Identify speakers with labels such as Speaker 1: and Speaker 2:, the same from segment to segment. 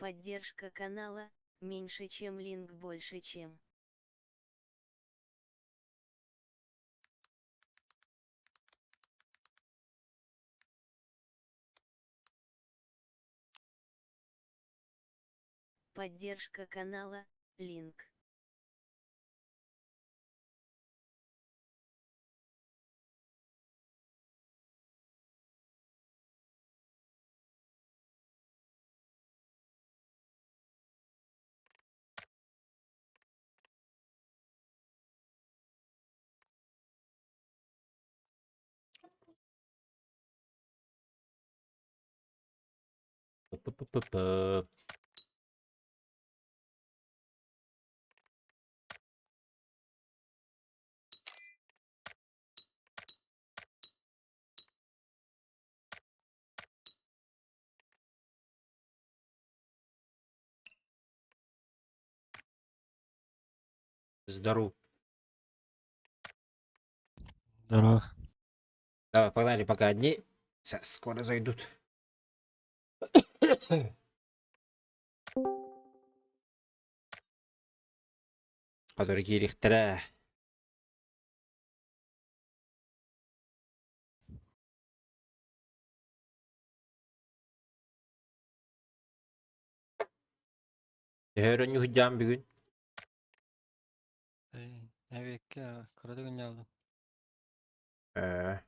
Speaker 1: Поддержка канала, меньше чем линк больше чем. Поддержка канала, линк.
Speaker 2: П-п-п-п. Здоров.
Speaker 3: Здорово.
Speaker 2: Давай, погнали, пока одни. Сейчас скоро зайдут. Которые киириэхтэрэ. Төһө ньуһдьаан бүгүн?
Speaker 3: Эбиэккэ кыратык ынньаабытым.
Speaker 2: Ээ.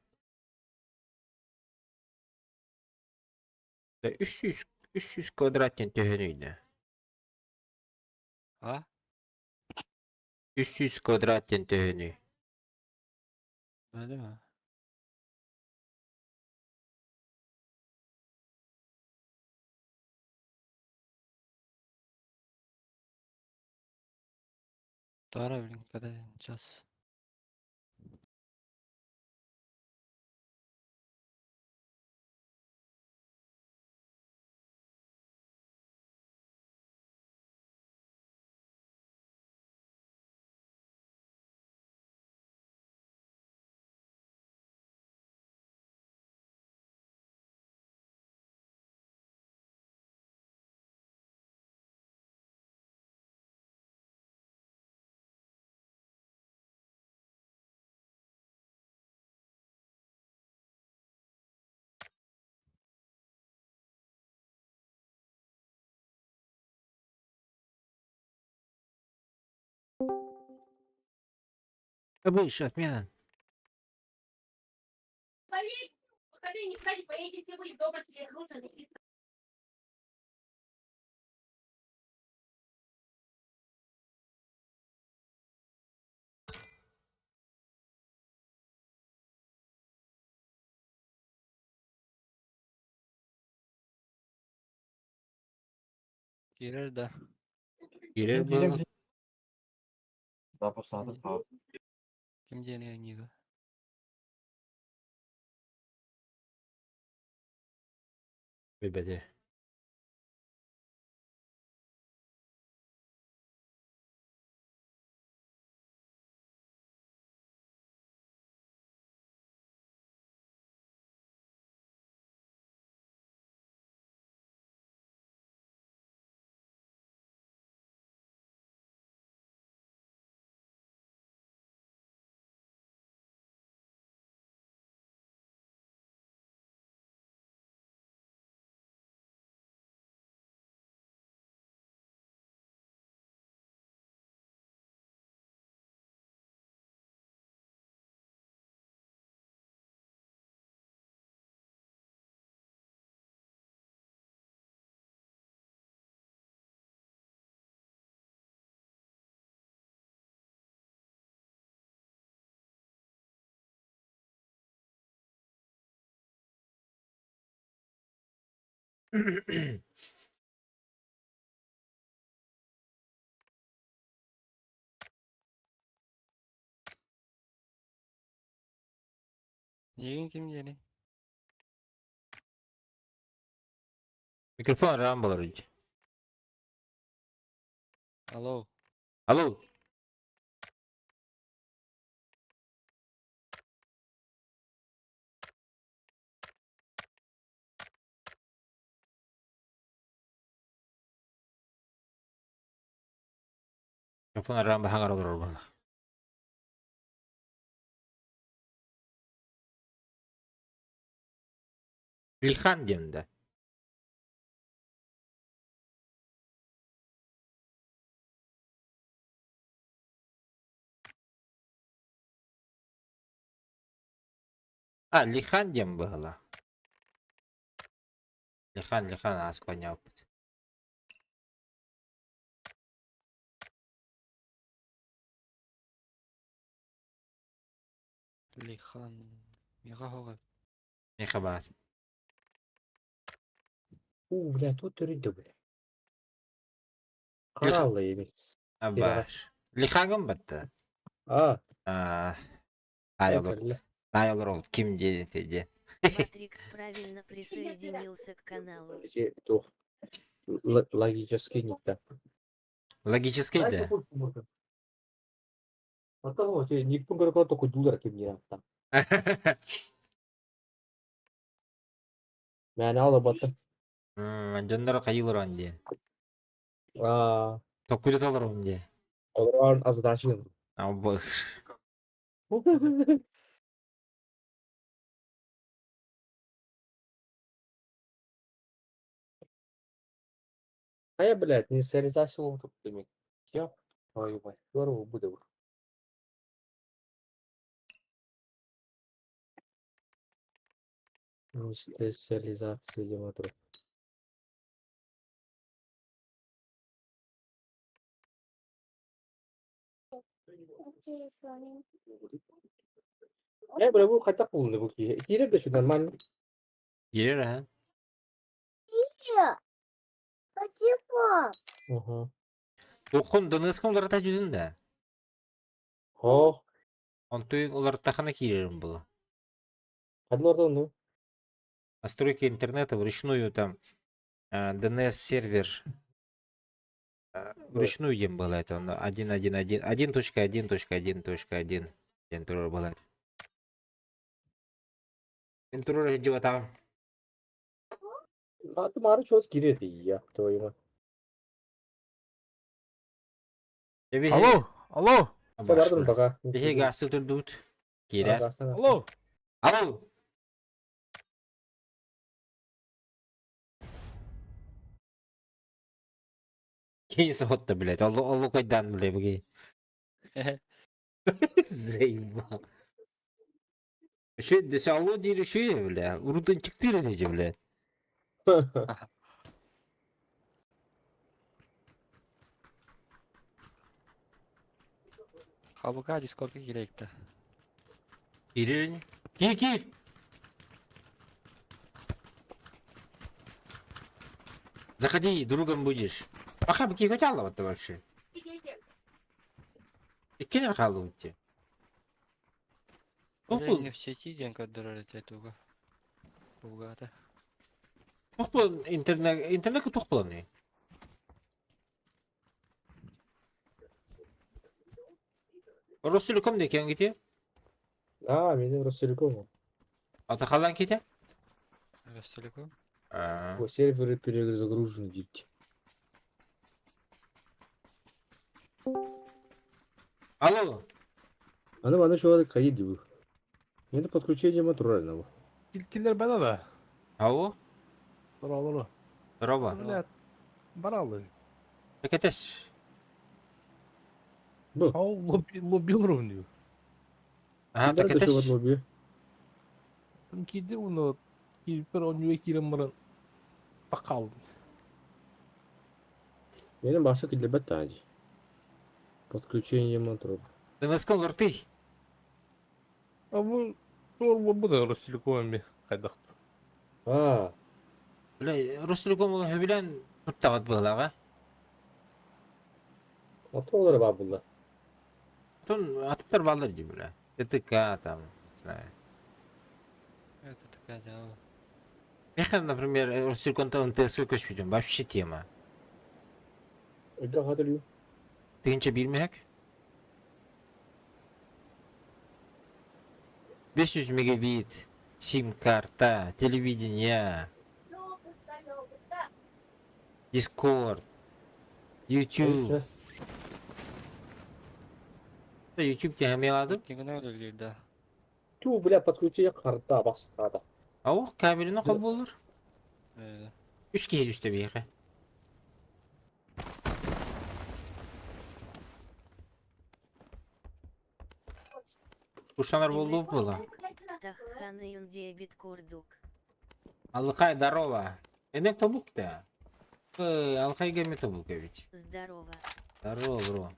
Speaker 2: 300 квадрат диэн төһөнүй да?
Speaker 3: А?
Speaker 2: 300 квадрат диэн төһөнүй?
Speaker 3: Öyle mi? Тоҕо билин час.
Speaker 2: Выше отмена.
Speaker 3: Киирэр да.
Speaker 2: Киирэр буолан
Speaker 3: Ким диэни аньыыга?
Speaker 2: билбэтэ.
Speaker 3: Эйигин ким диэний?
Speaker 2: Микрофон рам болар үдь.
Speaker 3: Алло.
Speaker 2: Алло. Микрофон рам баһаҥар олорор буолла. Лихан диэн да. А, Лихан диэн быһыла. Лихан, Лихан ааспанньааппыт.
Speaker 3: Лихан. Миэхэ оһоҕо.
Speaker 2: Миэхэ баар.
Speaker 4: У, бля, тут төрүйдө, бля. Хаалла эбит.
Speaker 2: Баар. Лихаҥым батта.
Speaker 4: А,
Speaker 2: Аа, таай олор. Таай олор ким диэн диэн.
Speaker 1: Матрикс правильно присоединился к каналу.
Speaker 4: Туох логический не так.
Speaker 2: Логический да.
Speaker 4: Потом никто говорит, только дулар ким не там. Мен ала баттым.
Speaker 2: Дьоннор хайыылар диэн.
Speaker 4: Аа,
Speaker 2: Токуйда толорум диэн.
Speaker 4: олорон азадашын.
Speaker 2: Абы.
Speaker 4: А я, блядь, не реализация тут демек. Ёб твою мать, здорово буде. Специализация дематор. Э, бля, бу хайдах булунду бу киһи? Киирэр да нормально.
Speaker 2: Киирэр аһа.
Speaker 4: Угу.
Speaker 2: Туххун Донецком уларыта дьүдүн да.
Speaker 4: О,
Speaker 2: Онтуй уларыттахына киирэрим буолуо.
Speaker 4: ханна ну?
Speaker 2: Настройки интернета вручную там DNS-сервер вручную диэн было это 1.1.1 1.1.1.1 диэн турар буолар. Мин турар сылдьыбатаҕым.
Speaker 4: А ты мары чё киирэр я твою мать.
Speaker 5: Алло, алло,
Speaker 4: Бардым пока.
Speaker 2: Биһиги гаасы турдубут. Киирэр.
Speaker 5: алло.
Speaker 2: Алло! Киһи соһутта, блядь. Олу олу кайдан, блядь, буги. Заебал. Еще десе алло диир үчүгэй, бля. Урутун чыктыыр этэ бля.
Speaker 3: Хабыка Дискордка киирээктэ.
Speaker 2: Киирэр Киир, киир! Заходи, другом будешь. Пока бы хотела вот вообще. Иккиэн хаалбыт дии. Туох
Speaker 3: Дьэ, в сети диэн көрдөрөр этэ туга. Булгаата.
Speaker 2: туох буолан интернет интернеккэ туох буоланый? Ростелеком диэки кити?
Speaker 4: А, меня Ростелеком.
Speaker 2: Атахалан кити?
Speaker 3: Ростелеком.
Speaker 2: Аа.
Speaker 4: О, серверы перезагружены, дети.
Speaker 2: Алло.
Speaker 4: Аны маны чугады кайы дибу. Это подключение натурального.
Speaker 5: Килер бана да.
Speaker 2: Алло.
Speaker 5: Баралары.
Speaker 2: Роба.
Speaker 5: Блядь. Баралы.
Speaker 2: Кэтэс.
Speaker 4: Бу.
Speaker 5: Ау лобби лобби ровню.
Speaker 2: Аха,
Speaker 4: Килер
Speaker 2: кэтэс.
Speaker 4: чугады лобби.
Speaker 5: Там киди уну килпер онюе кирен мырын. Бакал.
Speaker 4: Benim başka килбет тади. Подключение мотора.
Speaker 2: Донецком лорты.
Speaker 5: А бу тур бу да Ростелеком хайдах.
Speaker 4: А,
Speaker 2: Бля, Ростелеком ол хөбүлэн туттаҕыт быһылааҕа.
Speaker 4: моторлары бар bunda.
Speaker 2: Тон атыттар бааллар дии бля. ТТК там, не знаю. Меха, например, Ростелекомтан МТС-ка көспүтүм. Вообще тема.
Speaker 4: Өйдөөх хатылыы.
Speaker 2: Тыһыынча биир мөһөк. 500 мегабит, сим-карта, телевидение, Discord, YouTube. YouTube диэн
Speaker 3: Кигинэ үлэлиир да.
Speaker 4: Ту, бля, подключение карта бастаата.
Speaker 2: Ау, кабелini холбууллар.
Speaker 3: Э,
Speaker 2: Үс киһи түстэ биһиэхэ. Куштанар буоллубут буола.
Speaker 1: Тахханыйын диэбит курдук.
Speaker 2: Алыкай, здорово. Энек тобук да. Алкай кеме тобук эбит.
Speaker 1: Здорово.
Speaker 2: Здорово, бро.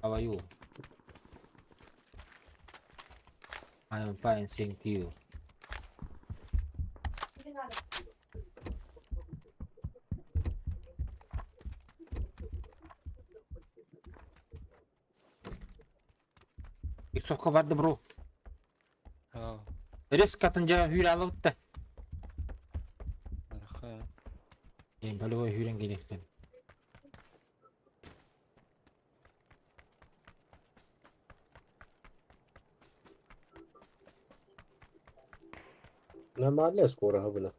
Speaker 2: How are you? I am fine, thank you. Иксовка барды, бро.
Speaker 3: аа,
Speaker 2: Резко атын жаға hүйр алып
Speaker 3: арха.
Speaker 2: Мен полевой hүйрен келектен.
Speaker 4: Нормально скоро габына.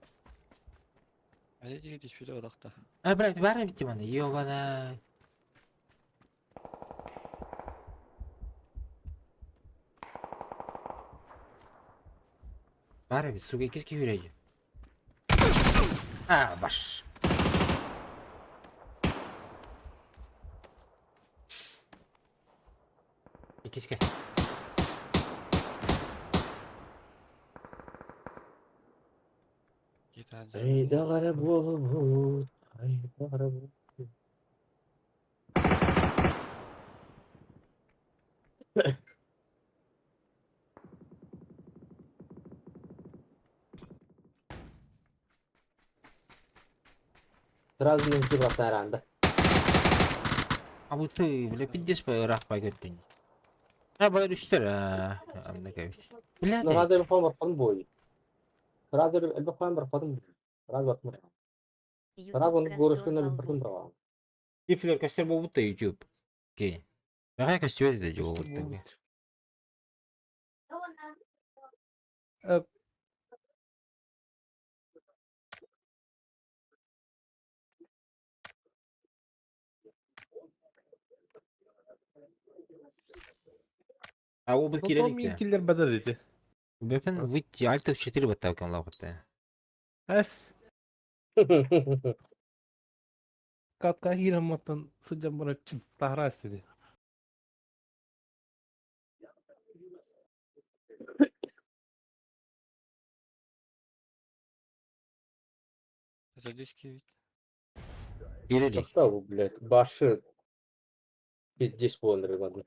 Speaker 3: Әле тиги түспүтэ одахта.
Speaker 2: А, блядь, бары битти маны. Ёбана. Бары бит, сука, киски hүйрәйdi. А, баш. Иккиске.
Speaker 3: Кита
Speaker 4: Айда қара болубут, айда қара болубут. Сразу не батаранда.
Speaker 2: А bu ты, бля, пиздец по ыраах көттүн. А, бар үстер, а, анда кәбит. Бля,
Speaker 4: Ну, هذا الفهم رقم بوي. Сразу الفهم رقم сразу батмыр. Сразу он
Speaker 1: YouTube
Speaker 4: горышкына
Speaker 1: костер
Speaker 4: bir
Speaker 1: болбут.
Speaker 4: брава.
Speaker 2: Тифлер костер болбут та YouTube. Окей. Мага костер деди болбут. А ол
Speaker 5: Ну,
Speaker 2: кирелик.
Speaker 5: мин киллер бадыр ити.
Speaker 2: Бөпен выйти Alt F4 баттап лаватта.
Speaker 5: Эс. Катка хираматтан сыджан бара тахра истеди.
Speaker 3: Задишки ведь.
Speaker 2: Кирелик.
Speaker 4: Тоқта bu, блядь, башы пиздец болар ладно.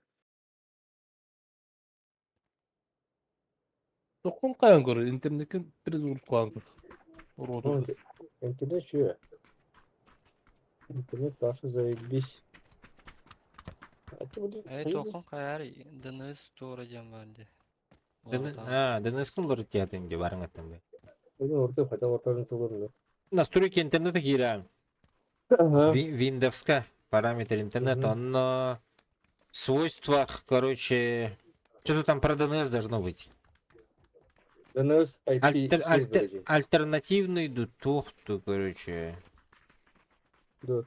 Speaker 5: Токун каян көрөр, интернеткен бир уруп калган көр.
Speaker 4: Ну, Интернет чё? Интернет башы заебись. А ты буду.
Speaker 3: Эй, тохон каяр ДНС тура диэн бар ди.
Speaker 2: А, ДНС куллар театрым де барың аттан бе.
Speaker 4: Орта хотя ортадан тылырны.
Speaker 2: Настройки интернета кира.
Speaker 4: Ага.
Speaker 2: Виндовска параметр интернета,
Speaker 4: Мгм.
Speaker 2: он на свойствах, короче, что-то там про ДНС должно быть.
Speaker 4: DNS IP
Speaker 2: Альтер,
Speaker 4: службы
Speaker 2: альтер,
Speaker 4: дедим.
Speaker 2: альтернативный дутухту, короче.
Speaker 4: Да.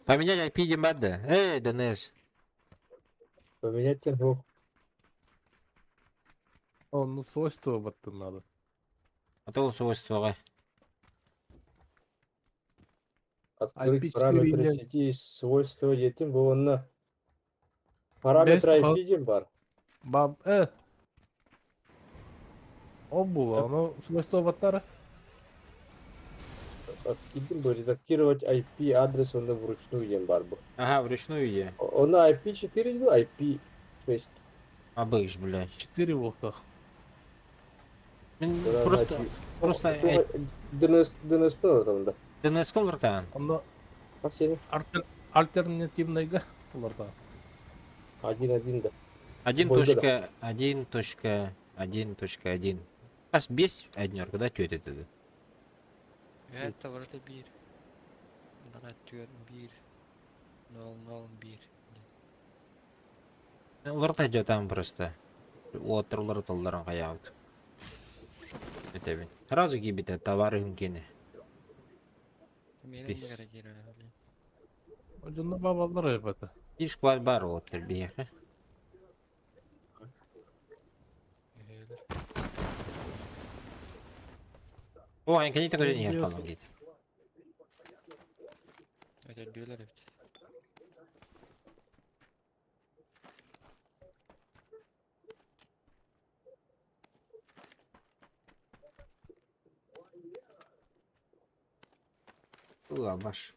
Speaker 2: Поменять IP демада. Эй, ДНС.
Speaker 4: Поменять тергох.
Speaker 5: Онну свойство баттын надо.
Speaker 2: А то свойства.
Speaker 4: Открыть
Speaker 5: IP4
Speaker 4: параметры
Speaker 5: или-
Speaker 4: сети свойства етим bu онна. Параметры
Speaker 5: Бес
Speaker 4: IP дем бар.
Speaker 5: Баб э. Ол була, ону свойство баттара.
Speaker 4: Откидим bu редактировать IP адрес онда вручную дем бар bu.
Speaker 2: Ага, вручную иди.
Speaker 4: Она IP4 ну IP6.
Speaker 2: Абыш, блядь.
Speaker 5: 4 волках.
Speaker 2: Мен
Speaker 4: Да,
Speaker 2: просто,
Speaker 4: IP.
Speaker 2: просто
Speaker 4: DNS DNS там да.
Speaker 2: ДНС куллартан.
Speaker 5: Онно
Speaker 4: Последний.
Speaker 5: альтернативныйга буларда.
Speaker 4: Один один да.
Speaker 2: 1.1.1.1. Хас биэс однерка да түөрт этэ
Speaker 3: Это вроде биир. Анараа түөрт биир. Нол нол биир.
Speaker 2: Уларыта дьатаан просто. Уоттар уларыталларын хайаабыт. Этэбин. Сразу киирбитэ товарыһым киэнэ.
Speaker 3: Миэнэ эмиэ эрэ киирэрэ блин.
Speaker 5: Дьонно баабаллар эбэтэ.
Speaker 2: Биир склад баар уоттар биһиэхэ.
Speaker 3: Үһүөлэр.
Speaker 2: О, эн кини көрөн иһэр хаалан киит.
Speaker 3: Өтөрдүөлэр эбит.
Speaker 2: Ула баш.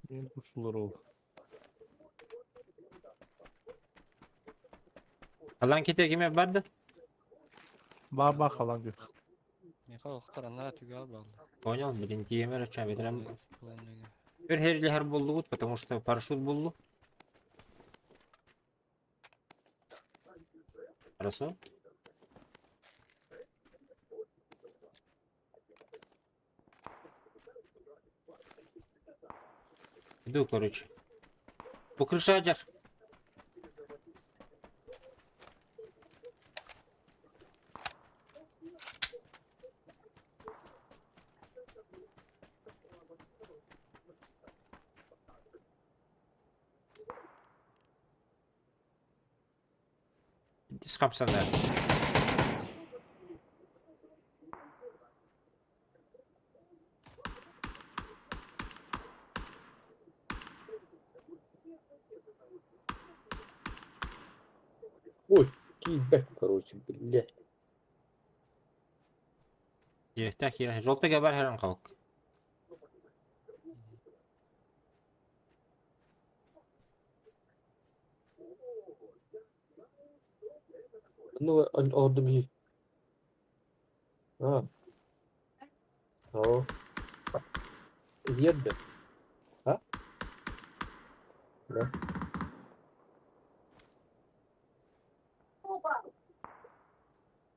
Speaker 5: Мен курсулар ол.
Speaker 2: Алан ките киме барды?
Speaker 5: Баа-баа халан күн.
Speaker 3: Миэхэ охтор анараа түгэҕэ бааллар.
Speaker 2: Понял, блин, тиэмэр оча бетерем.
Speaker 3: Планныга.
Speaker 2: Өр херлихер буллугут, потому что парашют буллу. Хорошо? Иду, короче. Бу крыша дьар. Ис хапсанар.
Speaker 4: Ой, киирбэт, короче, блядь.
Speaker 2: Киирэхтээх киирэ. Желтый бар хэрэн халк.
Speaker 4: Ну, ордум и. А. О. Едде. А? Да.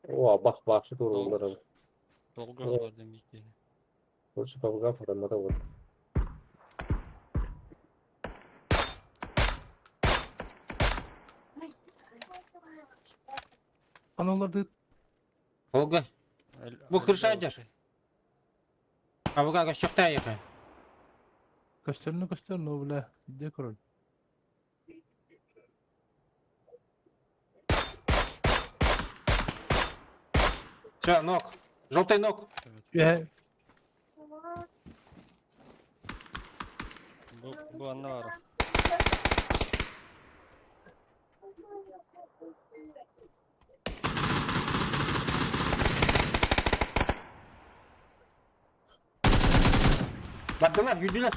Speaker 4: О, бах бах, что турулар.
Speaker 3: Долго олордум икки.
Speaker 4: Лучше павга фотомата вот.
Speaker 5: Аналарды
Speaker 2: Холга. Бу крыша дьар. Абыга көстөхтээйэхэ.
Speaker 5: көстөрүнэ көстөр, но бля, где король?
Speaker 2: Все, нок. Желтый нок.
Speaker 5: Үһэ
Speaker 3: Бу бу анна баар.
Speaker 2: Бардылар, yürüdüler.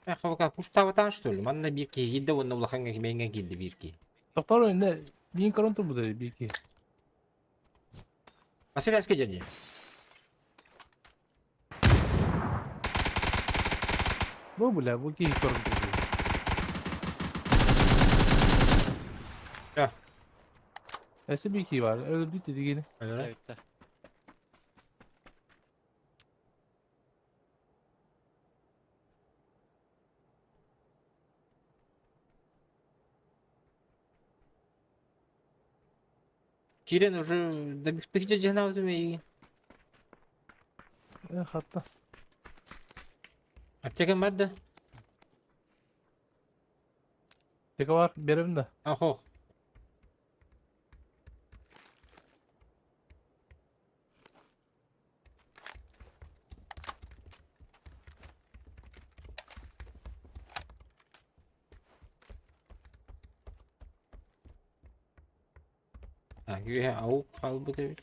Speaker 2: Э, хабака куштаватан что ли? Манна биир киһи киирдэ уонна улахаҥҥа кимэҥҥэ киирдэ биир киһи.
Speaker 5: Тохтор инне миин көрөн турбут биир киһи.
Speaker 2: Василевский дядя.
Speaker 5: Бу бля, бу киһи көрөн турбут.
Speaker 2: Все.
Speaker 5: Өссө биир киһи баар, өлөрбүт дигини.
Speaker 3: Бүттэ.
Speaker 2: Кирен уже добихтых дядя
Speaker 5: Э, хатта.
Speaker 2: Аптека бар да?
Speaker 5: Тека бар, берем да.
Speaker 2: Ахох. Так, үөһэ аук хаалбыт эбит.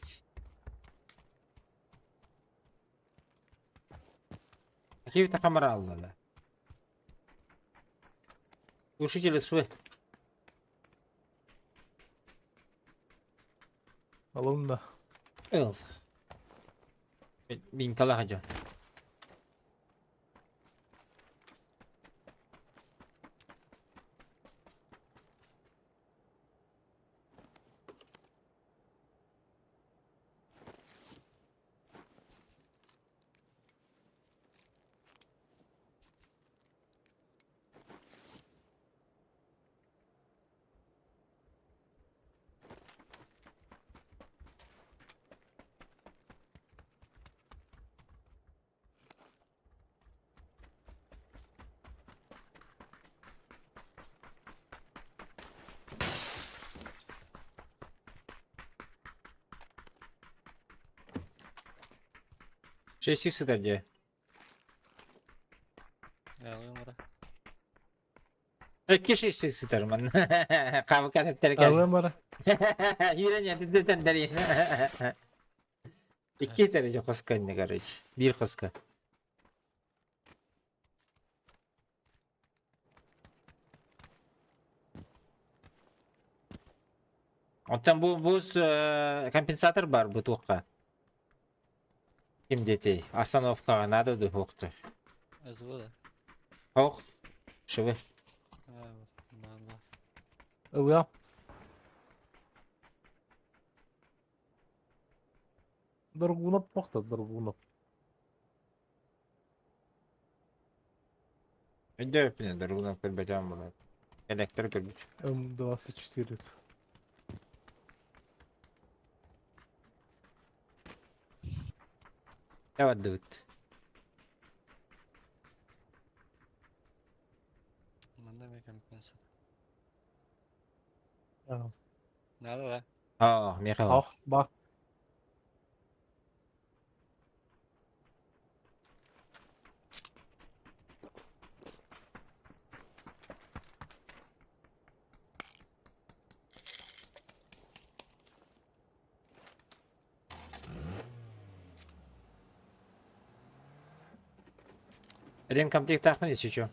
Speaker 2: Какие-то камера аллала. Глушители СВ.
Speaker 5: Алым да.
Speaker 2: Ыл. Минкалаах дьон. Шесть сытар дии. Икки шесть сытар манна. Хабыка тэптэркэ.
Speaker 5: Алым бара.
Speaker 2: Юрен ятытытан дари. Икки этэр хоска инне короче. Биир хоска. Оттон бу бу компенсатор бар бу туохха. Ким диэтий? Остановкаҕа наада дуу суохтуй?
Speaker 3: СВ да?
Speaker 2: Ох, швы.
Speaker 3: Мама.
Speaker 5: Ылыам. Доргунов похта, Доргунов.
Speaker 2: Өйдөөппүнэ Доргунов көрбөтөм буолар. Электр көрбүт.
Speaker 5: М24.
Speaker 2: Бардыбыт.
Speaker 3: Манна эмиэ компенсатор.
Speaker 5: Аа.
Speaker 3: Надо да?
Speaker 2: Аа, миэхэ ол.
Speaker 5: Ах, ба.
Speaker 2: Ремкомплектаахпын если чё.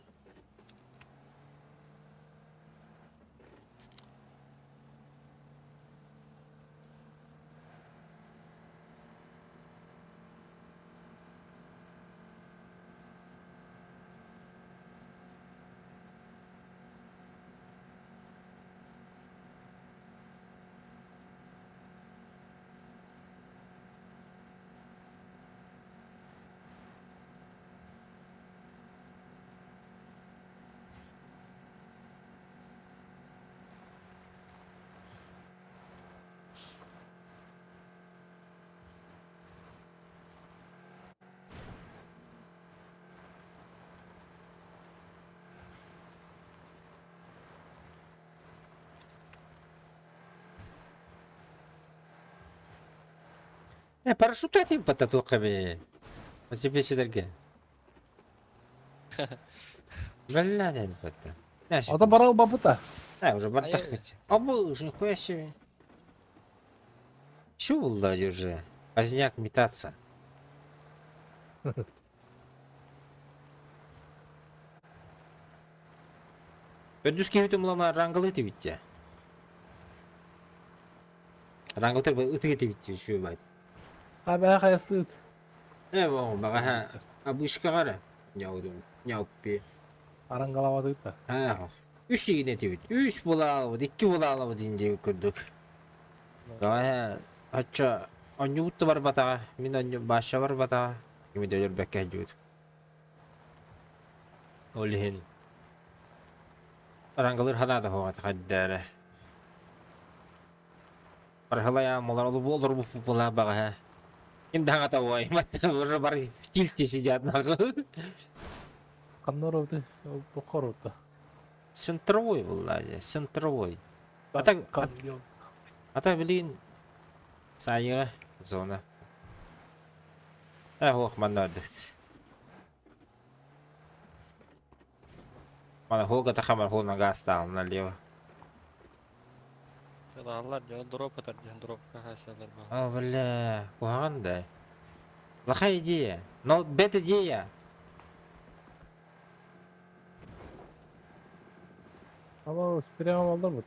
Speaker 2: Э, парашют этим потатуқами. А тебе сидерге. Бля, бата.
Speaker 5: Ата барал бабыта.
Speaker 2: А, уже бардах ведь. А был уже нихуя себе. Чё было уже? Поздняк метаться. Төрдүс киһи мулама рангалы этибит Рангылтыр ытык этибит еще байт.
Speaker 5: А бә хайстыт.
Speaker 2: Э, бо, бага обычка Няудум, няуппи.
Speaker 5: Арангалабадыт да.
Speaker 2: А, үс игин этибит. Үс була икки була алабыт инде көрдүк. Аа, ача онньубут бар батаға, мин онньу баша бар батаға. Кими дөйөр бәккә жуут. Ол иһин Рангалыр ханада хоҕат хаддара. Бархалая малар олу олор бу була баҕа. Ким даҕата ой, уже бар в тильте сидят нахуй.
Speaker 5: Каннор оты, бохор ота.
Speaker 2: Центровой была, центровой. А так, а так, блин, сайга зона. Эх, ох, манадыт. Мана хога тахамар хол нога стал налево.
Speaker 3: Аллар дьон дроп ытар диэн дропка хаасалар баа.
Speaker 2: О, бля, куһаҕан да. Плохая идея. Но бэт идея.
Speaker 5: Ама прямо алдар бут.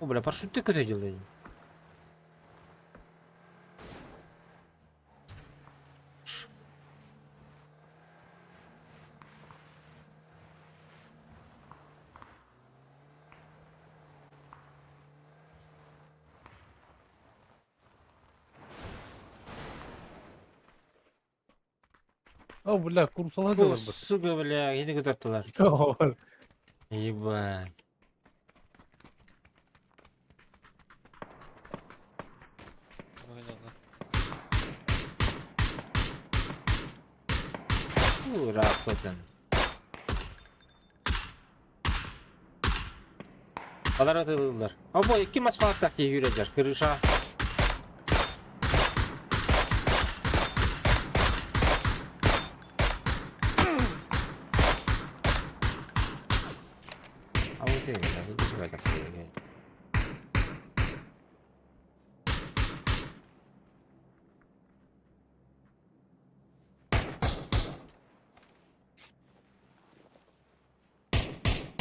Speaker 2: О, бля, парашютты куда делаем?
Speaker 5: О, бля, курсала
Speaker 2: О,
Speaker 5: дьыларбыт.
Speaker 2: сука, бля, кини кытаттылар. Ебать. Ура, Балар атылылар. Обо икки маскалаттах киһи күүрэллэр. Крыша. А вот и да, тут еще так.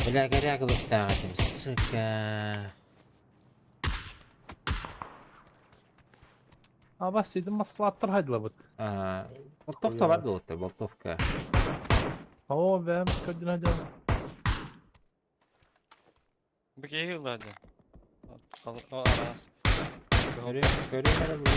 Speaker 2: Бля, горя кылыктаах этим, сука.
Speaker 5: Абас сидим маскалаттар хайдылабыт.
Speaker 2: А, болтовка бар буолта, болтовка.
Speaker 5: О, бэм, көрдүн хайдылар.
Speaker 3: Бу киһи ылла Араас.
Speaker 2: Көрү, көрү эрэ бу.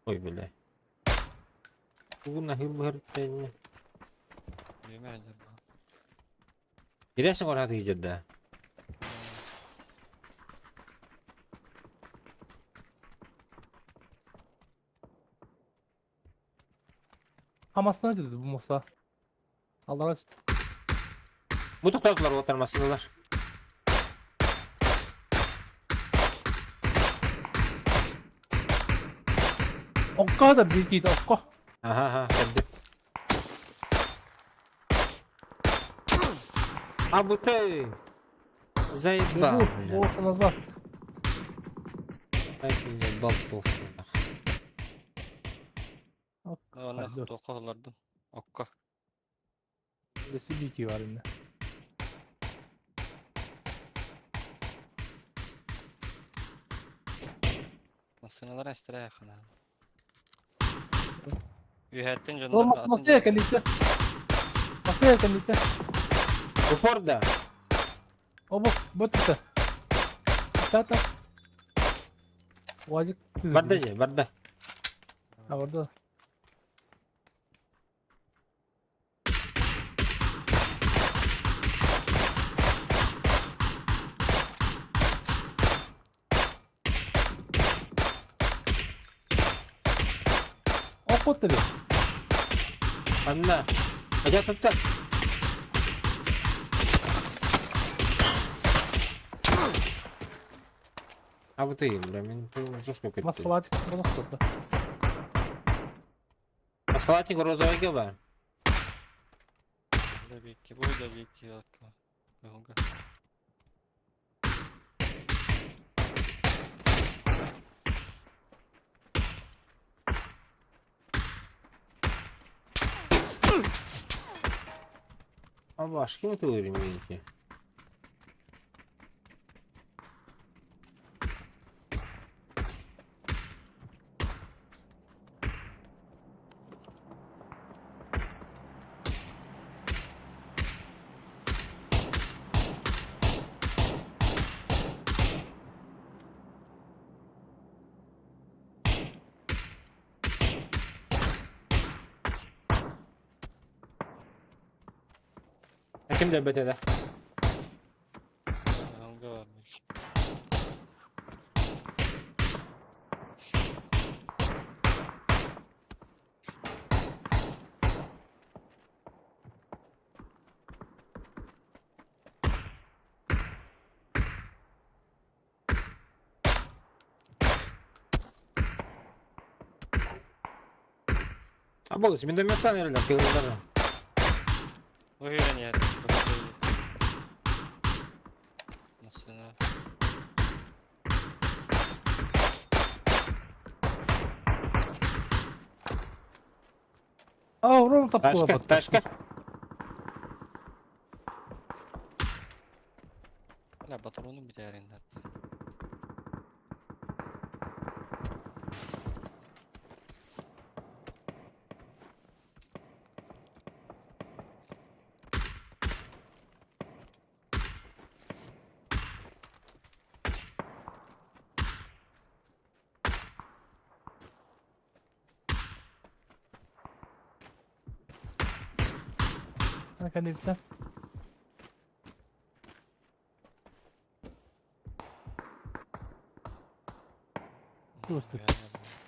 Speaker 2: Ой, бля. Тугун ахыл быһар тэннэ.
Speaker 3: Биэмэ дьэ.
Speaker 2: Кирээс оҥорохо тыйдьырда.
Speaker 5: Хамасына dedi bu Musa. Allah'a
Speaker 2: Бу тохтоотулар уоттар массыналар.
Speaker 5: Окко да bir giydi okko.
Speaker 2: Аха, аха, көрдүм. А бу ты заебал,
Speaker 5: Бегу,
Speaker 2: бля.
Speaker 5: больше назад.
Speaker 2: Дай мне болтовку, нахуй.
Speaker 3: Онно
Speaker 5: Хайдыр.
Speaker 3: туохха олордум. Окко.
Speaker 5: Öylesi bir iki var yine.
Speaker 3: Массыналар эстэрэ хана. Үһэттэн
Speaker 5: Ол
Speaker 3: дьоннор
Speaker 5: mas masaya kendisi. Masaya kendisi.
Speaker 2: Упор да.
Speaker 5: O bu bu tuttu. Tata. Vacık.
Speaker 2: Барда же, барда.
Speaker 5: Ha orada. Okko dedi.
Speaker 2: Анна. Ажа тутта. А вот и, бля, мен жестко кетти.
Speaker 5: Маскалатик bunu tuttu.
Speaker 2: Маскалатник розовый бар.
Speaker 3: Бу да бикки окко. Быһылга.
Speaker 2: А ваш кем это имеете? А ким да бетеде?
Speaker 3: Быһылга бар.
Speaker 2: А богус, минометтан эрелер кылылдар.
Speaker 3: Уһүрэн иһэр. Массына.
Speaker 5: Aa onu taptılar.
Speaker 2: Ташка, ташка.
Speaker 3: Бля, патронум бүтээрин дат.
Speaker 5: Кэнниттэн.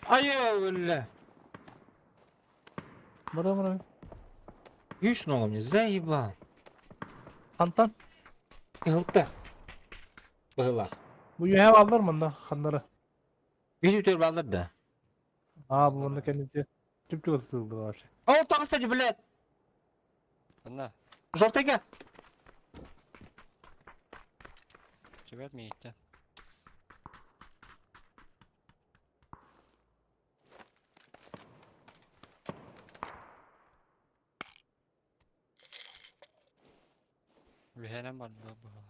Speaker 2: Айа өллө.
Speaker 5: Бара бара.
Speaker 2: Үс ногу мне заебал.
Speaker 5: Хантан?
Speaker 2: Кыһылта. Быһылаах.
Speaker 5: Бу үөһэ бааллар манна ханнара.
Speaker 2: Үс үтөр бааллар да.
Speaker 5: Аа бу манна кэннити чүп-чугас ытылды вообще.
Speaker 2: Ол таҕыста блядь.
Speaker 3: Ханна?
Speaker 2: Желтайга.
Speaker 3: Чебет мииттэн. Үһэнэн барда быһа.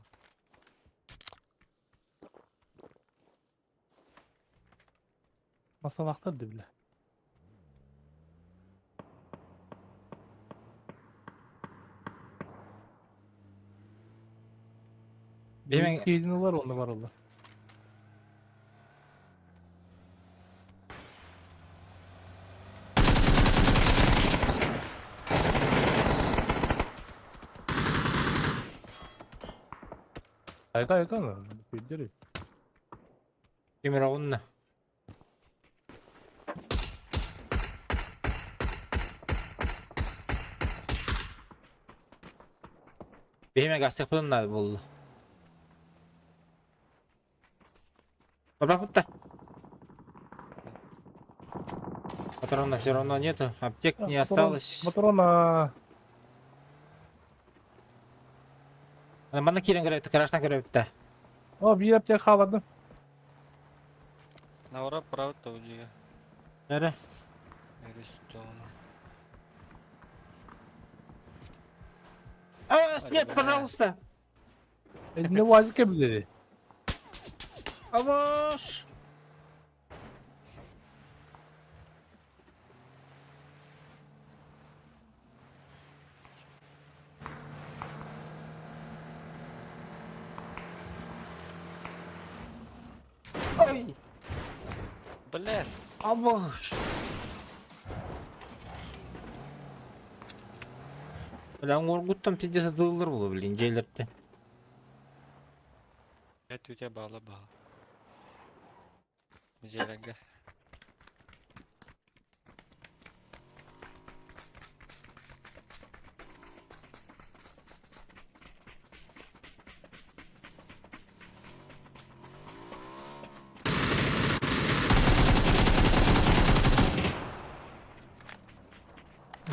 Speaker 5: Масалаахтар да бile.
Speaker 2: Benim
Speaker 5: Киһини ылар онно бараллар. Айга айга Bildirir.
Speaker 2: Кимир оҕунна. Биһиме гастыхпытын наада буолла. Барбаппыт Патронов все равно нету, аптек не осталось.
Speaker 5: Патрона.
Speaker 2: Манна киирэн көрөбүт, гаражтан көрөбүт
Speaker 5: О, биир аптека хаалардым.
Speaker 3: Навра правда удига.
Speaker 2: Нere?
Speaker 3: Өрүс тоҕуна.
Speaker 2: А, нет, пожалуйста!
Speaker 5: Ne vazik dedi.
Speaker 2: Аваш! Ой!
Speaker 3: Блин!
Speaker 2: Аваш! Бля, оҥоргуттан пиздец атыыллар буолуо, блин, дьиэлэртэн.
Speaker 3: Түтэ баала баала. Дьиэлэргэ.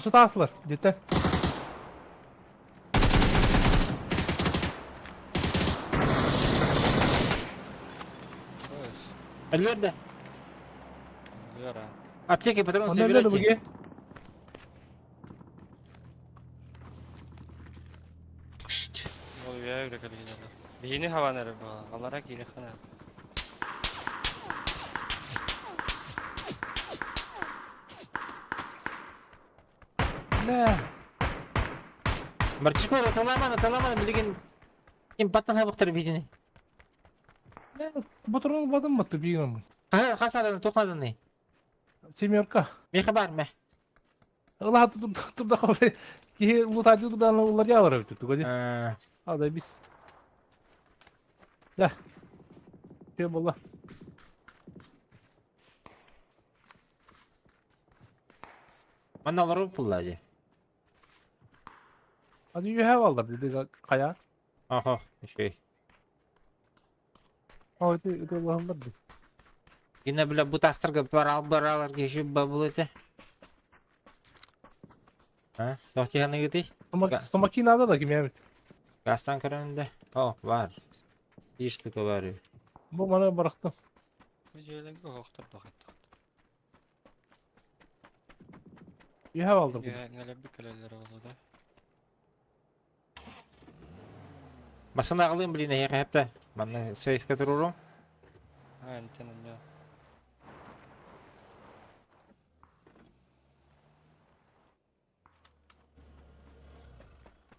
Speaker 5: Şu taaslar. Дете.
Speaker 3: Өс.
Speaker 2: Өллөр да.
Speaker 3: Үара.
Speaker 2: Аптеки патрон
Speaker 5: Оны өллөр
Speaker 2: собирайте.
Speaker 5: буге.
Speaker 2: Шт.
Speaker 3: Ол үө үрэ кэлгилэр. Биһини хаванары баа. Алара киири хана.
Speaker 5: Не.
Speaker 2: Мартишко, аталаман, аталаман, билигин ким баттан хабықтар бидини.
Speaker 5: Не, патрон бадым батты бигем.
Speaker 2: Ха, хасадан тоқнадан.
Speaker 5: Семерка.
Speaker 2: Меха бар ме.
Speaker 5: Ыла турда кабы. Ки лутады турдан улар ялар бит тугы. Ада бис. Да. Те була.
Speaker 2: Манна олору пулла
Speaker 5: Hadi you have allar dedi kaya.
Speaker 2: Аха, şey.
Speaker 5: Aa öte öte Allah'ım dedi.
Speaker 2: Yine бля бу тастырга барал баралар кеши бабыл эте. А, тохтиханы гити?
Speaker 5: Stomakina da kim evet.
Speaker 2: Gazdan көрөндө. О, бар. Иштікі бар.
Speaker 5: Bu bana bıraktım.
Speaker 3: Бу дьиэлэргэ оһохтор дохаттах.
Speaker 5: You have aldım.
Speaker 3: Үө нэлэбби кэлэллэр олу да.
Speaker 2: Масына алым блин, я хепте. Манна сейф турурум.
Speaker 3: Аа энтэн онно.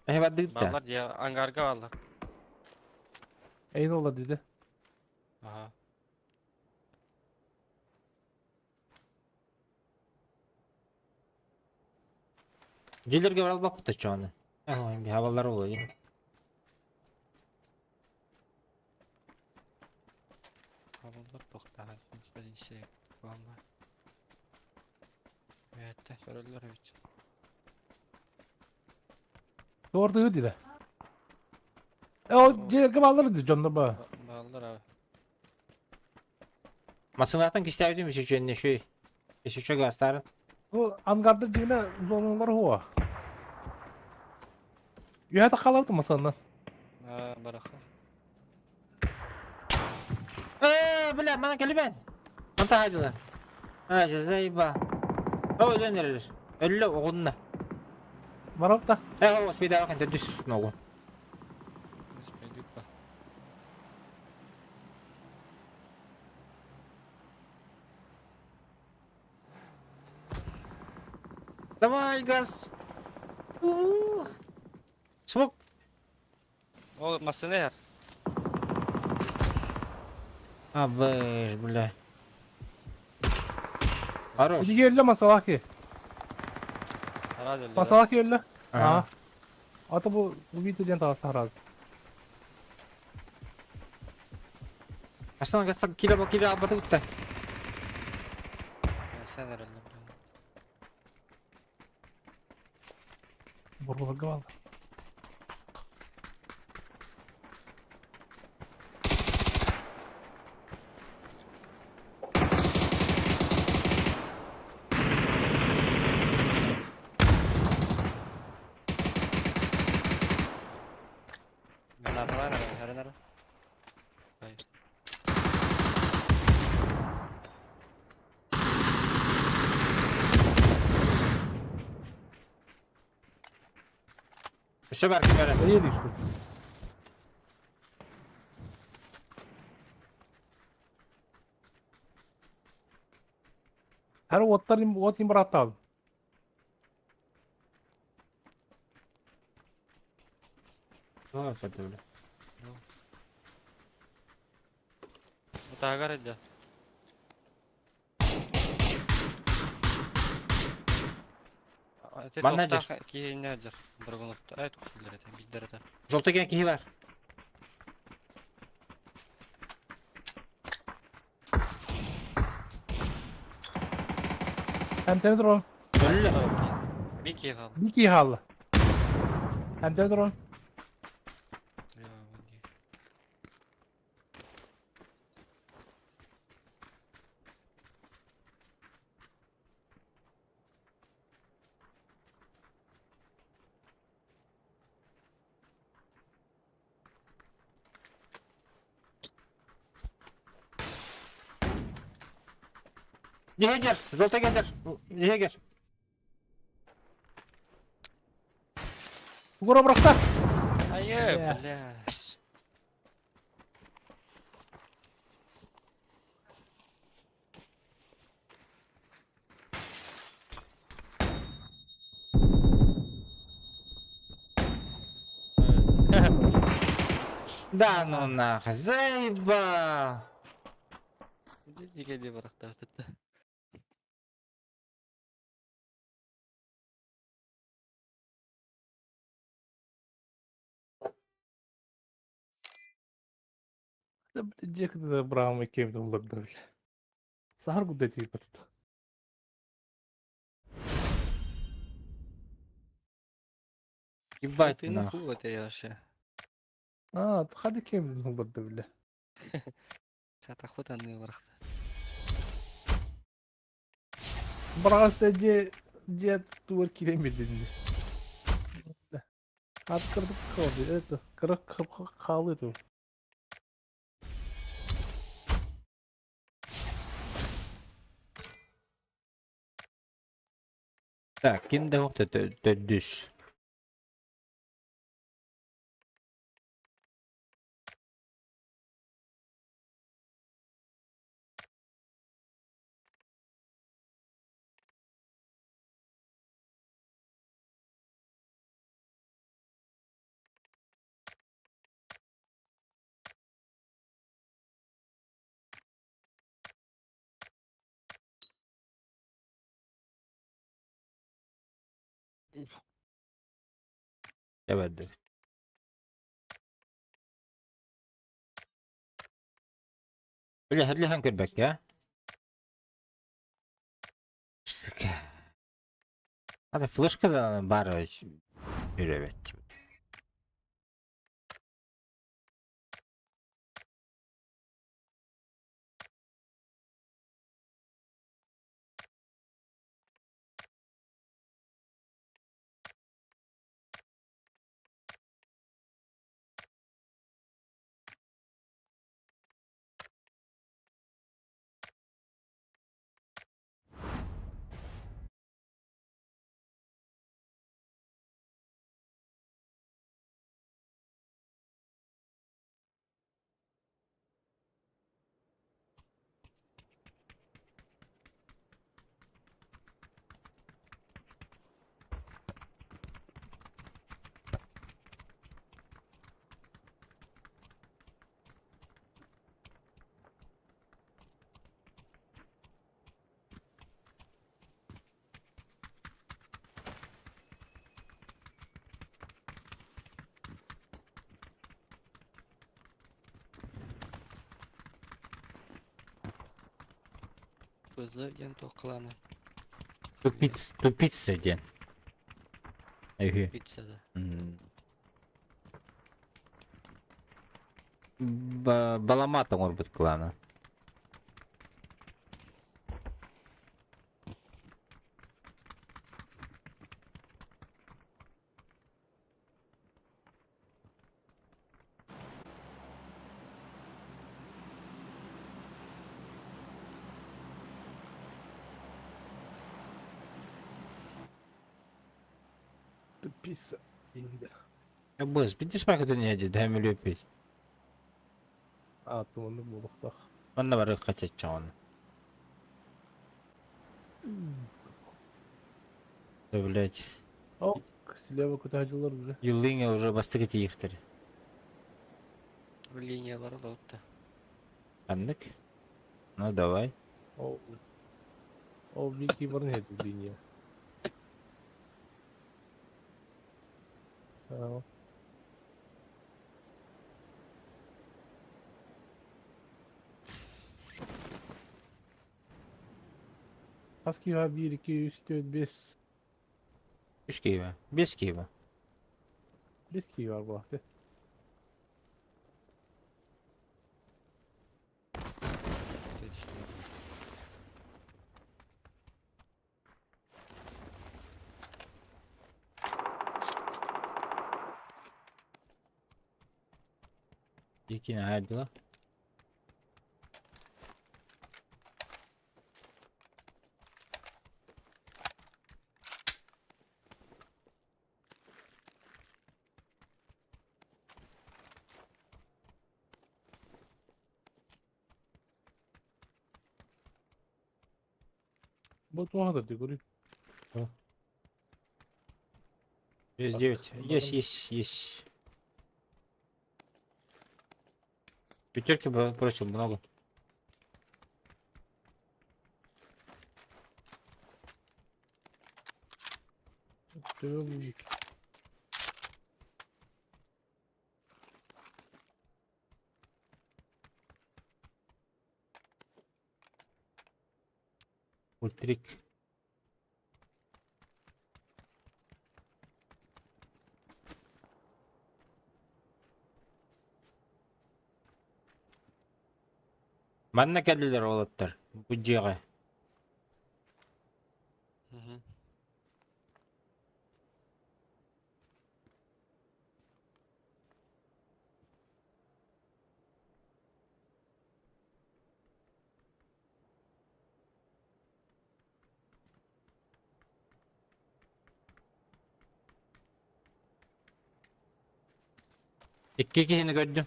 Speaker 2: Эхе баддыта.
Speaker 3: Баллар дьиэ ангарга баллар.
Speaker 5: Eyn ola dedi.
Speaker 3: Аха.
Speaker 2: Дилерге барал баппыта чоны. Ой, havalar oluyor.
Speaker 3: Хабыллар туохтааҕар полиция буолла. Үөттэ көрөллөр эбит.
Speaker 5: Doğru değil. E o дьиэлэргэ бааллар дии дьонно ба.
Speaker 3: Бааллар аҕа.
Speaker 2: Масынаатын кистээбитим үсүчүөннэ шүй. Үсүчө гастарын.
Speaker 5: Бу ангарда дьиҥэ зоналар хуа. Үһэ тахалабыт масанна.
Speaker 3: Аа бараха.
Speaker 2: Э, бля, мана келбен. Онта хайдылар. А, заебал. О, өлөн эрэр. Өллө оҕунна.
Speaker 5: Барапта.
Speaker 2: Э, о, спидава кэнтэ түс ногу.
Speaker 3: Спайдык ба.
Speaker 2: Давай, газ. Ух. Смок.
Speaker 3: Ол массыына иһэр.
Speaker 2: А, бэш, бля. Хорош.
Speaker 5: Иди өллө масалаки.
Speaker 3: Араас өллө.
Speaker 5: Масалаки өллө.
Speaker 2: Ага.
Speaker 5: Аа. Ата бу убийца диэн таҕыста хараат.
Speaker 2: Астана газ кило бо кило албаты бутта.
Speaker 3: Сен эрэллэр.
Speaker 5: Борбуларга бааллар.
Speaker 3: Гранаталар эрэ эрэ. Ай.
Speaker 2: Өссө бар ким эрэ.
Speaker 5: Эйе дии. Her оттар от им бараттал.
Speaker 2: О, фото, бля.
Speaker 3: Утаагар эдэ.
Speaker 2: Манна дьэр.
Speaker 3: Киһинэ дьэр. Драгоновта. Ай тухсиллэр этэ, биддер этэ.
Speaker 2: Жолтой кен киһи бар.
Speaker 5: Hem drone.
Speaker 2: Өллө.
Speaker 3: Би киһи хаалла.
Speaker 5: Bir ki halı. Hem de drone.
Speaker 3: Йоо, дии.
Speaker 2: Дьиэ Жолтой кен дьэр. Дьиэ кэр.
Speaker 5: Угора бырахта.
Speaker 3: Айы,
Speaker 5: Бля.
Speaker 3: бля.
Speaker 2: С. Да ну нахуй, заебал.
Speaker 3: Дикэ дии барахтаабыт.
Speaker 5: Джек Браум кем уларда бля. Сахар гудда тииппат.
Speaker 2: Ебать
Speaker 3: Ты на
Speaker 2: нахуй.
Speaker 3: хуй это я вообще.
Speaker 5: Аа, хады кем уларда бля.
Speaker 3: Сата анны барахта.
Speaker 5: Барагаста же же туар кирен бединди. Ат кырдык калды. Это кырык калды ту.
Speaker 2: Так, ким да төдүс. Эбэрдик. Үлэһэрлэһэн көрбөккө. Сука. Ата флешка да баар үрөбөт.
Speaker 3: Бызы диэн туох кылааны?
Speaker 2: Тупиц, тупица диэн. Эһи.
Speaker 3: Пицца да.
Speaker 2: Баламат оҥорбут клана.
Speaker 5: Тупица.
Speaker 2: Быс, биди спайка не деді, дөмөлөппүт.
Speaker 5: А, оннук буолуохтаах.
Speaker 2: Манна барыахха чаччаҕын. Да, блядь.
Speaker 5: О, слева кутаачылар уже.
Speaker 2: Юлиҥа уже бастакы тиийиэхтэр.
Speaker 3: Линиялары да отта.
Speaker 2: Ханнык? Ну давай.
Speaker 5: Ол ол Вики баран иһэр линия. Аа. Хас киһи 1, 2, 3, 4, 5.
Speaker 2: Үс киһи Бес киһи
Speaker 5: 5 киһи бар буолаахты.
Speaker 2: Иккини аайдылар.
Speaker 5: Бу туох да көрүй.
Speaker 2: Есть 9. Есть, есть, есть. Пятерки бросил много.
Speaker 5: Төбө
Speaker 2: Ультрик. Манна кэллилэр уолаттар. Бу дьиэҕэ.
Speaker 3: Мгм.
Speaker 2: Икки киһини көрдүм.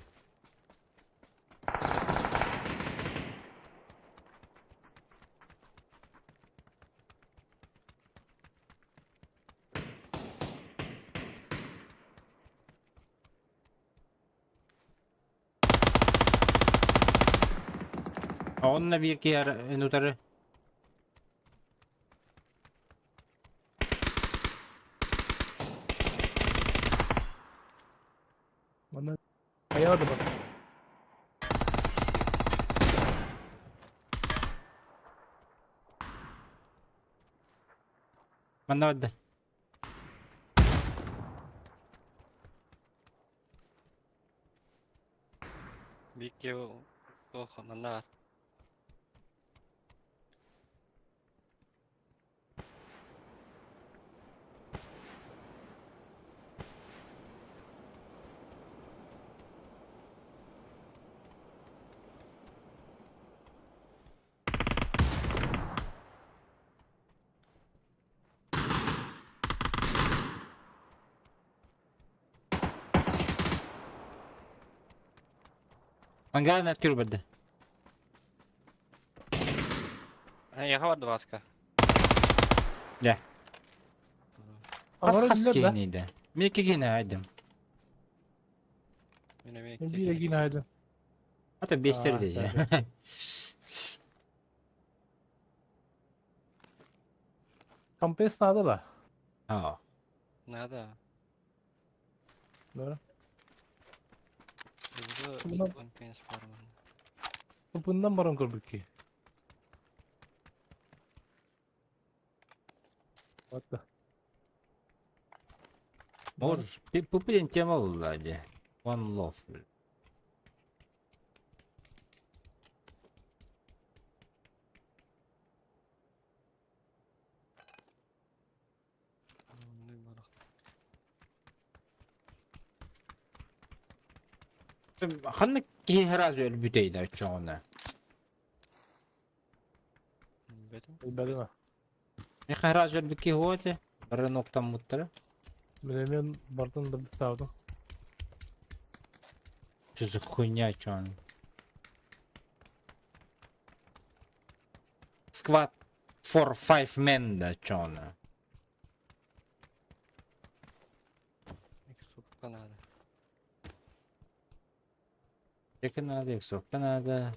Speaker 2: Онно биир киһи утары.
Speaker 5: Манна хайа да бас.
Speaker 2: Манна барда.
Speaker 3: Бикки ох манна бар.
Speaker 2: Ангар на түр барда.
Speaker 3: Эйиэхэ барда Васка.
Speaker 2: Дьэ. Хас
Speaker 5: Авара
Speaker 2: хас
Speaker 5: биллэр да.
Speaker 2: киһиний да. Мин икки киһини айдым.
Speaker 3: Мин эмиэ
Speaker 5: Мен
Speaker 3: икки
Speaker 5: биир
Speaker 3: киһи.
Speaker 5: эгиин айдым.
Speaker 2: А то бестер
Speaker 5: Аа,
Speaker 2: дии.
Speaker 5: Компресс надо ба?
Speaker 2: Аа.
Speaker 3: Надо.
Speaker 5: Да.
Speaker 3: Burada
Speaker 5: Bundan-
Speaker 3: компенс бар манна.
Speaker 5: Bundan баран көрбүт ки. What
Speaker 2: Можешь. Пупырин тема буолла дии. One love.
Speaker 3: Оннук барах.
Speaker 2: Ханнык киһи сразу өлбүтэй да оччоҕуна.
Speaker 3: Бэтим.
Speaker 5: Билбэтим.
Speaker 2: Миэхэ сразу өлбүт киһи уо этэ. Бары ноктаммыттара.
Speaker 5: Мен мен бардым да бутаабытым.
Speaker 2: Что за хуйня, чё он? Squad for five men да чё он?
Speaker 3: Супка надо.
Speaker 2: Яка надо, сопка надо.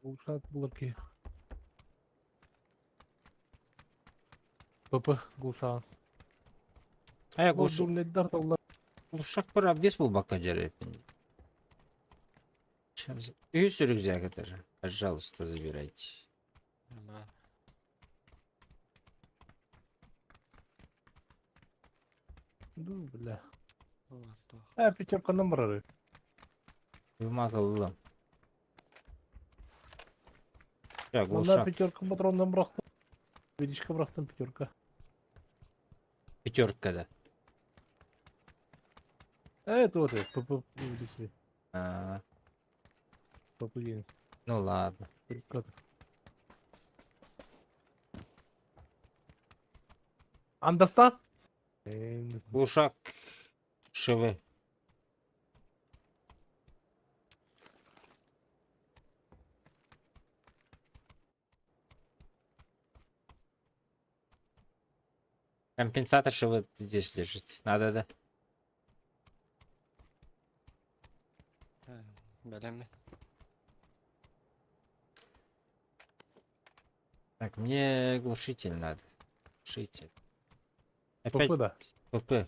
Speaker 5: Глушат булар ки. ПП глушаан.
Speaker 2: А я
Speaker 5: Бу
Speaker 2: глуш...
Speaker 5: дурнеддар талла.
Speaker 2: Глушак бір абдес был бакка жарайпын. Үс рюкзак это же. Пожалуйста, забирайте.
Speaker 3: Ба.
Speaker 5: Ду бля.
Speaker 3: Бар туох.
Speaker 5: Э пятерканан барар.
Speaker 2: Вымазал. Так,
Speaker 5: Манна
Speaker 2: глушак.
Speaker 5: пятерка патрондан бырахтым. Видишка бырахтым пятерка.
Speaker 2: Пятерка, да.
Speaker 5: Э это вот ПП видишь.
Speaker 2: А,
Speaker 5: ПП деген.
Speaker 2: ну ладно.
Speaker 5: Пятерка. Understand?
Speaker 2: Глушак ШВ. Компенсатор ШВ здесь лежит. Надо, да?
Speaker 3: Бэлэм.
Speaker 2: Так, мне глушитель надо. Глушитель. Опять
Speaker 5: ПП да.
Speaker 2: ПП.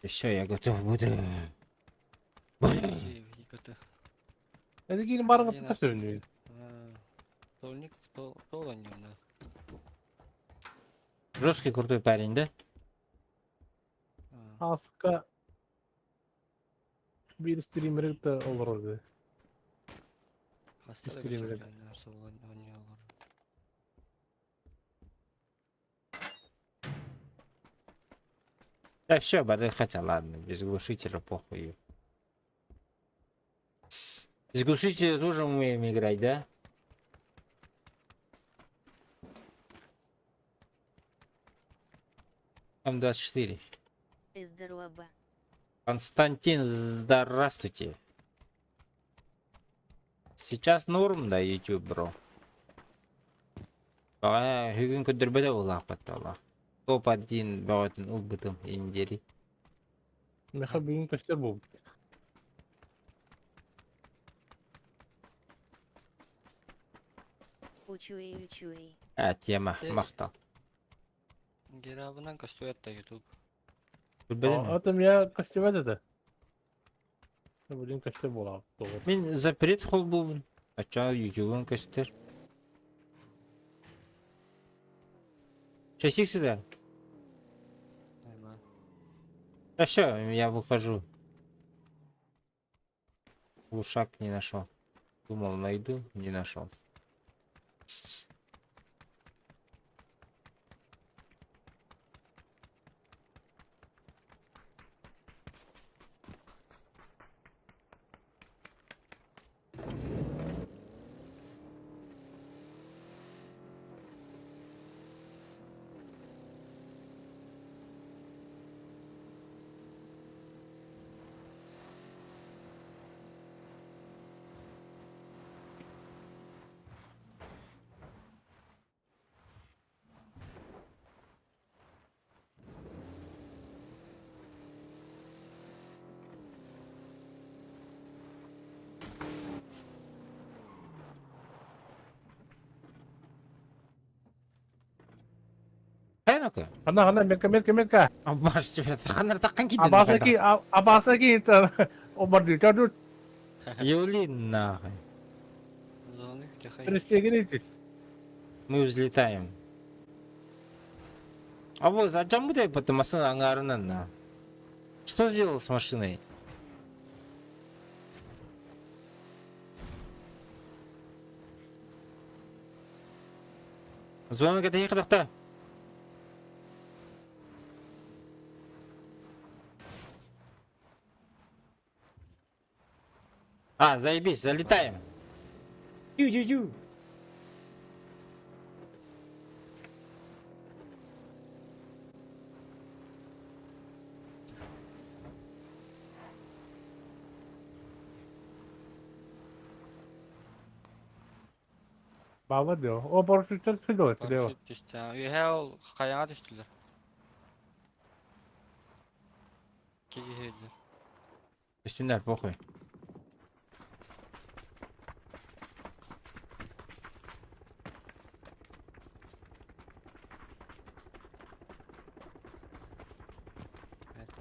Speaker 2: И все, я готов буду. Буду.
Speaker 5: Это кейин барыңа
Speaker 3: Блин,
Speaker 5: тута сөйнү.
Speaker 3: Толник тол да.
Speaker 2: Жесткий крутой парень, да?
Speaker 5: Аска бир стример да олор ди.
Speaker 3: Хаста да
Speaker 5: Стример.
Speaker 3: көрсөтөн олор.
Speaker 2: Да все, бары, хотя ладно, без глушителя похуй. Без глушителя тоже умеем играть, да? М24.
Speaker 1: Здорово.
Speaker 2: Константин, здравствуйте. Сейчас норм, да, YouTube, бро. Баҕа бүгүн көрдөрбөтө буолаахпатталла. Топ-1 бөҕөтүн ылбытым индери.
Speaker 5: Меха бүгүн көстөр бул.
Speaker 1: Учуэй, учуэй.
Speaker 2: А, тема,
Speaker 3: Те-
Speaker 2: махтал.
Speaker 3: Герабынан көстүөт да YouTube.
Speaker 2: Көрбөтүм.
Speaker 5: Это меня костюм это. Блин, костюм була.
Speaker 2: Мин запрет холбуубун. Ачча ютубун көстөр. Часик сюда.
Speaker 3: Нормально.
Speaker 2: Да все, я выхожу. Ушак не нашел. Думал, найду, не нашел. Хайнака?
Speaker 5: Ана, ана, метка, метка, метка.
Speaker 2: Абаш тебе ханар таккан киден.
Speaker 5: Абаса ки, абаса ки, обарды, чаду,
Speaker 2: Юлин нахуй.
Speaker 3: Зоны, тихо.
Speaker 5: пристегнитесь.
Speaker 2: Мы взлетаем. А вот, а джамбудай потом машина ангарынан на. Что сделал с машиной? Звонок это ехать. А, заебись, залетаем. Ю-ю-ю.
Speaker 5: Баба дио. О, парашюттер түдө, түдө.
Speaker 3: Парашют түстэ. Үөһээ ол хайаҕа түстүлэр. Киһи иһиллэр.
Speaker 2: Үстүннэр, похуй.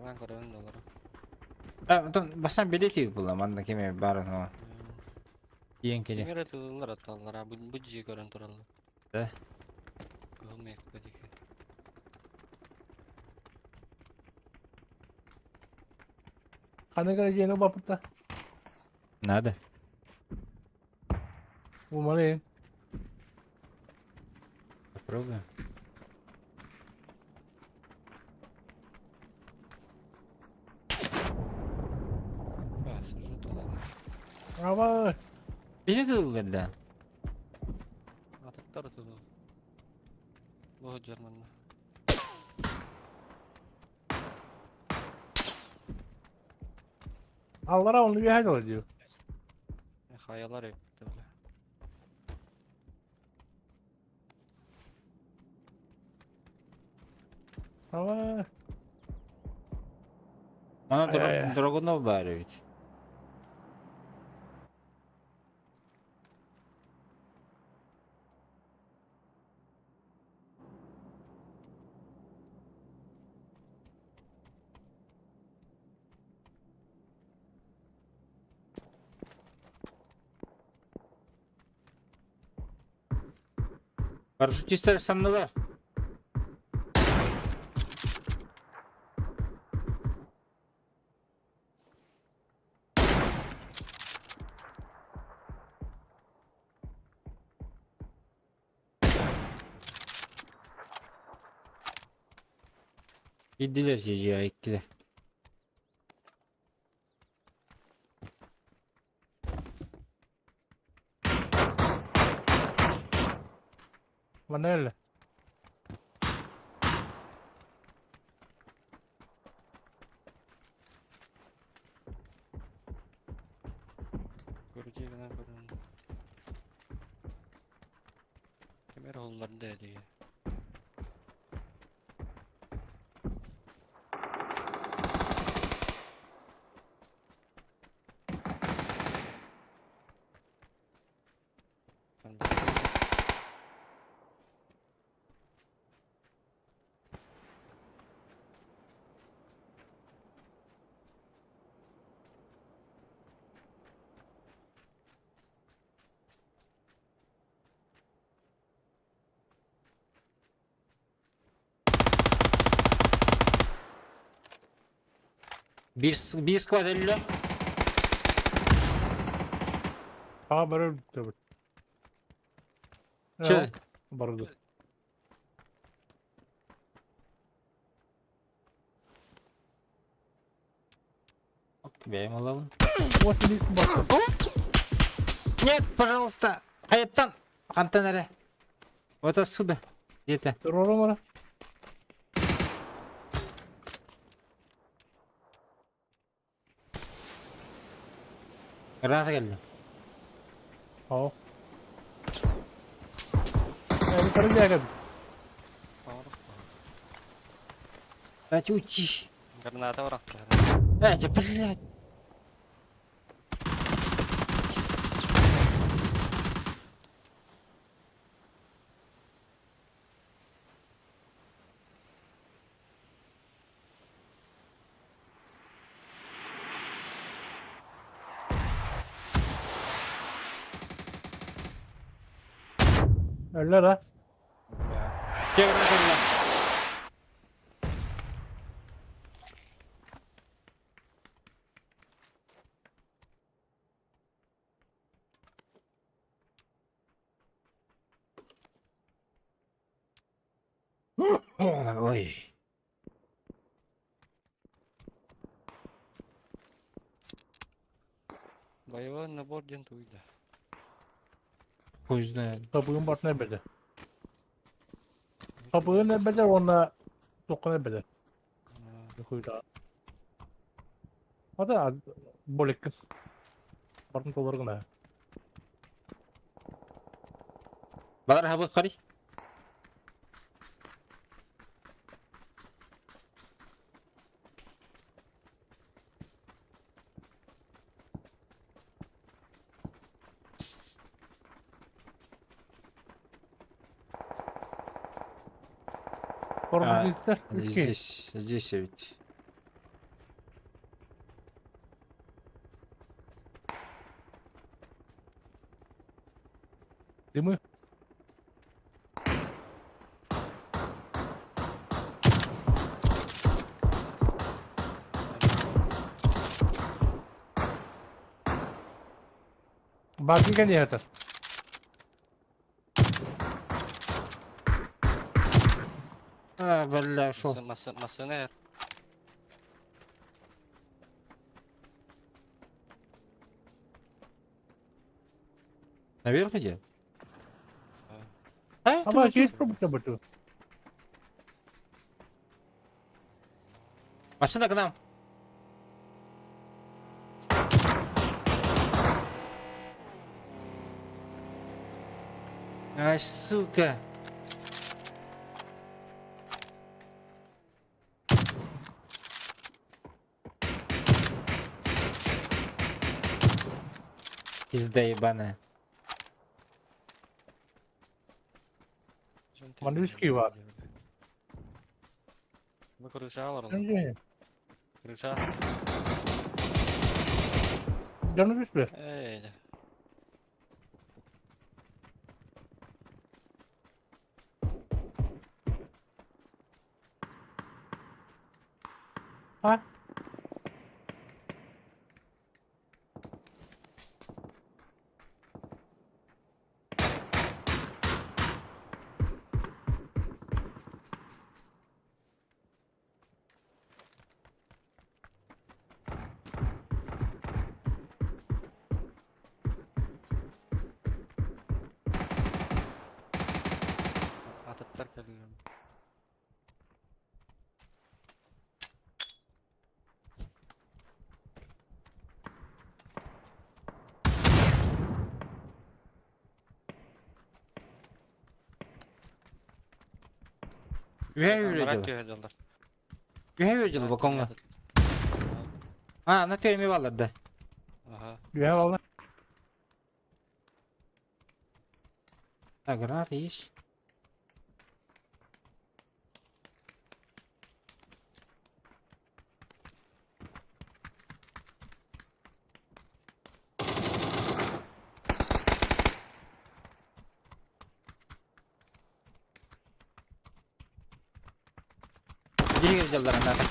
Speaker 3: Айтылаан көрөбүн да олору.
Speaker 2: А, онтон бастан билети була, манна кеме барын о. Иен келе.
Speaker 3: Кимэр ытыллар аталлар, а бу бу дьиэ көрөн тураллар.
Speaker 2: Да.
Speaker 3: Кыһыл миэкпэ диэки.
Speaker 5: Ханнык дьиэни баппыта.
Speaker 2: Надо.
Speaker 5: Умалын.
Speaker 2: Попробуем.
Speaker 3: Баа, сажу тулалар.
Speaker 5: Аба,
Speaker 2: Били тыллар да.
Speaker 3: Атыктар ытыллар. Бу дьарманна.
Speaker 5: аллара оны үөһэ дылы дио.
Speaker 3: Хайалар эбит бля.
Speaker 5: Аба,
Speaker 2: Она
Speaker 5: Ай-яй-яй.
Speaker 2: Драгунов бар ведь. Парашютисттер саннылар. Gittiler CG'ye ikili.
Speaker 5: манна эле.
Speaker 3: Көрүдүү гынан көрүн. Кимэр оһуллар да дии.
Speaker 2: Биир, биир сквад өллө.
Speaker 5: Аға бары өлбүттэр.
Speaker 2: Чөл.
Speaker 5: Барды.
Speaker 2: Бэйэм ылабын.
Speaker 5: Вот ini барды.
Speaker 2: Нет, пожалуйста. Хайаттан. Хантан эрэ. Вот отсюда. Где-то.
Speaker 5: Террором ара.
Speaker 2: Граната кэллэ.
Speaker 5: Ау. Эми көрө
Speaker 2: Дайте уйти.
Speaker 3: Граната бырахтылар.
Speaker 2: Э, да, блядь.
Speaker 5: Өллөр а.
Speaker 2: Дьэ, граната ылла. Ой.
Speaker 3: Боевой набор диэн туйда.
Speaker 2: Хуй знает.
Speaker 5: Табыгын бартына эбэдэ. Табыгын эбэдэ уонна туоххун эбэдэ. Хуйда. Ата болеккин. Бартын толор гына.
Speaker 2: Балар хабы қарай.
Speaker 5: Корбу диттер.
Speaker 2: Здесь, здесь ведь.
Speaker 5: Дымы. Баки конечно.
Speaker 2: А, бля, шо.
Speaker 3: Массына
Speaker 2: Наверх иди? А,
Speaker 5: А есть пробуйте буту.
Speaker 2: Машина к нам. Ай, сука. Пизда ебаная.
Speaker 5: Манвиски бар.
Speaker 3: Бу крыша олороллор. Крыша.
Speaker 5: Дьону түспүт.
Speaker 3: Эй,
Speaker 5: А?
Speaker 3: Атыттар кэллилэр.
Speaker 2: Үһэ үрэ
Speaker 3: Анараа
Speaker 2: дьылы.
Speaker 3: түһэ дьаллар.
Speaker 2: Үһэ үрэ дьылы бокоҥҥа. А, на төймө баллар да.
Speaker 3: Аха.
Speaker 5: Үһэ балла.
Speaker 2: Так, граната есть. Деревья дьаллар надо.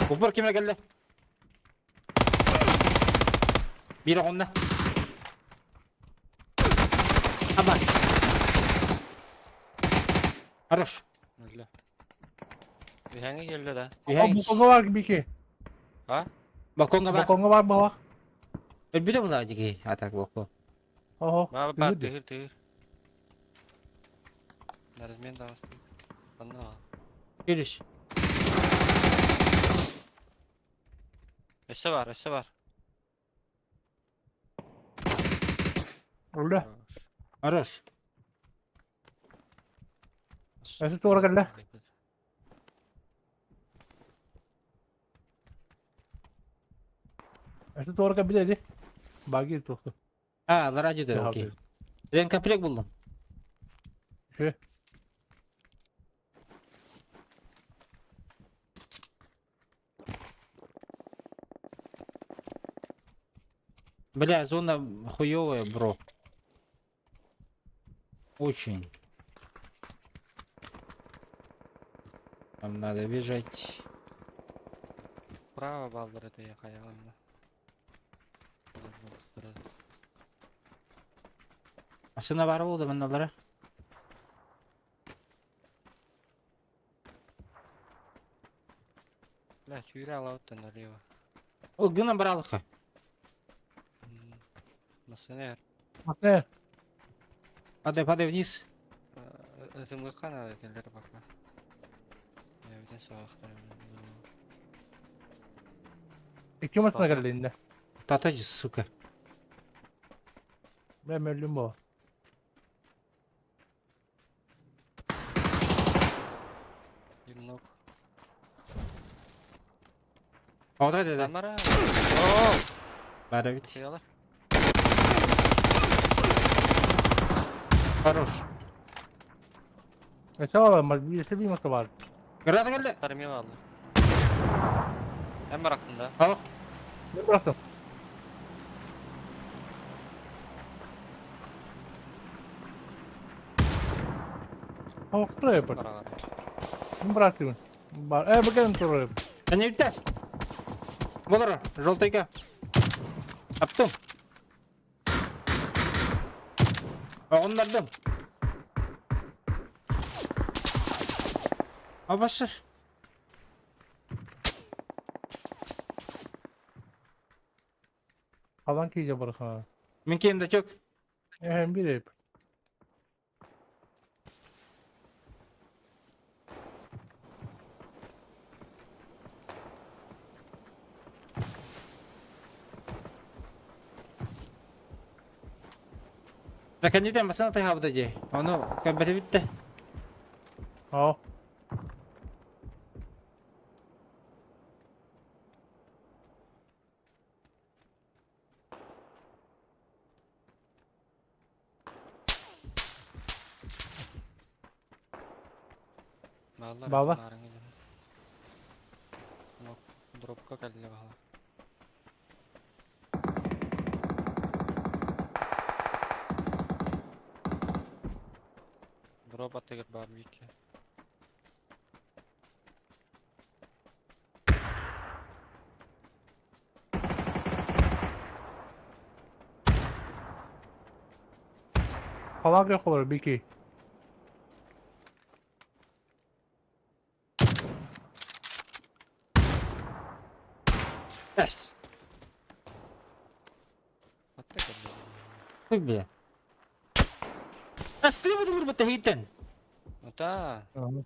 Speaker 2: Упор кимэ кэллэ? Биир оҕунна. Абас. Хорош.
Speaker 3: Өллө. Үһэҥи келле да.
Speaker 2: Үһэҥ.
Speaker 5: Балконга бар бики.
Speaker 3: А?
Speaker 2: Балконга бар.
Speaker 5: Балконга бар балак.
Speaker 2: Өлбүтэ була дики атак балкон.
Speaker 5: Ого.
Speaker 3: Баа баа
Speaker 5: Тыһыр
Speaker 3: тыһыр тыһыр. Нарызмен даҕаспыт. Анна аҕал.
Speaker 2: Yürüş.
Speaker 3: Өссө бар, өссө бар.
Speaker 5: Өллө.
Speaker 2: Хорош.
Speaker 5: Өссө туора кэллэ. Өссө туора кэлбит эди. Баги туохту.
Speaker 2: А, радио окей. Ремкомплект булдум.
Speaker 5: Үчүгэй.
Speaker 2: Бля, зона хуёвая, бро. Очень. Нам надо бежать.
Speaker 3: Право баллар это я хаяланна.
Speaker 2: Машина бар oldu bunlara.
Speaker 3: Бля, чүүрэ алабыттан налево.
Speaker 2: Ол гына баралыка.
Speaker 3: Насынер.
Speaker 5: Мате.
Speaker 2: Падай, падай вниз.
Speaker 3: Ытымгыкка надо этелер бака. Я бүтүн саҕахтар.
Speaker 5: Икки машина кэллэ инде.
Speaker 2: Тата сука.
Speaker 5: Мен өллүм бу.
Speaker 3: Немного.
Speaker 2: Ода dedi.
Speaker 3: Самара. О,
Speaker 2: Бара бит.
Speaker 3: Тыялар.
Speaker 2: Хорош.
Speaker 5: Өссө бар, биирсе бир маса бар.
Speaker 2: Граната келди.
Speaker 3: Тармил алды. Эн барақтын да.
Speaker 2: Ал.
Speaker 5: Мен бырахтым. Тамак турар
Speaker 3: Бара бара.
Speaker 5: Мен бырахтым. Бар. Э, бу кэлэн турар.
Speaker 2: Әне битте. Болор, желтыйга. Аптым. Оғындардым. Абашыр.
Speaker 5: Алан кийже барасың.
Speaker 2: Мен киімді чөк.
Speaker 5: Эһэм бир эп.
Speaker 2: Раканиден басына тайхабыда же. Оны көбәті бітті.
Speaker 5: Ау.
Speaker 3: Баллар.
Speaker 5: Балла.
Speaker 3: Дропка кэллэ баһала. Дроп аттыгыр бар бикке.
Speaker 5: Халак yok olur бики.
Speaker 2: Әс.
Speaker 3: Атты кэллэ.
Speaker 2: Хуй бля. Әс, слева дылыр бітті хейтен.
Speaker 3: Ота. Бля,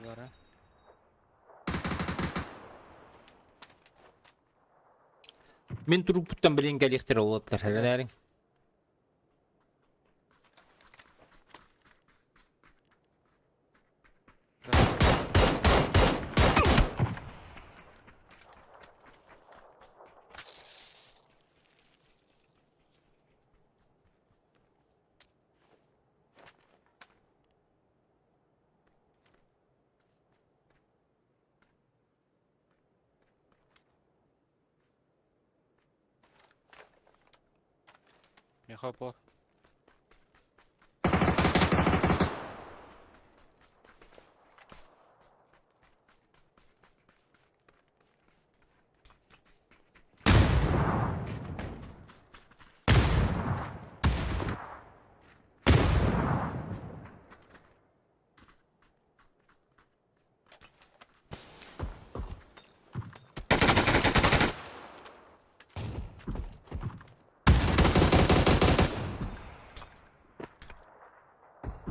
Speaker 3: бара.
Speaker 2: Мен туруп білен кәлектер олаттар. Хәләләрің.
Speaker 3: Миэхэ опор.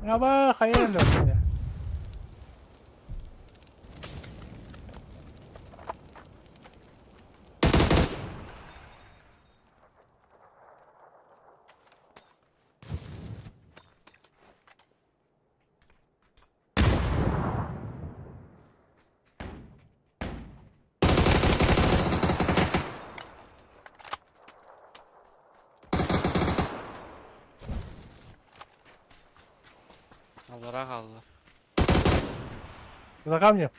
Speaker 5: Аба хайа элбэх.
Speaker 3: Аллараа хаалла.
Speaker 5: За камнем.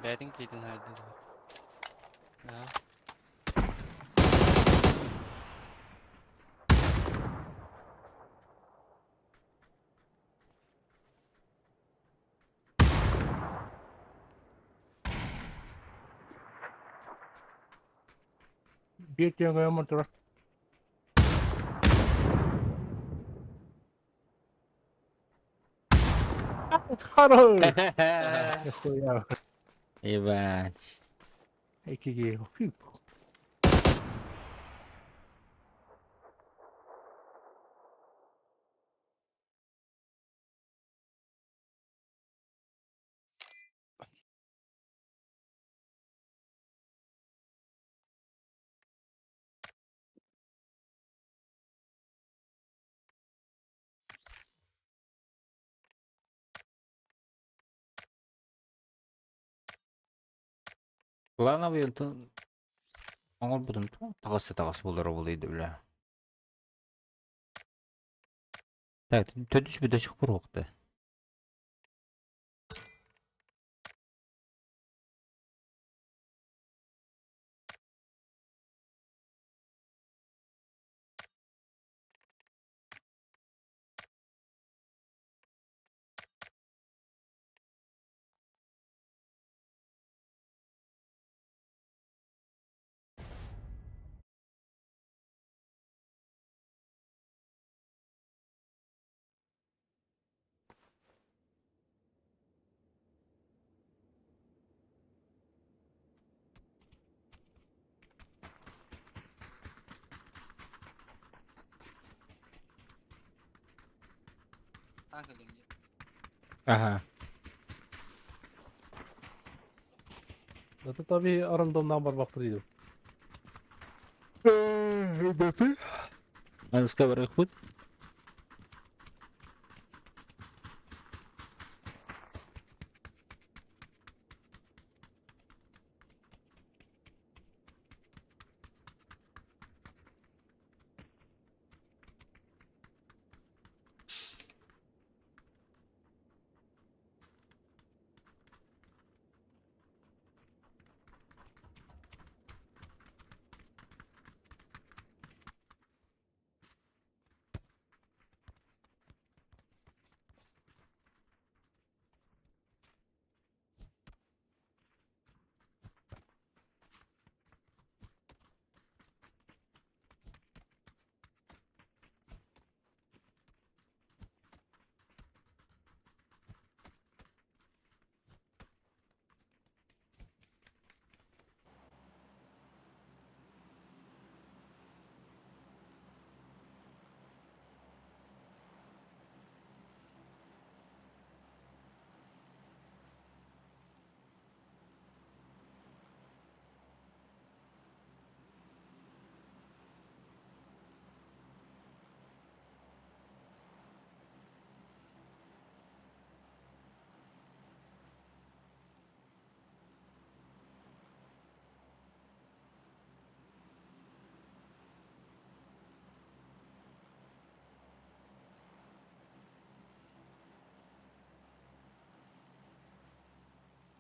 Speaker 3: Бэйэтин киитин хаайда дуо? Аа.
Speaker 5: Биир тиэҥ турар. Хорош! Нихуя.
Speaker 2: Ебать.
Speaker 5: Икки
Speaker 2: Плановый онтон оҥорбутум таҕыста таҕыс буолара буолуйда бля. Так, төрдүс до сих пор уохта. Ага.
Speaker 5: Это tabii рандомнан барбахпыт диир.
Speaker 2: Аныска барыахпыт.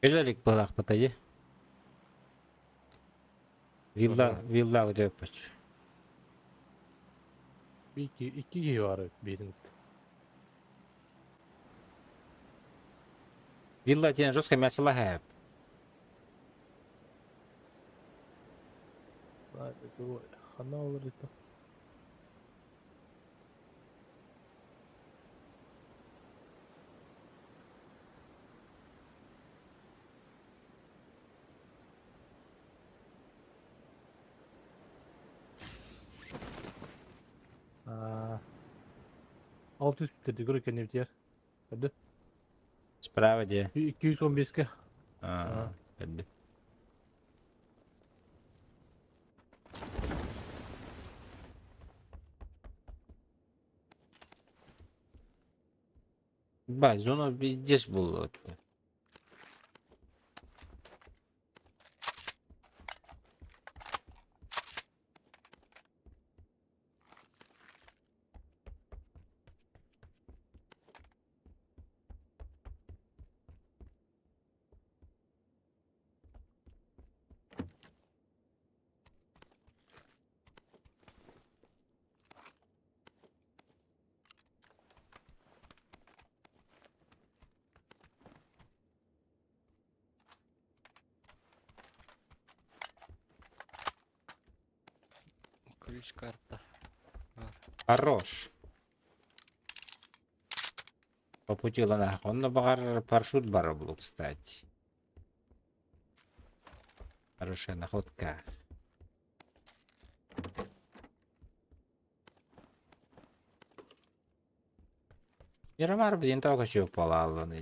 Speaker 2: Кэлэ илик быһыылаахпыт дии. Вилла, вилла өтөппөч.
Speaker 5: Икки, икки киһи бар эбит биирин.
Speaker 2: Вилла диэн жестко мясо
Speaker 5: Ханна олор это? Аа, 600 bitirdi көрө кэннибитигэр. Көрдө.
Speaker 2: Справа дии.
Speaker 5: 215-ке.
Speaker 2: Аа, көрдүм. Ба, зона здесь была.
Speaker 3: Ключ карта. Бар.
Speaker 2: Хорош. По пути нахуй. Он баҕар парашют бар был, кстати. Хорошая находка. Мирамар, блин, только что упала, ладно,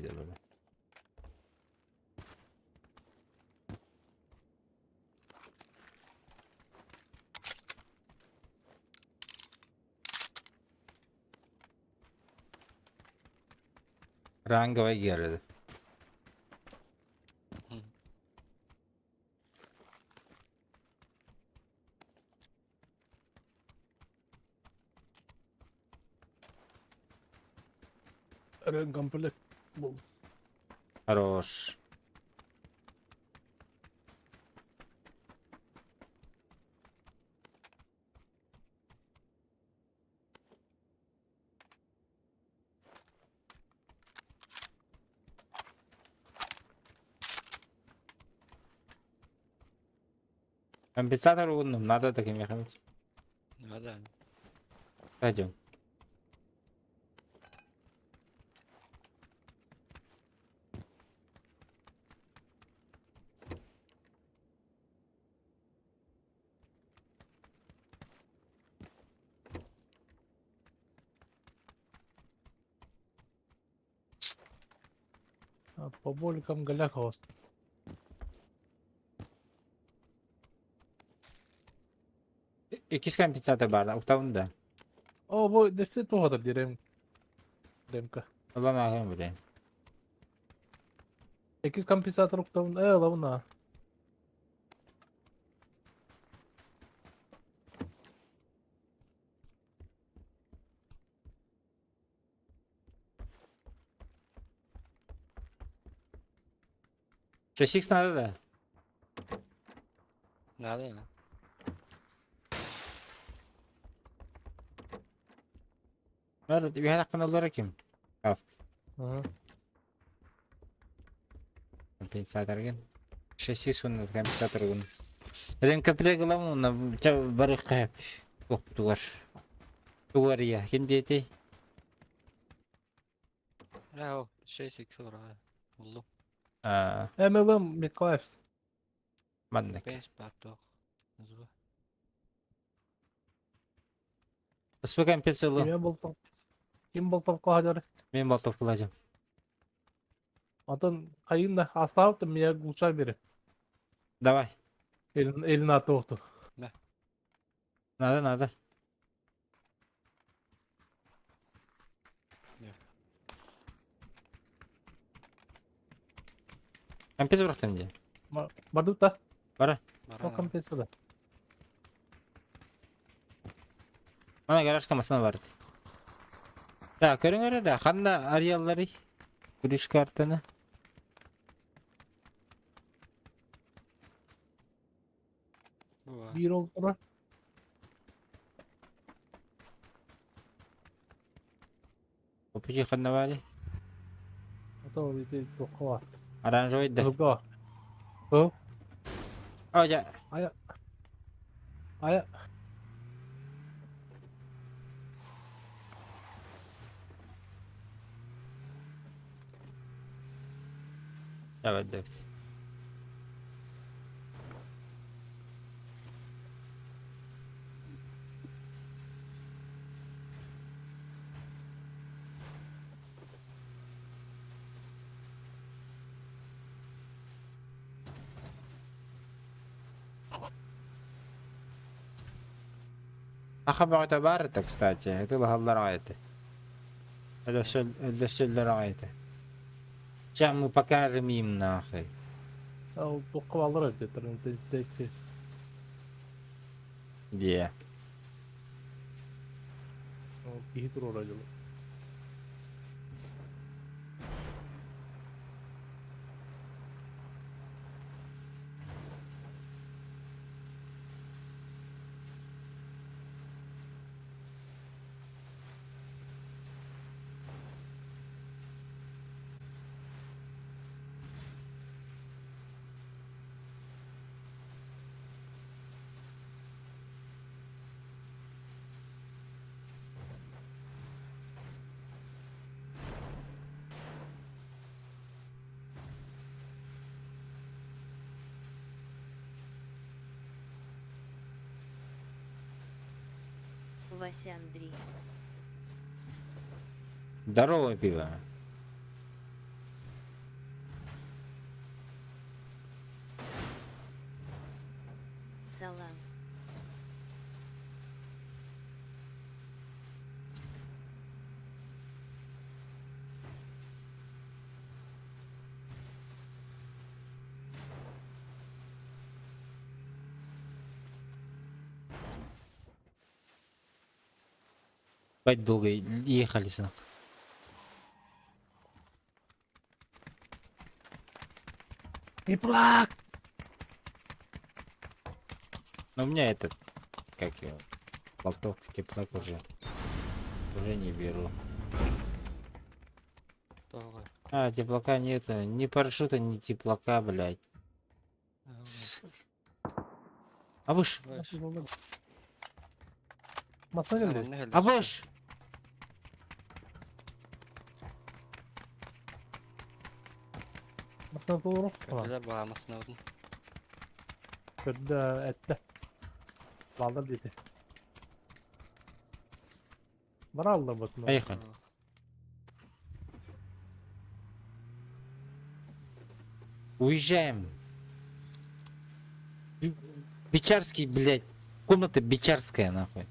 Speaker 2: Ранговая герда.
Speaker 5: Ренкомплект был.
Speaker 2: Хорош. Компенсатор угуннум, надо таким ехать.
Speaker 3: Ну да.
Speaker 2: Пойдем.
Speaker 5: А, по боликам голяк
Speaker 2: Иккис компенсатор бар, уктабын да.
Speaker 5: О, бу десе туһатыр дирем. Ремка.
Speaker 2: Улан ағым білейін.
Speaker 5: Экис компенсатор уктабын. Э, лавна.
Speaker 2: 6 надо да?
Speaker 3: Надо, да.
Speaker 2: Мэр, үһә каналлары ким? Каф.
Speaker 5: Ага.
Speaker 2: Компенсатор ген. 6 уны компенсатор гын. Ренкомплект главный, на барык кап. Тугар. Тугар я. Ким дейти?
Speaker 3: Да, 6 икс ура. Уллу.
Speaker 2: А,
Speaker 5: MLM Миколаевс.
Speaker 2: маннык.
Speaker 3: Бес бар тоқ. Назва.
Speaker 2: Спы компенсиялы.
Speaker 5: Ким болтом? Ким болтом кладер?
Speaker 2: Мен болтов кылажым.
Speaker 5: Атын кайын да меня глушар бери.
Speaker 2: Давай.
Speaker 5: Элин элин аты оқту.
Speaker 2: Надо, надо. Компенсия бырахтым дии.
Speaker 5: Бардык да.
Speaker 2: Бара.
Speaker 5: О компенсия да.
Speaker 2: Мана гаражка масына барды. Да, көрүңөр да, ханна ариаллары. Күрүш картаны.
Speaker 3: Бу бар.
Speaker 5: Биир ол турар.
Speaker 2: Опыти ханна баарый?
Speaker 5: Ото ити туохха баар.
Speaker 2: Оранжевый да.
Speaker 5: Кыһылга баар. Кыһыл.
Speaker 2: О, дьэ.
Speaker 5: Айа. Айа.
Speaker 2: Давай, давай. Аха бөҕөтө баар этэ, кстати. Ытылаһаллар аҕай этэ. Өлөсөллөр аҕай этэ. Сейчас мы покажем им нахуй.
Speaker 5: Туохха бааллар эбит
Speaker 2: Где?
Speaker 5: Киһи туруора дьолу.
Speaker 1: Вася Андрей.
Speaker 2: Здорово, пиво.
Speaker 1: Салам.
Speaker 2: Бать долго ехали нахуй.
Speaker 5: Теплак!
Speaker 2: Но у меня этот, как его, болтовка, теплак уже. Уже не беру.
Speaker 3: Тоҕо.
Speaker 2: А, теплака нету. Ни парашюта, ни теплака, блядь. С- А вы ж,
Speaker 5: Масса кэллэ.
Speaker 2: а вы ж!
Speaker 5: Масса толору
Speaker 3: Көрдүлэр баа массыынабытын.
Speaker 5: Көрдө эттэ. Балдар диэтэ. Бараллар ботуна.
Speaker 2: Поехали. Уезжаем. Бичарский, блядь. Комната Бичарская, нахуй.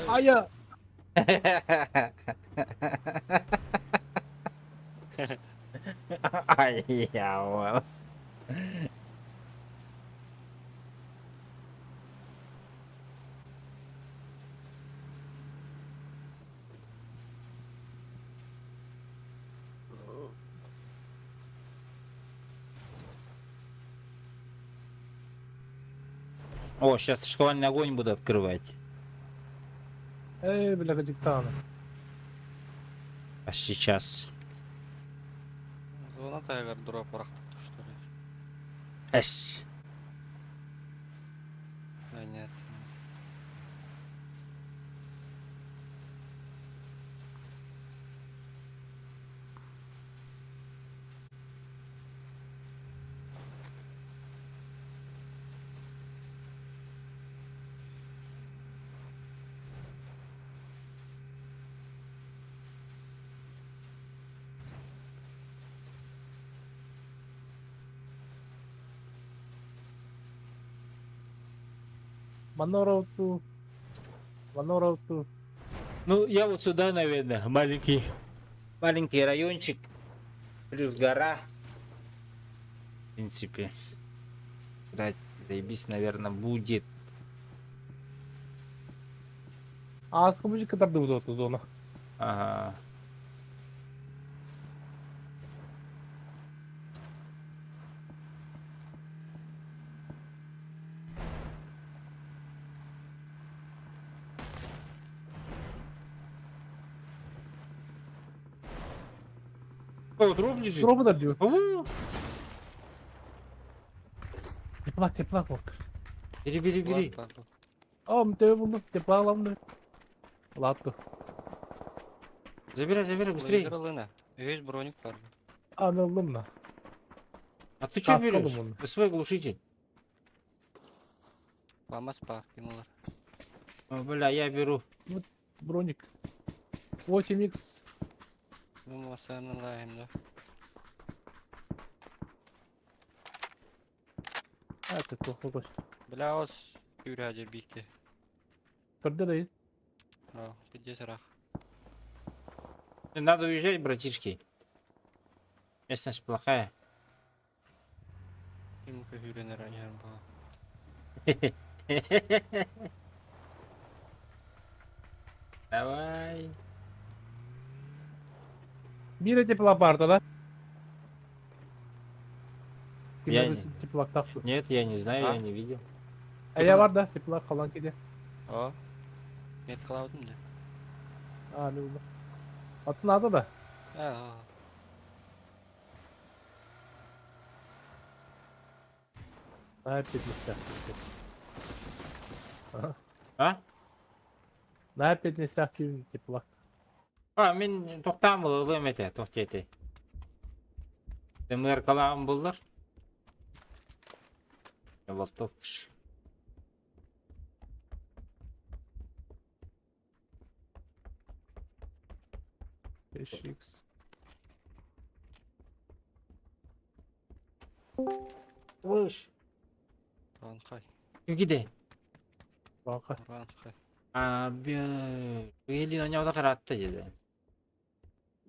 Speaker 5: Айа!
Speaker 2: Ай, я О, сейчас шквальный огонь буду открывать.
Speaker 5: Эй, бля, кадьиктааны.
Speaker 2: А сейчас.
Speaker 3: Зона тайгар дроп барахтар что ли?
Speaker 2: Эс.
Speaker 3: Да нет.
Speaker 5: Манна ороуту. Манна ороуту.
Speaker 2: Ну, я вот сюда, наверное, маленький. Маленький райончик. Плюс гора. В принципе, играть заебись, наверное, будет.
Speaker 5: Ааска музыка тардыбыт оту зона.
Speaker 2: Ага. О, дроп лежит.
Speaker 5: Дробу да диyor.
Speaker 2: Ух!
Speaker 5: Теплак теплак болтур.
Speaker 2: Бери, бери, бери.
Speaker 3: Бар, бар.
Speaker 5: Aa MTV buldum. Теплак alalım. Lattu.
Speaker 2: Забирай, забирай, быстрее.
Speaker 3: Лына. Үһүс броник бар.
Speaker 5: Anıldım da.
Speaker 2: А ты что
Speaker 5: Каска
Speaker 2: берешь?
Speaker 5: алым
Speaker 2: Свой глушитель.
Speaker 3: Фамас бар, ким олар.
Speaker 2: О, бля, я беру.
Speaker 5: Броник. 8х.
Speaker 3: Бу масаны лайым да.
Speaker 5: Это плохо.
Speaker 3: Бля, ос үрәҗе бикте.
Speaker 5: Көрдө да.
Speaker 3: А, пиздец рах.
Speaker 2: Надо уезжать, братишки. Местность плохая.
Speaker 3: Ким көһүренер аяр бу.
Speaker 2: Давай.
Speaker 5: Бире теплак барды да.
Speaker 2: Я
Speaker 5: Ким теплак такты.
Speaker 2: Нет, я не знаю,
Speaker 3: А?
Speaker 2: я не видел.
Speaker 5: Эя бар да теплак калан кеде.
Speaker 3: О. Мет кылабыдым да.
Speaker 5: А, не булды. Атын ады да.
Speaker 3: А,
Speaker 5: На 5
Speaker 2: А?
Speaker 5: На 5 теплак.
Speaker 2: А, мин тохтаан ылыам этэ, тохтети. МРКлаан буллар. Болтовш.
Speaker 5: Х.
Speaker 2: Выш.
Speaker 3: Уранхай,
Speaker 2: Где?
Speaker 5: Бака.
Speaker 3: уранхай.
Speaker 2: А, бе... Елин оñода каратта деді.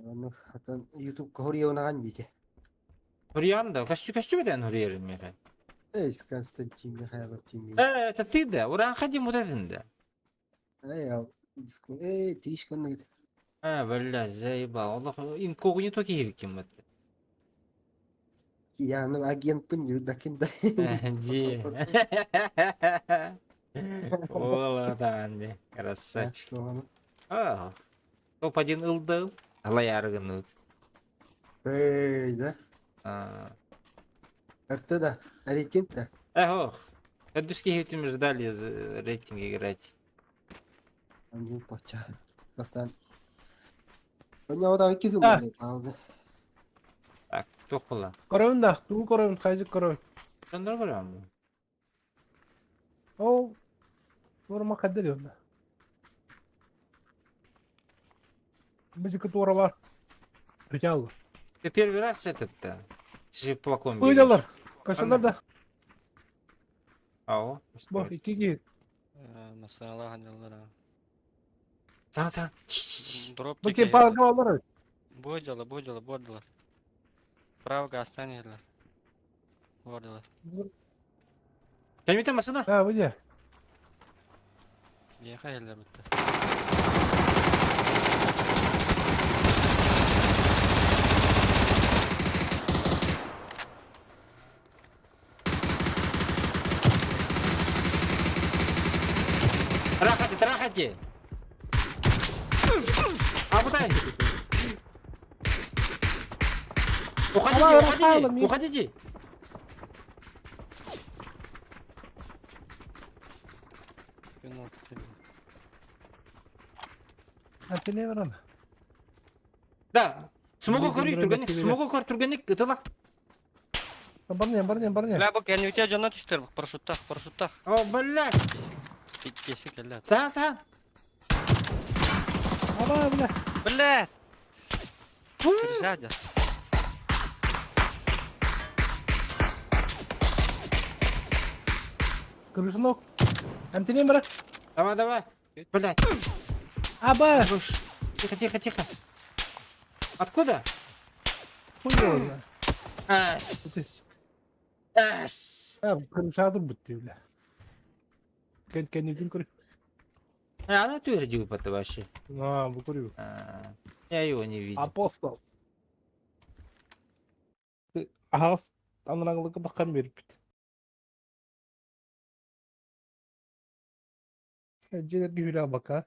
Speaker 6: Ону хатан YouTube хорионаgan дите.
Speaker 2: Хуриан да, костю костю беден хуриерин меха.
Speaker 6: Эй, Константин Михайлов Тимин.
Speaker 2: Э, это ты да, уран хадим вот этот да.
Speaker 6: Эй, ал диско. Эй, тиш конны.
Speaker 2: А, бля, заебал. Аллах, инкогнито киһи ким это.
Speaker 6: Я ну агент пын юрдакин да.
Speaker 2: Ди. Ола да, красавчик. А, топ-1 ылдыл. Алай аргынут.
Speaker 6: Эй, да. Арты да. Рейтинг да.
Speaker 2: Эх, Эдүски хитим ждали рейтинг играть.
Speaker 6: Аню пача. Бастан. Оня ода iki gün
Speaker 5: А.
Speaker 6: болды.
Speaker 2: Так, туох буолла?
Speaker 5: Көрөбүн да, тугу көрөбүн, хайзык көрөбүн.
Speaker 2: Дьоннор көрөм.
Speaker 5: Ол Норма кадыр онда. Быжыкы туора бар. Бүтәл.
Speaker 2: Ты первый раз этот-то? Плаком берешь.
Speaker 5: Уйдалар. Кашалар да.
Speaker 2: Ау.
Speaker 5: Бу iki ки.
Speaker 3: Масалар ханылар.
Speaker 2: Сан, сан.
Speaker 3: Дроп
Speaker 5: Бу ки палга алар.
Speaker 3: Бу дела, бу дела, бу дела. Правга останелер. Бордылар.
Speaker 2: Кәмите масына?
Speaker 5: Ha, бу не.
Speaker 3: Яха еллер битте.
Speaker 2: Трахайте, трахайте. Абутай. Уходите,
Speaker 5: Давай,
Speaker 2: уходите,
Speaker 5: Михайло, Мих-
Speaker 2: уходите.
Speaker 3: Кино.
Speaker 5: Антене бар ана.
Speaker 2: Да. Смогу
Speaker 5: Блин,
Speaker 2: көрүй
Speaker 5: блин,
Speaker 2: түргенник,
Speaker 5: блин.
Speaker 2: смогу көр түргенник, ытыла.
Speaker 5: Бар не, бар не, бар не.
Speaker 3: Бля, бу кәнүтә жана төштер, парашюттах, парашюттах.
Speaker 2: О, блядь.
Speaker 3: Кесфик әллә.
Speaker 2: Сан, сан.
Speaker 5: Ала, бля.
Speaker 3: Бля! Держать.
Speaker 5: Крышынок. Антене бар.
Speaker 2: Давай, давай. Блядь.
Speaker 5: Аба.
Speaker 2: Хорош. Тихо, тихо, тихо. Откуда?
Speaker 5: Хуй его знает.
Speaker 2: А, с- Эс!
Speaker 5: Кырышаа турбут дии Кэннитин көр.
Speaker 2: А, она тоже это вообще.
Speaker 5: А, бу көрү.
Speaker 2: Я его не видел.
Speaker 5: Апостол. Аһаҕас анараңылыкка таххан биэрбит. Дьиэлэргэ үһүрэ бака.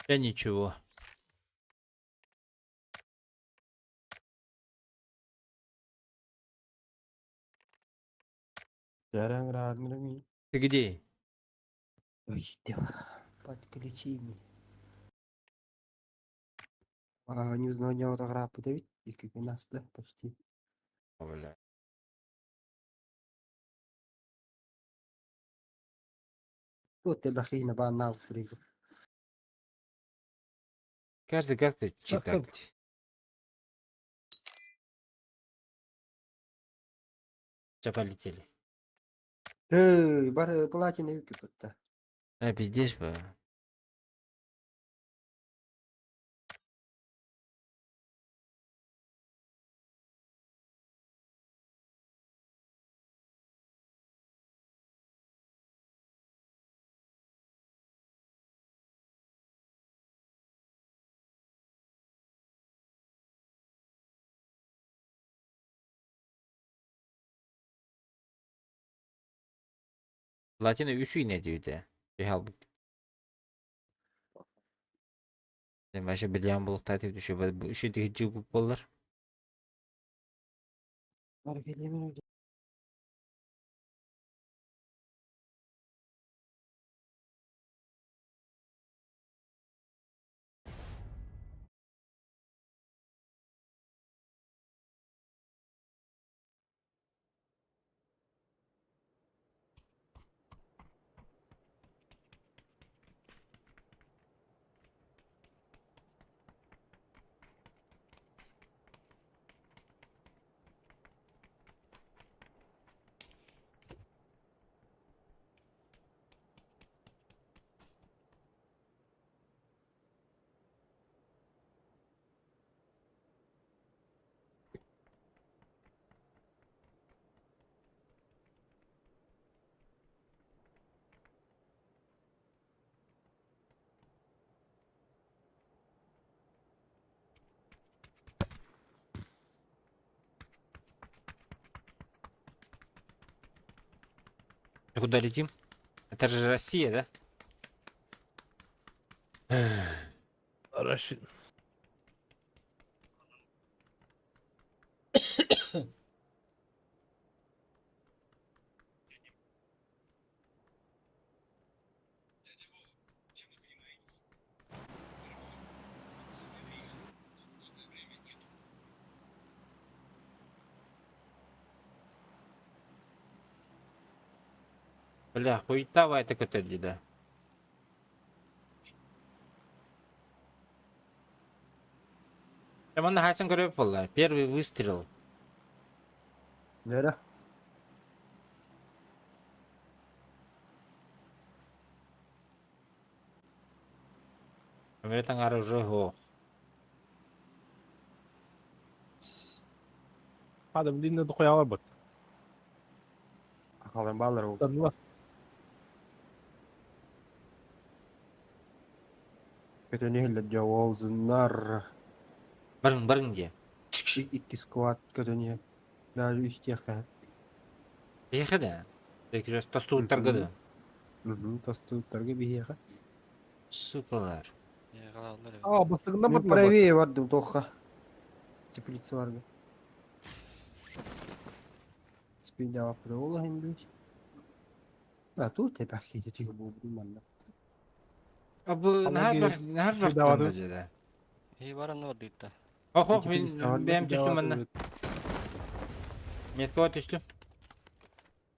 Speaker 2: Да ничего. Ты где?
Speaker 6: Видел. Подключение. А, не знаю, не фотографию давить. И как у нас, да, почти.
Speaker 2: О, бля.
Speaker 6: Вот ты бахина банал фригу.
Speaker 2: Каждый как-то читать. Сейчас полетели.
Speaker 6: Эй, бар платина юки тут.
Speaker 2: А, пиздешь, ба. Платина үс үйне диүтэ. Бихал. Вообще билиан булуктаа тип түшө үшү тихи боллар. А куда летим? Это же Россия, да?
Speaker 5: Россия.
Speaker 2: Бля, хуйта это көтөлдү да. Манна хасан көрөп болла. Первый выстрел.
Speaker 6: Да.
Speaker 2: Өмөртан ары уже хо.
Speaker 5: Hadi bildiğinde de koyarlar bak.
Speaker 6: Ахалан баллар ол.
Speaker 5: Tanılar.
Speaker 6: Көтөнү жауалзыннар.
Speaker 2: Барың барың де.
Speaker 6: Икки сквад көтөнү. Даже үч тияқта.
Speaker 2: Бейхе да. Тек тостууттарга да.
Speaker 6: Тостууттарга биһиэхэ.
Speaker 2: Сукалар.
Speaker 5: Aa бастығында
Speaker 6: Мен
Speaker 5: бардылар.
Speaker 6: правее бардым тоққа. Теплица барга. Спинда прола хинди. А тут te бахи ти бу манна.
Speaker 2: А бу нахар бар нахар бар да.
Speaker 3: И баран ордыйта.
Speaker 2: Охо, мен бэм түстүм манна. Меткова түстүм.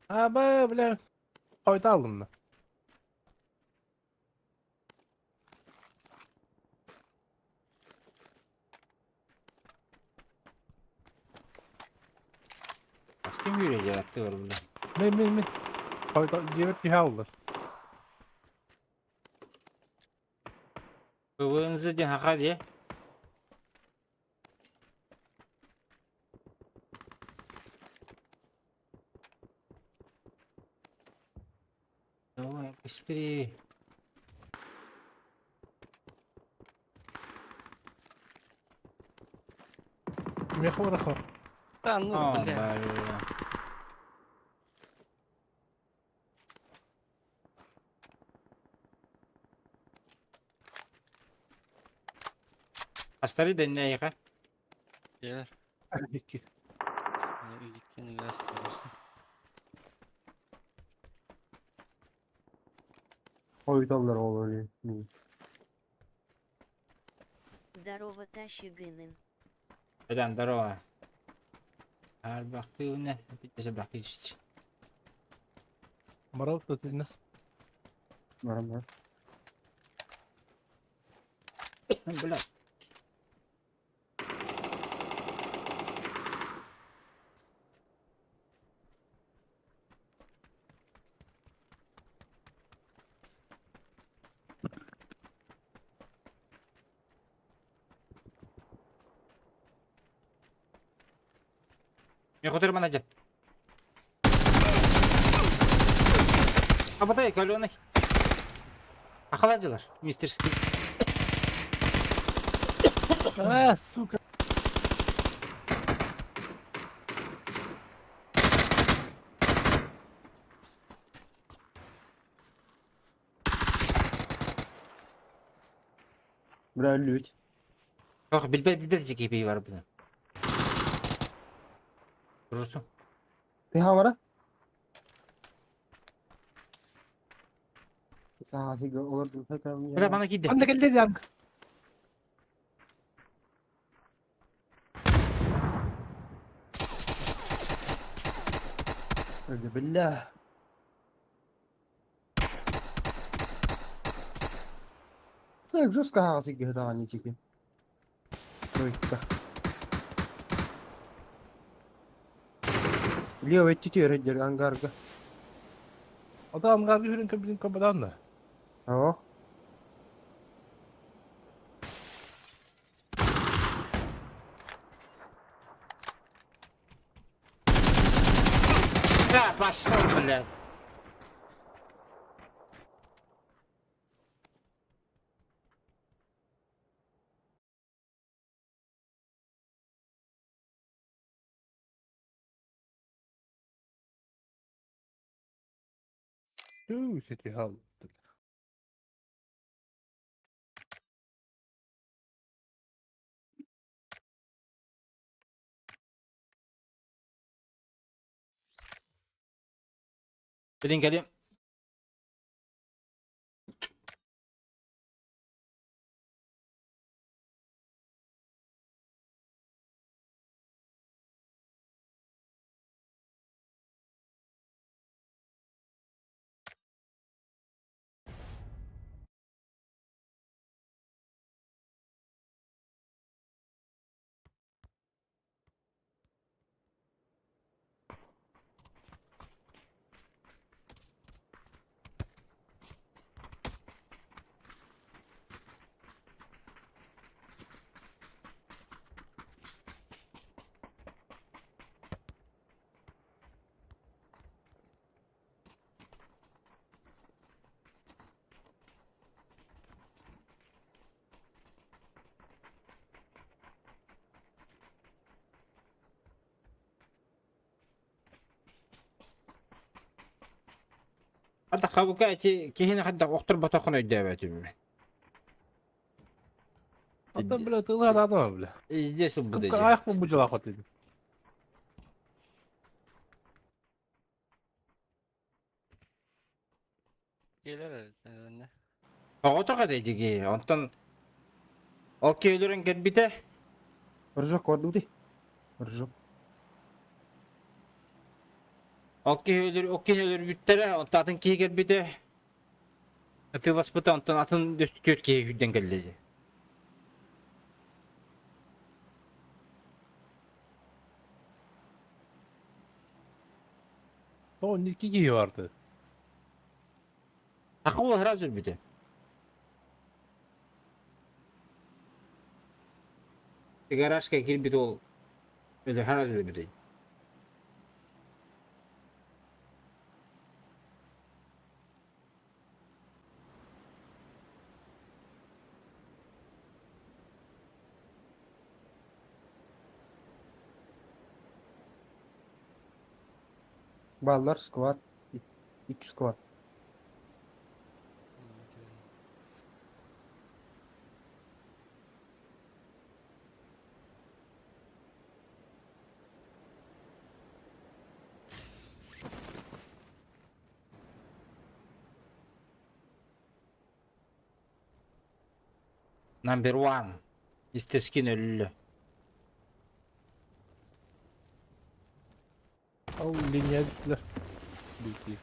Speaker 5: А ба бля. Қойта алдым да.
Speaker 2: С кем Юрий жаратты бар бunda?
Speaker 5: Мин мин мин. Дьиэбэр түһэ аллар.
Speaker 2: ПВНЗ диэн хаха дии. Давай, быстрее.
Speaker 5: Меха барахар.
Speaker 3: Да ну,
Speaker 2: А,
Speaker 3: бля.
Speaker 2: бля. Астары дэннэйиха.
Speaker 3: Gel.
Speaker 5: Икки.
Speaker 3: Иккини gösterisi.
Speaker 6: Хойуталлар ол өлүү. Мин.
Speaker 1: Здорово, тащи гынын.
Speaker 2: Эдэн здорово. Арбахтыына питтесе бакыч.
Speaker 5: Марал татына.
Speaker 6: Барам бар.
Speaker 2: Бля. Я хотел менеджер. Абатай, каленый. Ахаладилар, мистерский.
Speaker 5: А, сука.
Speaker 6: Бля өлүүт.
Speaker 2: Ох, билбет билбет жеке бар бұны. Durursun.
Speaker 6: Тыха бара? Саха сигэ олор
Speaker 2: Бля, bana gidi.
Speaker 5: Анда келди ян.
Speaker 6: Billah. Сак жестко хаға сигэ даҕаны чики. Ой, Лео өттүтү өрөддөр ангарга.
Speaker 5: Ата ангар жүрін кабин кабадан да.
Speaker 6: Оо.
Speaker 2: Да, пошел, блядь.
Speaker 5: Түү, сети хал.
Speaker 2: Bilin geleyim. Hatta kabuka eti kihini hatta oktur batokun ödeyebetüm.
Speaker 5: Ата бля тыла да да бля.
Speaker 2: Здесь bu
Speaker 5: Кыпка аяк бу жала хот деди.
Speaker 3: Gelir herhalde.
Speaker 2: Оҕото дедиги, онтон ол киһилэрин кэлбитэ,
Speaker 6: Рыжок көрдү. Рыжок.
Speaker 2: ол киһилэр ол киһилэр бүттэрэ, онтон атын киһи кэлбитэ. Атыыласпыта, онтон атын дөстү киһи үрдэн кэллэ.
Speaker 5: 12 киһи барды.
Speaker 2: Акула сразу өлбүтэ. Гаражка киирбит уол өлө сразу өлбүтэ.
Speaker 6: Баллар сквад. Икки сквад.
Speaker 2: Number one. Истескин өллө.
Speaker 5: Ол линия түстүлэр. Бити.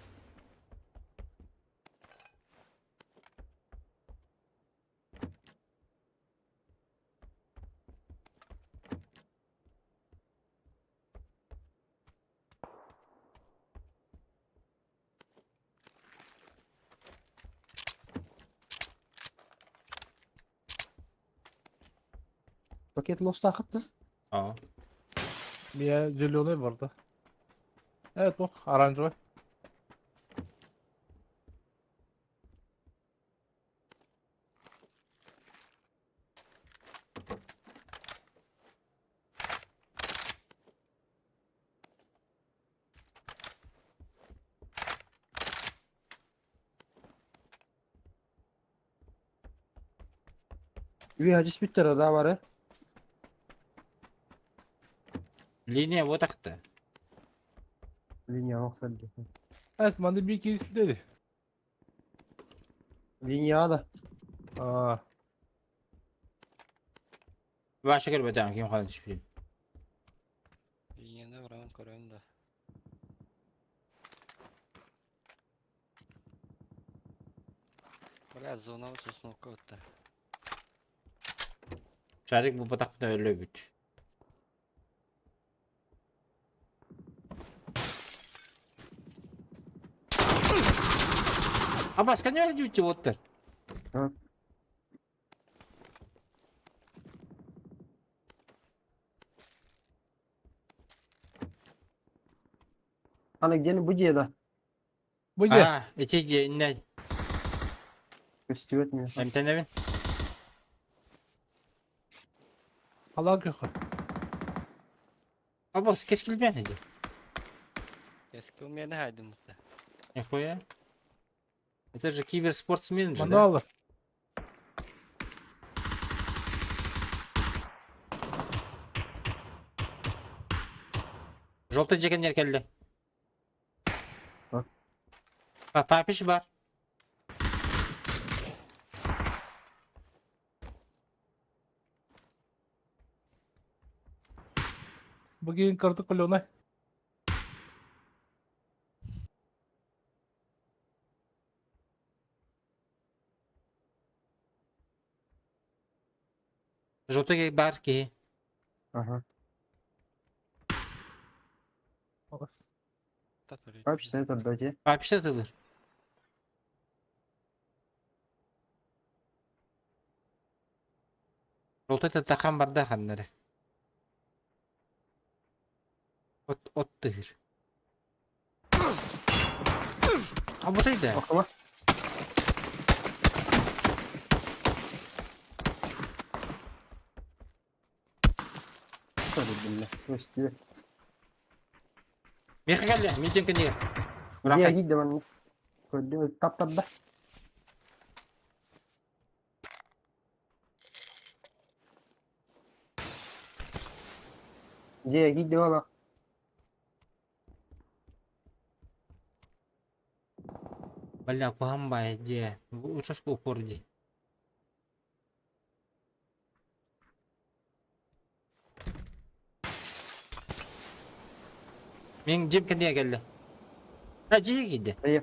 Speaker 6: Пакет лостаахыт да?
Speaker 2: Аа.
Speaker 5: Мия зеленый барда. Evet bu оранжевый.
Speaker 6: Үө хадьыс бүттэр да бары.
Speaker 2: Линия вот акта.
Speaker 6: Линия охсор дии.
Speaker 5: Evet манна bir киһи dedi.
Speaker 6: Линия да.
Speaker 5: Аа.
Speaker 2: Ваша көрбөтөөн ким хаlan түспүтүн.
Speaker 3: Линияны барамын көрөм да. Бля, зона сосновка отта.
Speaker 2: Шарик бу батакпына өлөбүт. Абас, конечно, дьүүчү оттар.
Speaker 6: Аны гени бу дьиэ да.
Speaker 5: Бу дьиэ.
Speaker 2: Аа, ити дьиэ иннэ
Speaker 6: Көстүбэт миэхэ.
Speaker 2: эмтэнэбин.
Speaker 5: Халаан көхө.
Speaker 2: Абас, кэскилбээн эди.
Speaker 3: Кэскил миэнэ хайдым да.
Speaker 2: Нихуя. Это же киберспортсмен же, да?
Speaker 5: Манна алар.
Speaker 2: Желтый дьиэ кэллэ.
Speaker 6: А?
Speaker 2: А, папиш бар.
Speaker 5: Бүгін кырдык көлөөнө.
Speaker 2: Желтый бар киһи.
Speaker 6: Аха.
Speaker 3: Татыр.
Speaker 6: Вообще это дайте.
Speaker 2: Папиш тылыр. Желтый тахан барда ханнары. От от тыгыр. А вот это.
Speaker 6: Охла. Көстүбэт.
Speaker 2: Меха кэллэ, мин дьиэм
Speaker 6: Дьиэ киирдэ манна. Көрдүм тап-тарда. Дьиэ киирдэ буола.
Speaker 2: Бля, куһаҕан дьиэ. Участка упор дии. Мин дьиэм кэннигэр кэллэ. А, дьиэ киирдэ.
Speaker 6: Эйэ.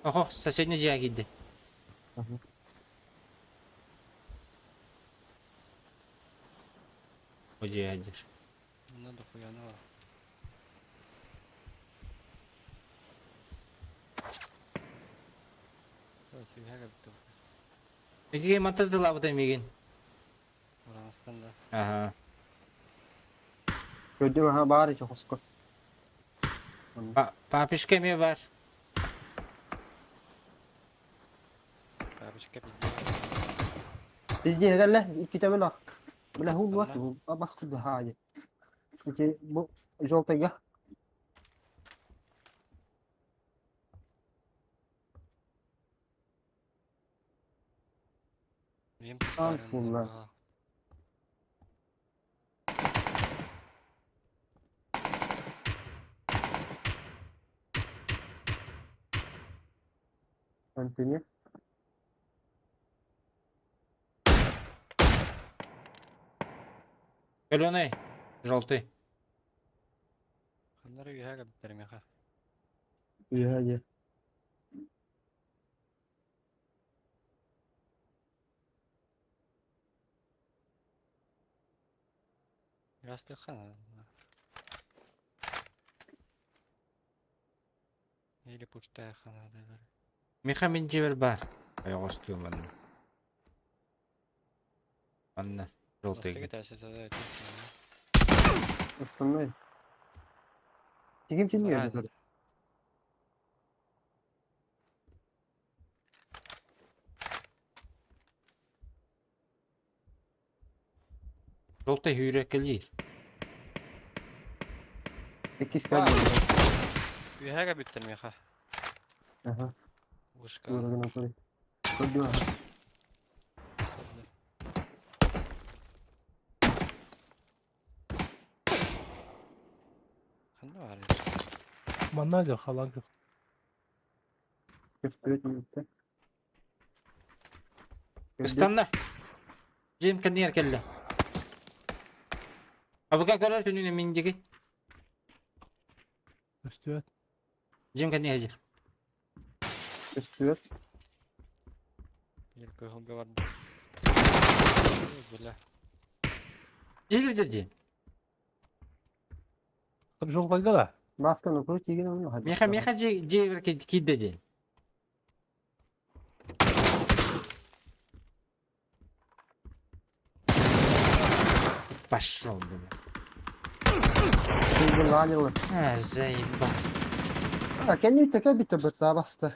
Speaker 2: Охо, соседний дьиэ киирдэ.
Speaker 6: Аха.
Speaker 2: О дьиэ дьиэ.
Speaker 3: Надо хуяна. Сүүһэ кэбиттэ.
Speaker 2: Ити мантан тылаабыта миигин.
Speaker 3: Ураҕастан да.
Speaker 2: Аха.
Speaker 6: Көрдүм аха баар ити хоско.
Speaker 2: Папишка эмиэ баар.
Speaker 3: Папишка пиздец.
Speaker 6: Пиздец кэллэ иккитэ бile. Бile хулла баскы хаайы. Ити бу желтыйга.
Speaker 3: Им
Speaker 6: Танк булла. Антони.
Speaker 2: Зеленый. Желтый.
Speaker 3: Ханнары үөһэ кэбиттэр миэхэ.
Speaker 6: Үөһэ дьэ.
Speaker 3: Гастыхха надо. Или пуштайха надо.
Speaker 2: Миха мин дьиэбэр баар. Ойоҕостуу манна. Манна. Желтыйга.
Speaker 6: Основной. Тигим тиннер жатар.
Speaker 2: Желтый hүүрэ кэлиир.
Speaker 6: Иккис кэллэ.
Speaker 3: Үөһэ кэбиттэр миэхэ.
Speaker 6: Аха.
Speaker 3: Вышка.
Speaker 6: Уурагынан көрүй. Көрдүм аха.
Speaker 3: Ханна баар?
Speaker 5: Манна дьэ халаан көх.
Speaker 6: Көстүбэт минутта.
Speaker 2: Ыстанна. Дьиэм кэннигэр кэллэ. Абыка көрөр түнүнэ мин диги.
Speaker 5: Көстүбэт.
Speaker 2: Дьиэм кэннигэр дьир.
Speaker 6: Көстүбэт.
Speaker 3: Биир кыһылга барда. Бля.
Speaker 2: Дьиэгэр дьир дьиэ.
Speaker 5: Жолтайга да.
Speaker 6: Масканы куру тиген онно.
Speaker 2: Миэхэ миэхэ дьиэ дьиэбэр киирдэ дьиэ. Пошел, бля.
Speaker 6: Тиген ланилы.
Speaker 2: А, заебал.
Speaker 6: А кенни теке битте бытта басты.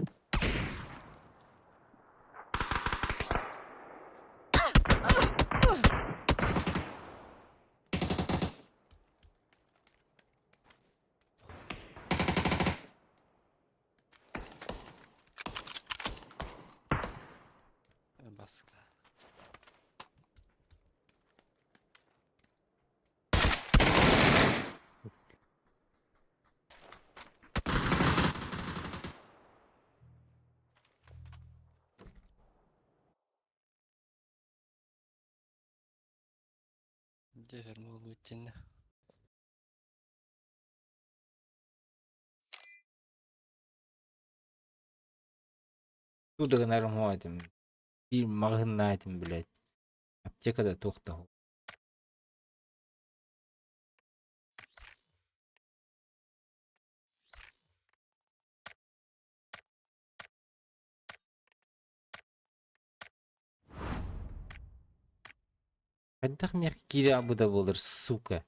Speaker 3: Баска. Где вернул лутин?
Speaker 2: Тудыгынарым этим. Биир маҕаһыыннаах этим, блядь. Аптекада туох да суох. Хайдах миэхэ киирэ абыта буолар, сука.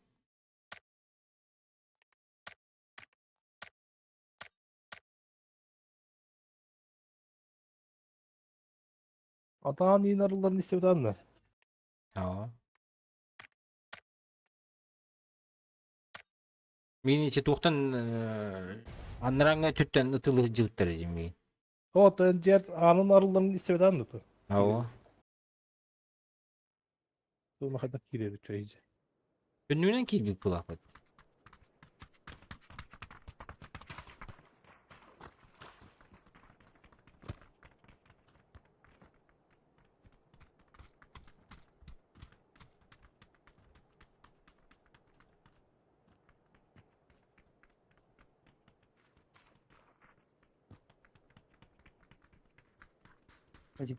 Speaker 5: Атаан иин арылларын истибит анна.
Speaker 2: Аа. Мин ичи туохтан аннараҥҥа түттэн ытылы сылдьыбыттар дии миигин.
Speaker 5: О, дьиэр аанын арылларын истибит анна ту.
Speaker 2: Аа.
Speaker 5: Туна хайдах киирэбит чөйдьэ.
Speaker 2: Күннүүнэн киирбит булааппыт.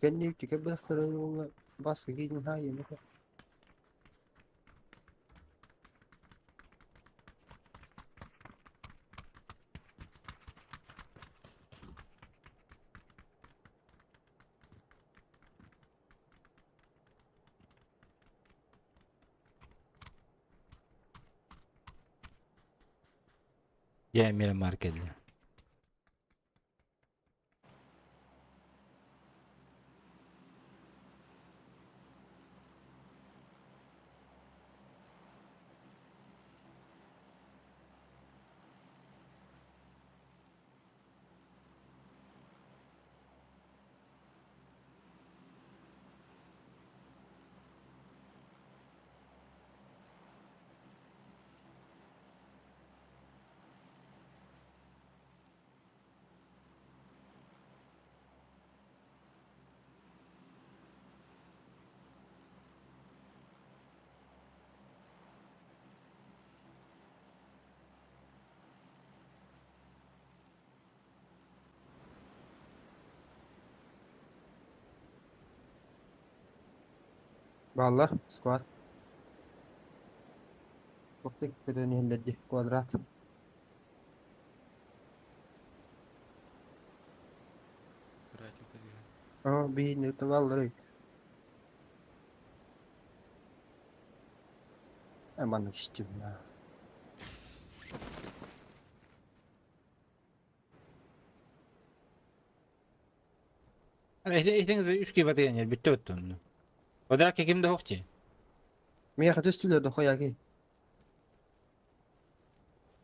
Speaker 6: Кенни теке быхтары баскы кийин хайы.
Speaker 2: Дьэ Мирамар кэллэ.
Speaker 6: Бааллар, склад. Оптик көтөн иһиллэрди квадрат.
Speaker 3: Аккуратненько двигаем.
Speaker 6: Аа, биһиги бааллар өй. Манна түстүм.
Speaker 2: Итин үс киһи батыйан бүттэ оттон. Квадрат ким да хохти.
Speaker 6: Миэхэ түстүлэр дохуяки.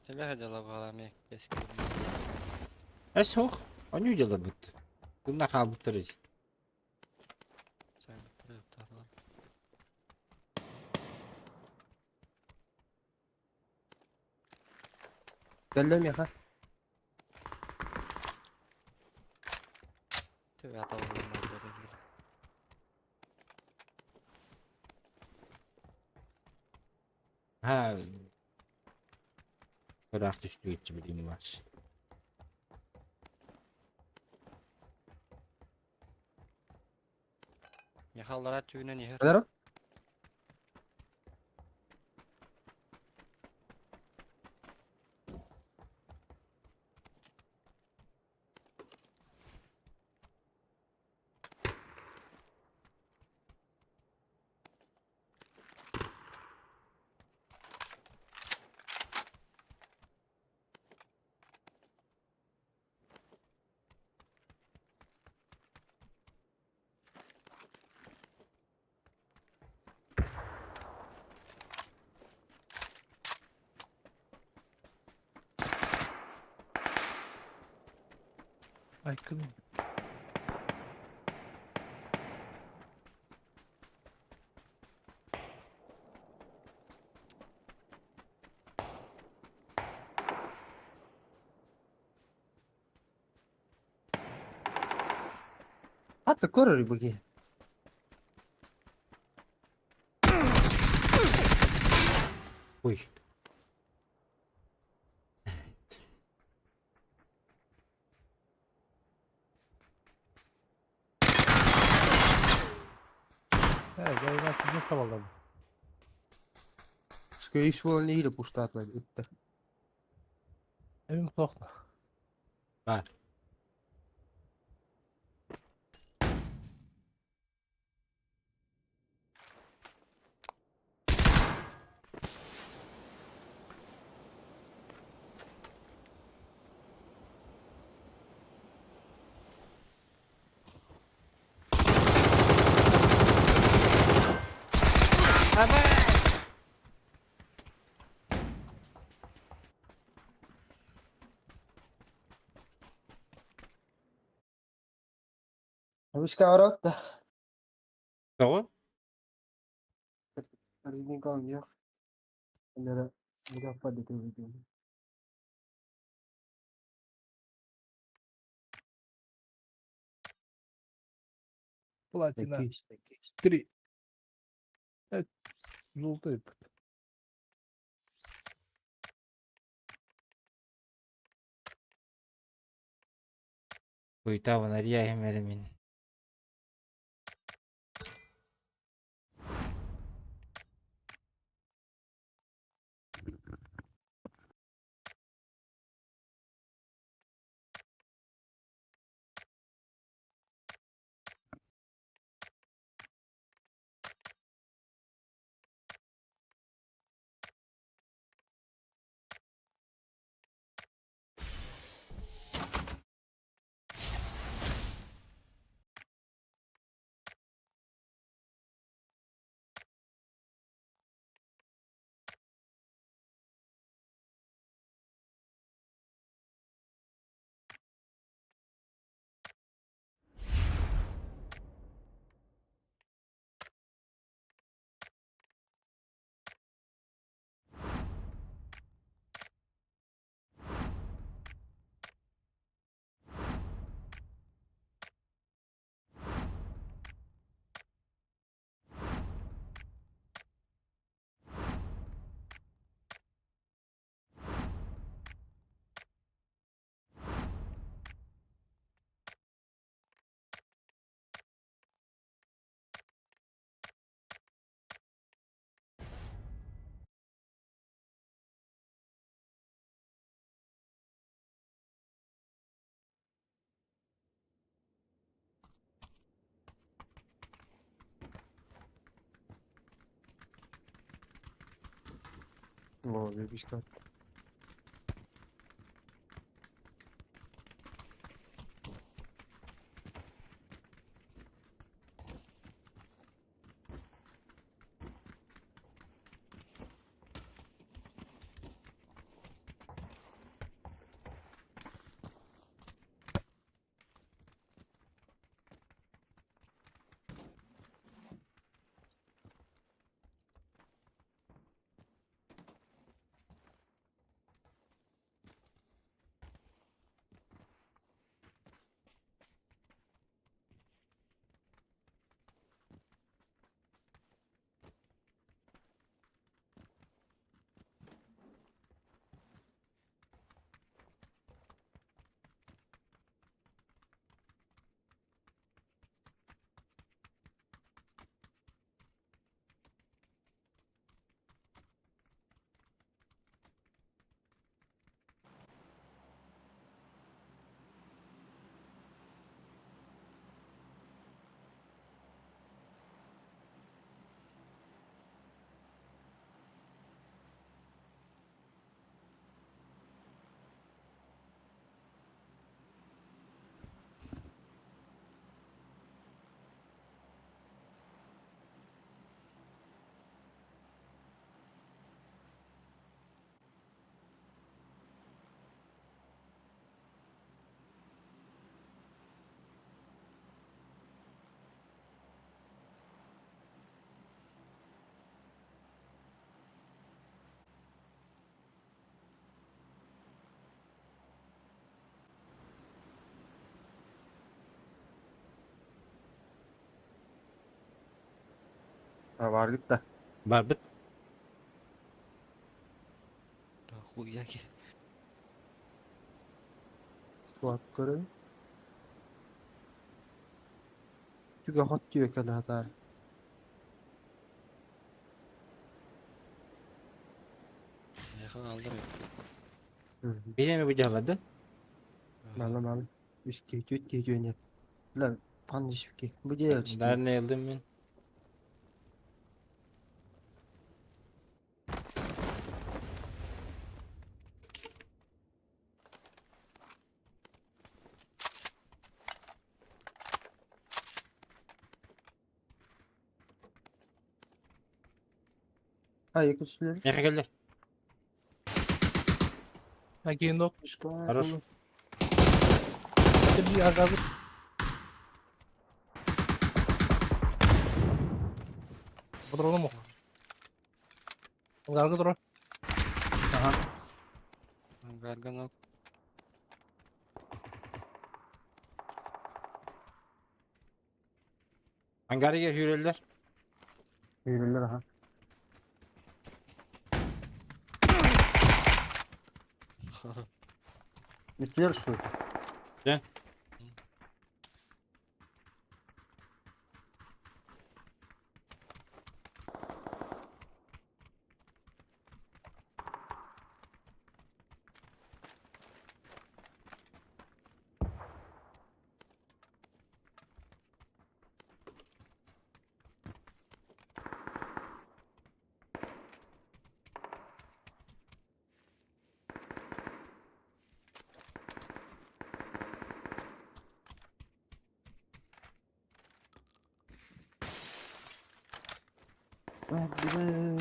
Speaker 3: Тебя дела была мне
Speaker 2: Эс хох. Оню дела бут. Кунна хаалбыттар.
Speaker 6: Кэллэ миэхэ.
Speaker 3: Тебя аталган.
Speaker 2: Ha. Ыраах түстүгүччү билим бар.
Speaker 3: Михаллара түүнен ихер.
Speaker 6: Алар?
Speaker 5: Айкын.
Speaker 6: Хатта көрөр буги.
Speaker 2: Ой.
Speaker 5: Э, я не табалдым.
Speaker 6: Скорее всего, не или пуштатлар итте.
Speaker 5: Эми кулакта.
Speaker 2: Бар.
Speaker 6: Вышка орот да.
Speaker 2: Тоҕо?
Speaker 6: Риниган yok. Onlara muzaffer ediyorum.
Speaker 5: Платина.
Speaker 6: Sekiz.
Speaker 5: 3. Evet. Золотой.
Speaker 2: Уйтабын ария эмеремин.
Speaker 6: О, выписка. А, Баргыт да.
Speaker 2: Барбыт.
Speaker 3: Да хуяки.
Speaker 6: Склад көрөн. Түгэ хот түйөкө лаһатаар.
Speaker 3: Яхан алдыр.
Speaker 2: Биһиэми бу дьаһалларды.
Speaker 6: Малы малы. Үс киһи, түөрт киһи түөнэ. Бля, пан ишки. Бу дьэ
Speaker 2: Дарны ылдым мин.
Speaker 6: Ha, якутсулер.
Speaker 2: Миэхэ кэллэр.
Speaker 5: Накинул.
Speaker 2: Хорош.
Speaker 5: Тебе агабы. Патрону мох. Ангарга тура.
Speaker 2: Аха.
Speaker 3: Ангарга нок.
Speaker 2: Ангарыга сүүрэллэр.
Speaker 6: Yürürler aha. Üstüler şu.
Speaker 2: Gel.
Speaker 6: Hadi be.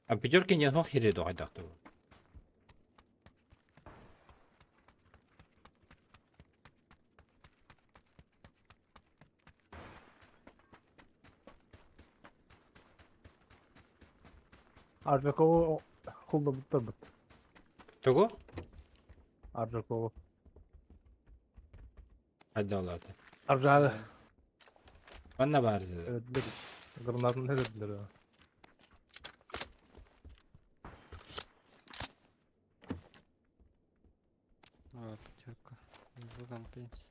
Speaker 2: А пятерки не одно хире дохайдахту.
Speaker 5: Аржакову хулда буттар бут.
Speaker 2: Того?
Speaker 5: Аржакову.
Speaker 2: Хайдалаата.
Speaker 5: Аржары.
Speaker 2: Манна баар.
Speaker 5: Öldüler. Granatını ne dediler ya?
Speaker 3: А, пятерка. Выкомпенс.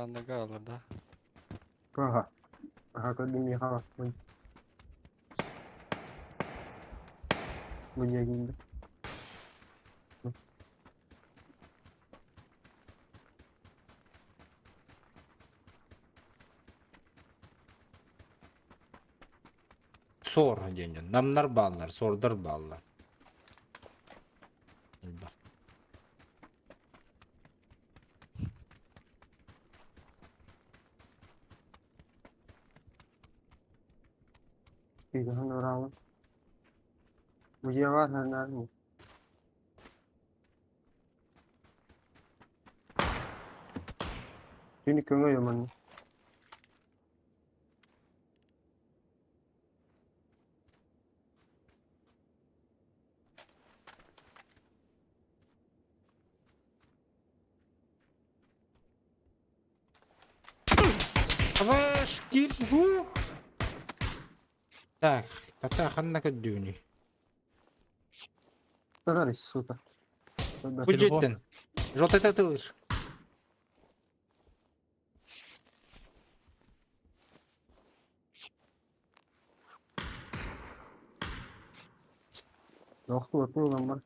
Speaker 3: Аныга алар да.
Speaker 6: Ага. Ага, көрдүм миэхэ баппын. Бу дьиэгинде.
Speaker 2: Сор диэн дьон. Намнар бааллар, сордар бааллар. Элбэх.
Speaker 6: Күүһүн ураабын. Бу дьиэҕэ наар Түнү көҥөй манна.
Speaker 2: Абаш, кир, ху. Так, тата ханна көрдүүнүй?
Speaker 6: Татарис, сука.
Speaker 2: Бу дьиэттэн. Жотата тылыр.
Speaker 6: Охту оту бар.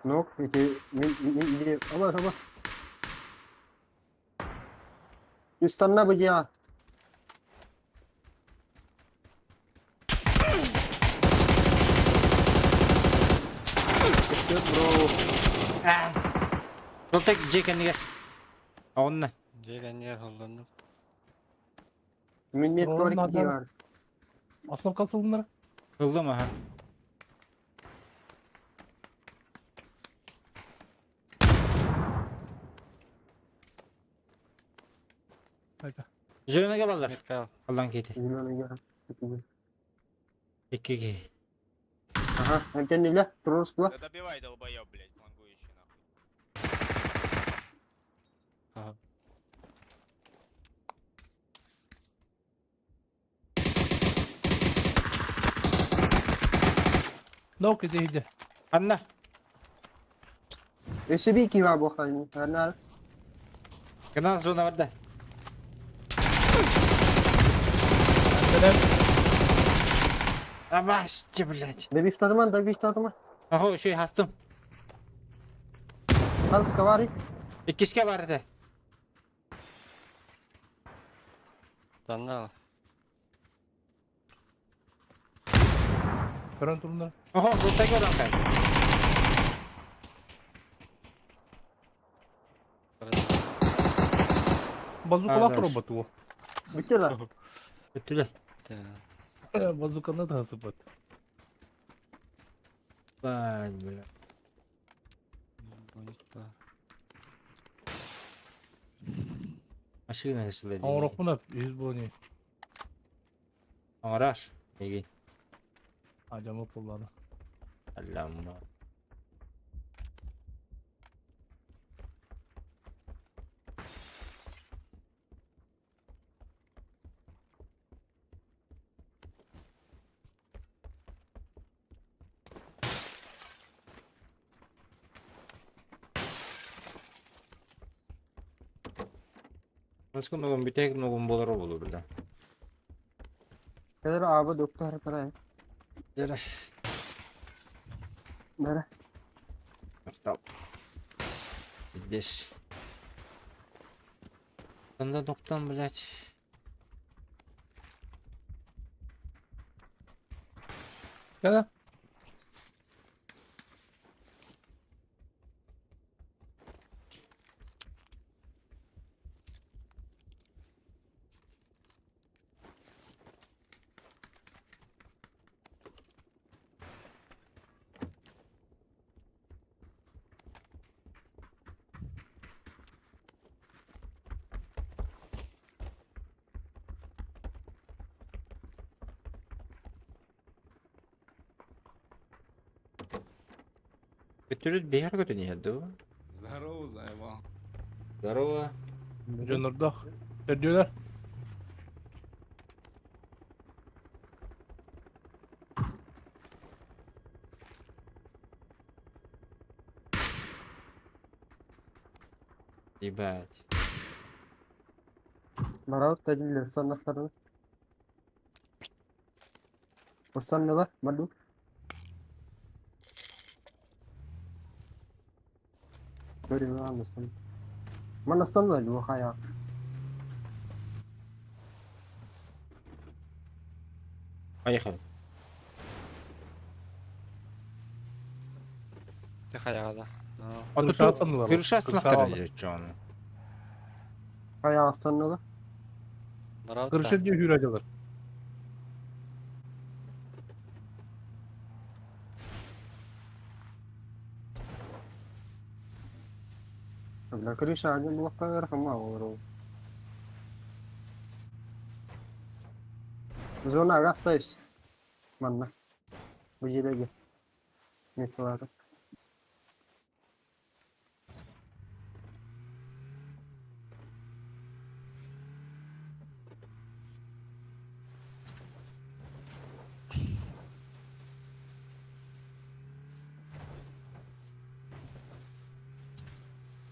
Speaker 6: Нок, ити мин мин аба аба. Үстанна бу дьиэҕэ. Бро.
Speaker 2: Жолтай дьиэ кэннигэр. Оҕунна.
Speaker 3: Дьиэ кэннигэр холлоннум.
Speaker 6: Мин мет
Speaker 5: Оҕун
Speaker 6: киһи
Speaker 5: наада.
Speaker 6: бар.
Speaker 5: Основка сылыннар.
Speaker 2: Ыллым аха.
Speaker 5: Айта.
Speaker 2: Зеленыйга баллар.
Speaker 3: Метка ал.
Speaker 2: Аллан киити. Икки киһи.
Speaker 6: Ага, эмтэннилэ, турурустула.
Speaker 7: Да добивай, долбоёб, блядь, флангующий нахуй.
Speaker 3: Ага.
Speaker 5: Нок иди иди.
Speaker 2: Анна.
Speaker 6: Өссө бии киһи баар буолуохтаах.
Speaker 2: Канал зона барда. Абашчы, блядь.
Speaker 6: Добивтадыман, добивтадыман.
Speaker 2: Охо, еще и хастым.
Speaker 6: Ханска бар.
Speaker 2: Иккиске бар этэ.
Speaker 3: Танна ал.
Speaker 5: Көрөн турундар.
Speaker 2: Охо, жолтайга баран кай.
Speaker 5: Базукалаах
Speaker 2: А,
Speaker 5: турбат уол.
Speaker 6: Бүттэ да.
Speaker 2: Өттүлэ.
Speaker 5: Базуканы да сыпат.
Speaker 2: Бай, бля. Машина сылы.
Speaker 5: Оҥорохпуна үһүс буони.
Speaker 2: Оҥораш. Эги.
Speaker 5: Ажамы пулланы.
Speaker 2: Алламма. Баска ногом бүтәк ногом болар болу бля.
Speaker 6: Кэлэр аабы доктор парай.
Speaker 2: Дәрә.
Speaker 6: Бәрэ.
Speaker 2: Артал. Здесь. Анда токтан, блядь.
Speaker 5: Кәлә.
Speaker 2: Көтөрүт бэйэр көтөн иһэр дуу?
Speaker 8: Здорово, заебал.
Speaker 2: Здорово.
Speaker 5: Дьонордох. Төрдүөлэр.
Speaker 2: Ебать.
Speaker 6: Бараут дииллэр саннахтарына. Устаннылар, барду. Көрүҥ астан. Манна станна дуо хайа.
Speaker 2: Поехали.
Speaker 3: Ты хайаҕа да.
Speaker 2: А тут
Speaker 5: Крыша станнулар.
Speaker 2: Крыша
Speaker 5: Крыша
Speaker 2: станнахтар чон.
Speaker 6: Хайа станнылар.
Speaker 3: Бараут
Speaker 5: Крыша
Speaker 3: да.
Speaker 5: диye hüracılar.
Speaker 6: Бля, крыша один блокка верхом ол. Зона астайс. Манна. Бу жерге. Металлары.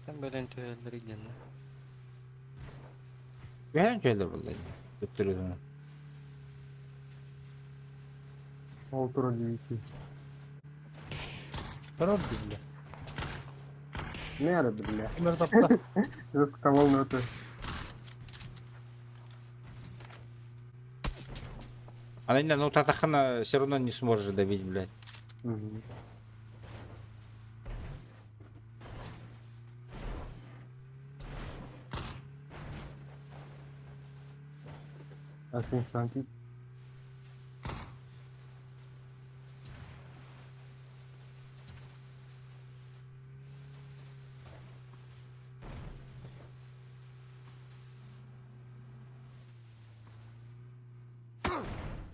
Speaker 3: Там бөлөн түһэллэр диэннэ.
Speaker 2: Түһэн кэлэр буолла. Төттөрү.
Speaker 6: Ол турар диэки.
Speaker 5: Барар бile.
Speaker 6: Мера, бля.
Speaker 5: Кимер тапта.
Speaker 6: Заскалал на это.
Speaker 2: Она не, ну Татахана все равно не сможешь добить, блядь.
Speaker 6: Мгм. А сен санти.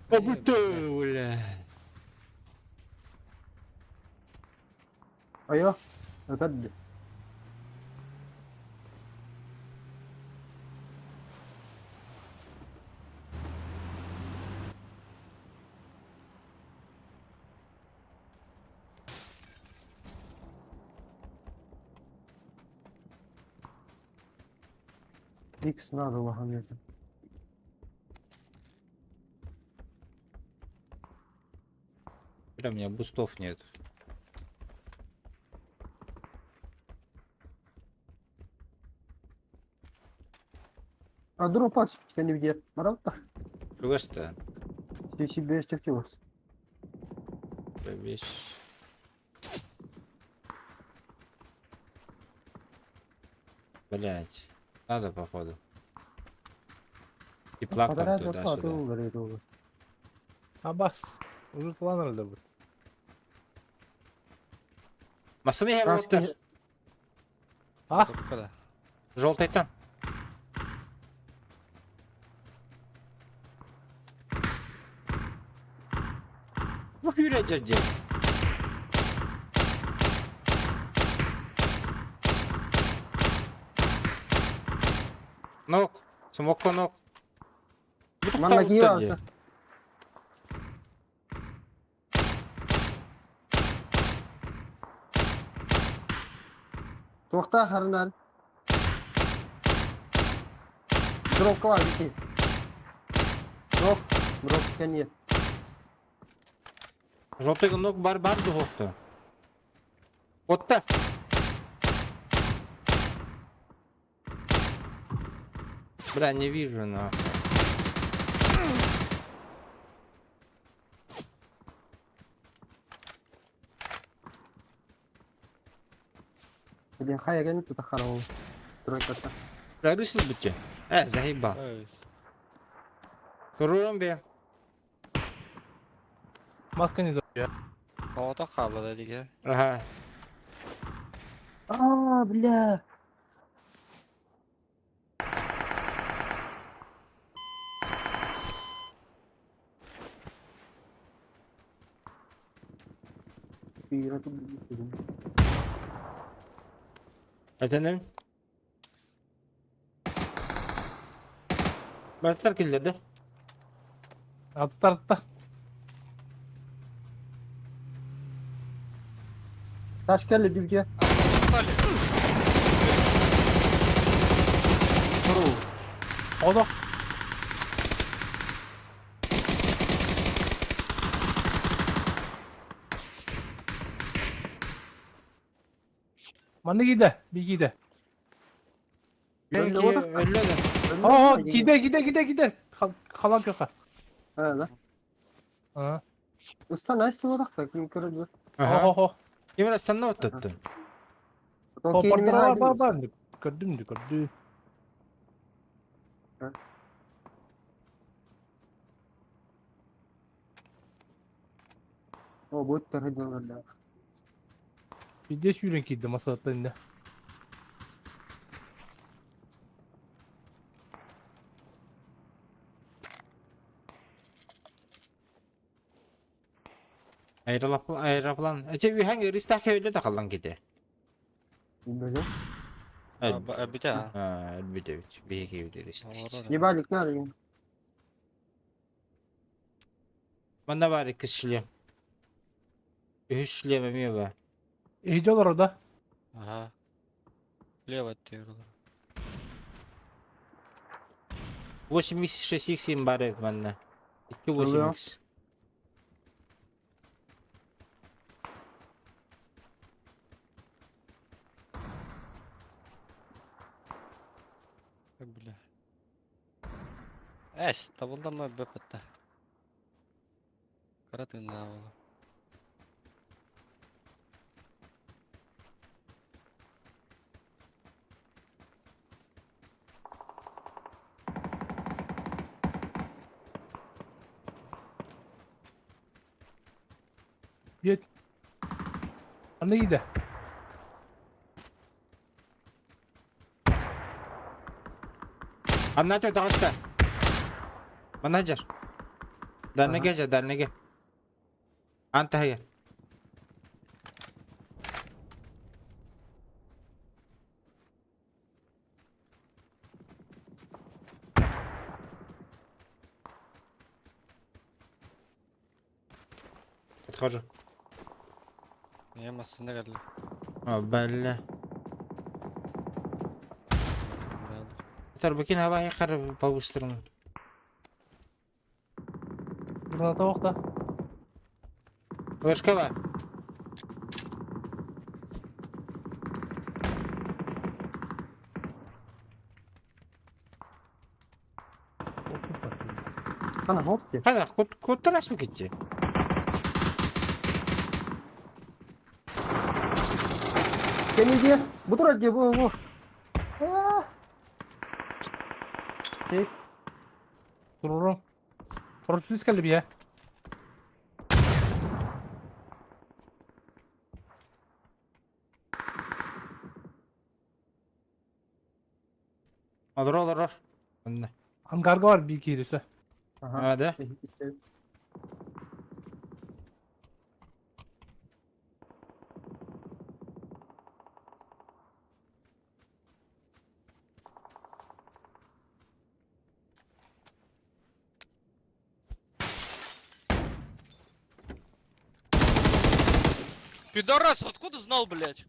Speaker 2: Бля.
Speaker 6: Айо, это д. X надо лаганет.
Speaker 2: Бля, у меня бустов нет.
Speaker 6: А дропать не где? Маралта?
Speaker 2: Просто.
Speaker 6: Ты себе стектилась.
Speaker 2: Вещь. Блять. Надо, походу. И плак там туда-сюда.
Speaker 5: Абас. Уже тланыр да бу.
Speaker 2: Масыны я вот
Speaker 5: А?
Speaker 3: Тупка да.
Speaker 2: Желтый там. Ну, Юрий дядя. Нок. Смока нок.
Speaker 6: Манна киевался. Туохта харынан. Дропка бар бити. Дроп, дроп нет.
Speaker 2: Желтый нок бар бар духовта. Вот так. Бля, не вижу нахуй.
Speaker 6: Блин, хай я тут харал. Тройка.
Speaker 2: Да, рысил бы тебе. Заебал.
Speaker 3: Ой,
Speaker 2: Турумби.
Speaker 5: Маска не дает.
Speaker 3: Оҕото хаалла да дигэ.
Speaker 2: Ага.
Speaker 6: А, бля.
Speaker 2: Efendim? Барытар киллерdi.
Speaker 5: Аттар аттар.
Speaker 6: Taş geldi bir
Speaker 7: А, достали.
Speaker 6: Здорово.
Speaker 5: Олох. Манна киирдэ, бии киирдэ.
Speaker 6: Өллө да?
Speaker 2: Өллө да.
Speaker 5: Оо, киирдэ, киирдэ, киирдэ, киирдэ. Халан көхө.
Speaker 6: А, да.
Speaker 5: Аа.
Speaker 6: Ыстан айсты бодақта, ким көрөдү.
Speaker 2: Аха.
Speaker 5: Оһо.
Speaker 2: Ким ыстанна оттоттун?
Speaker 5: Топпордор бар бар көрдүм ди көрдү.
Speaker 6: О, бут тарыдылар.
Speaker 5: Биде сүүрэн киирдэ масалаттан инне.
Speaker 2: Аэроплан. Эти үһәң ырыстах өлө да халлан ките.
Speaker 6: Бөлө.
Speaker 3: Өлбүтэ аа.
Speaker 2: Өлбүтэ бит. Биһиги өлөр
Speaker 6: Ебальник надо им.
Speaker 2: Манна бар икки шлем. Үһүс шлем эмиэ бар.
Speaker 5: Иһдьэ олорор да?
Speaker 3: Ага. Лево өттүгэр олорор.
Speaker 2: 86 x им бар эбит манна. 2 8 x.
Speaker 3: Бля. Эс, табылдама бөпөттө. Кара тыыннаах буолуо.
Speaker 5: Диэт. Аны иде.
Speaker 2: Анна тө таҕыста. Манна дьар. Дарныга дьа, дарныга. Ан таһыгар. Подхожу.
Speaker 3: Я массыына кэллэ.
Speaker 2: О, бля. Тарбакин хабай хар по-быстрому.
Speaker 5: Граната охта.
Speaker 2: Вышкала.
Speaker 6: Ана хопти.
Speaker 2: Хана, кут куттарас мы китти.
Speaker 6: Кенеди, бу турар дии, бу, бу. Аа. Сейф.
Speaker 5: Турурум. Прочтись кэлли бие.
Speaker 2: Олор олорор. Онно.
Speaker 5: Ангарга бар бии киирисэ.
Speaker 6: Ага.
Speaker 2: А, да?
Speaker 9: Пидорас, откуда знал, блядь?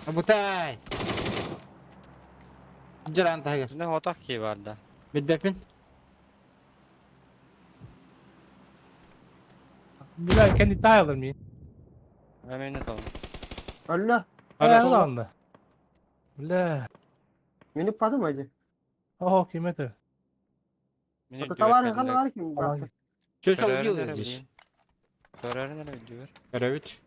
Speaker 2: Абутай. Жаран тагыр.
Speaker 3: Не хотах ки бар да.
Speaker 2: Билбеппин.
Speaker 5: Бля, кэнни таайалар мин.
Speaker 3: Эмени тол.
Speaker 6: Алла.
Speaker 5: Арасланды. Бля.
Speaker 6: Мени падым ади.
Speaker 5: О, ким это?
Speaker 6: Это товары хана бар ким баста.
Speaker 2: Что все убил здесь?
Speaker 3: Көрөрүн эрэ өйдүүр.
Speaker 2: Көрөбүт.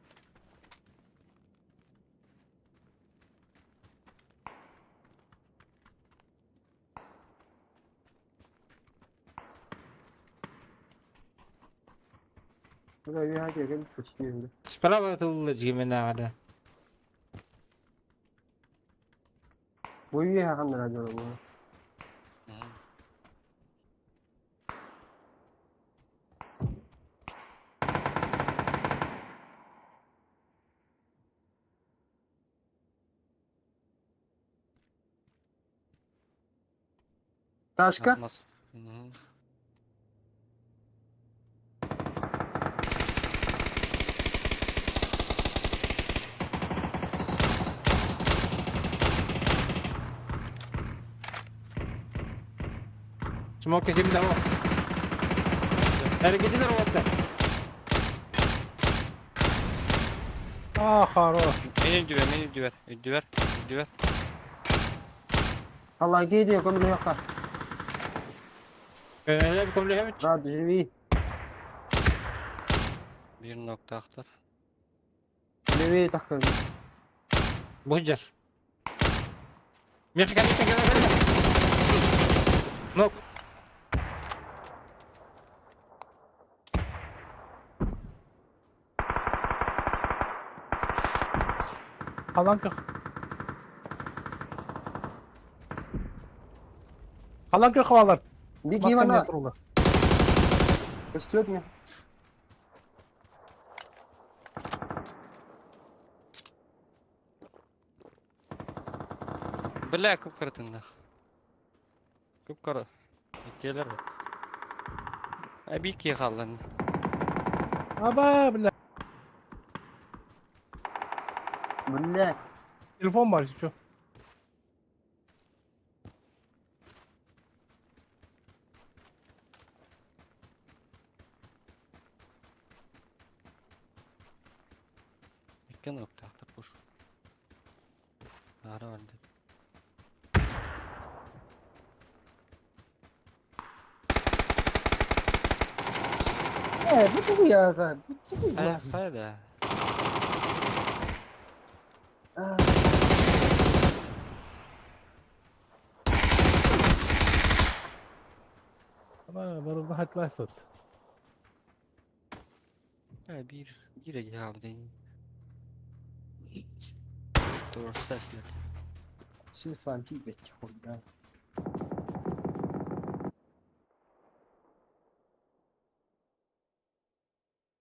Speaker 6: Бля, я хати почти.
Speaker 2: Справа тыллы жимен ағары.
Speaker 6: Бу үйе ханна радио бу. Ташка.
Speaker 3: Мгм.
Speaker 2: Смока ким да о. Эргитин уоттар.
Speaker 5: А, хорош.
Speaker 3: Мен үрдүбэр, мен үрдүбэр, үрдүбэр, үрдүбэр.
Speaker 6: Аллаги диye көмөлөһүөххэ.
Speaker 2: Көмөлөһөбүт, көмөлөһөбүт.
Speaker 6: Рад живи.
Speaker 3: Биир ноктаахтар.
Speaker 6: Левее таххын.
Speaker 2: Бу дьар. Миэхэ кэлэ кэлэ кэлэ. Нок.
Speaker 5: Халан көх. Халан көх халалар.
Speaker 6: Беги мана. Көстүөт мне.
Speaker 3: Бля, көп кыратыннах. Көп кара. Иккиэлэр. Аби иккиэ хааллан.
Speaker 5: Аба, бля.
Speaker 6: Бля.
Speaker 5: Телефон бар еще.
Speaker 3: Икки ноктаахтар пуш. Аара барда.
Speaker 6: Э, бу тугу я, бу тугу
Speaker 3: Хайа, хайа да.
Speaker 5: Ана, барыбы хатласыт.
Speaker 3: Э, биир, биир эдиһаабытын. Туруста эслер.
Speaker 6: Все с вами пить, хуй, да.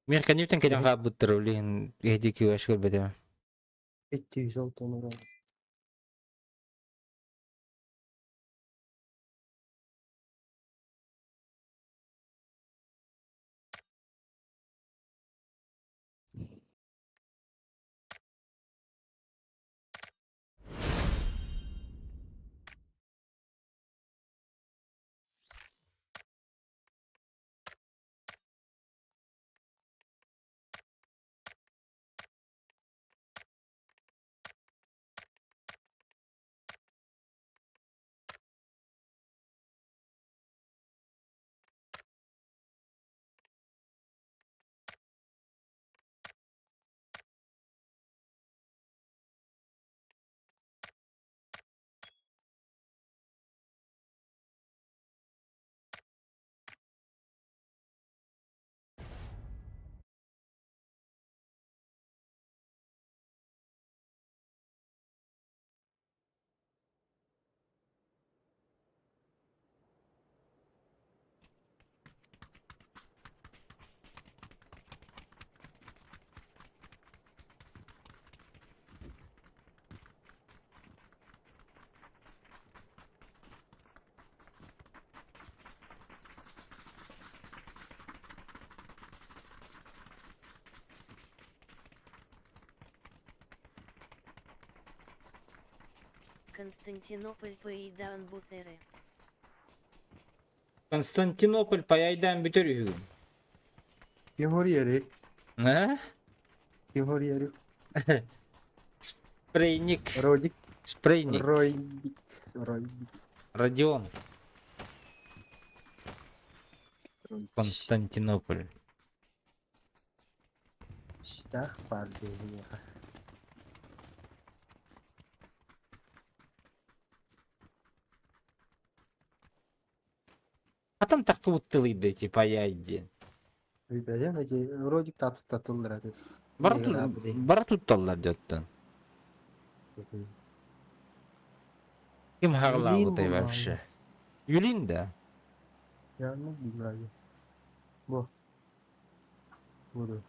Speaker 2: Мир кэнниттэн кэлэн хаалбыттар улиһин иһди күүэш көрбөтүм.
Speaker 6: 206 урон.
Speaker 1: Константинополь Паидан Бутере.
Speaker 2: Константинополь паяйдан бүтөр үһүгүн.
Speaker 6: Ким yeri?
Speaker 2: А?
Speaker 6: Ким yeri?
Speaker 2: Спрейник.
Speaker 6: Родик.
Speaker 2: Спрейник.
Speaker 6: Ройдик. Ройдик.
Speaker 2: Родион. Константинополь.
Speaker 6: Штах пардения.
Speaker 2: А там так вот тылыйды, типа паяйди.
Speaker 6: Билбэтим эти Родик татып татыллар этэ.
Speaker 2: Бара тут, бара тутталлар дьоттон. Ким
Speaker 6: Юлин
Speaker 2: хаҕалаабытай
Speaker 6: буоллаҕа.
Speaker 2: вообще? Юлин да?
Speaker 6: Я ну билбэт. Бу. Буду.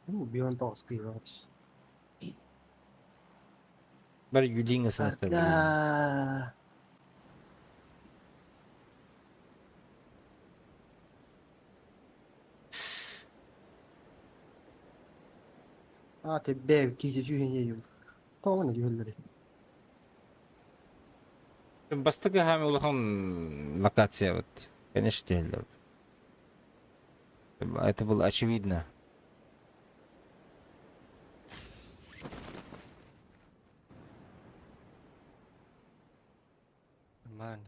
Speaker 6: Ну, Beyond Dog Spirits.
Speaker 2: Бар юлиҥ ысынаттар.
Speaker 6: Да. А ты бэв киһи түһүнэ юм. Тоҕо түһэллэри.
Speaker 2: Бастакы хаами улахан локация вот. Конечно, түһэллэр. Это было очевидно.
Speaker 3: Нормально.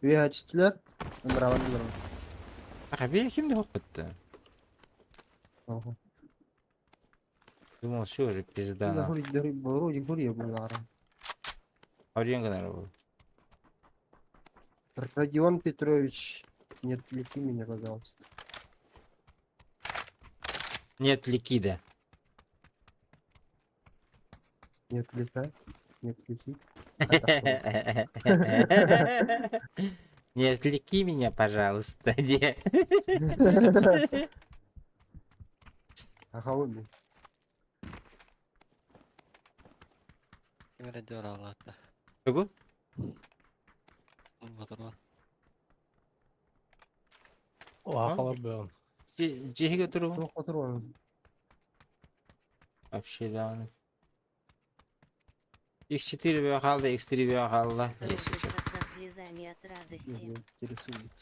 Speaker 6: Үөһэ түстүлэр. Ынырабын ынырабын.
Speaker 2: Хаби ким да хоппутта. Думал, все уже пизда на.
Speaker 6: Вроде гурья была.
Speaker 2: Арен гынар был.
Speaker 6: Родион Петрович, не отвлеки меня, пожалуйста.
Speaker 2: Нет ликида.
Speaker 6: Не отвлекай. Не отвлеки.
Speaker 2: Не отвлеки меня, пожалуйста. Не.
Speaker 6: Ага, он.
Speaker 3: Ким эрэ дьуораалаата.
Speaker 2: Тугу?
Speaker 3: Ботурман.
Speaker 5: Оха бöğün.
Speaker 2: Дьиэһигэ туру.
Speaker 6: Туох отурун.
Speaker 2: Вообще да. X4 бөҕө хаалла, X3 бөҕө хаалла. Если чё.
Speaker 1: Рубится со слезами от радости.
Speaker 6: Интересует.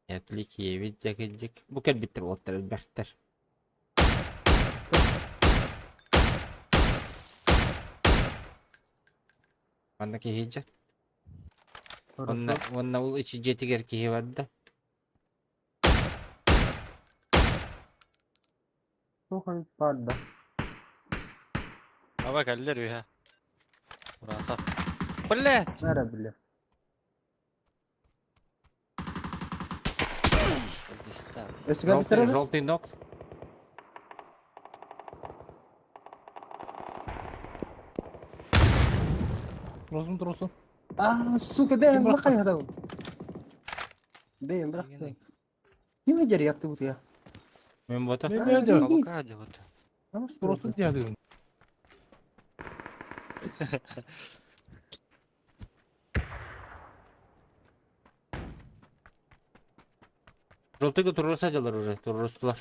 Speaker 2: Отвлеки, дьэкиддик. Бу кэлбиттэр уолаттар элбэхтэр. Манна киһи дьэ. Онно уонна ол ичи дьиэтигэр киһи барда.
Speaker 6: Туох барда.
Speaker 3: Аба кэллэр үһэ. Ураата. Блядь!
Speaker 6: Бара биле.
Speaker 3: Кыргызстан.
Speaker 6: Өсүгэр
Speaker 2: Желтый,
Speaker 6: бүтэрэ
Speaker 2: желтый ног.
Speaker 5: Тросун тросун.
Speaker 6: А, сука, бэйэм бырахай хадау. Бэйэм бырахтай. Ким эдер ятты бутуя?
Speaker 2: Мен бота.
Speaker 5: Ne ne diyor?
Speaker 3: Авокадо вот.
Speaker 5: Тросун diye diyorum.
Speaker 2: Желтыйга туруорса дьалар уже, туруорустулар.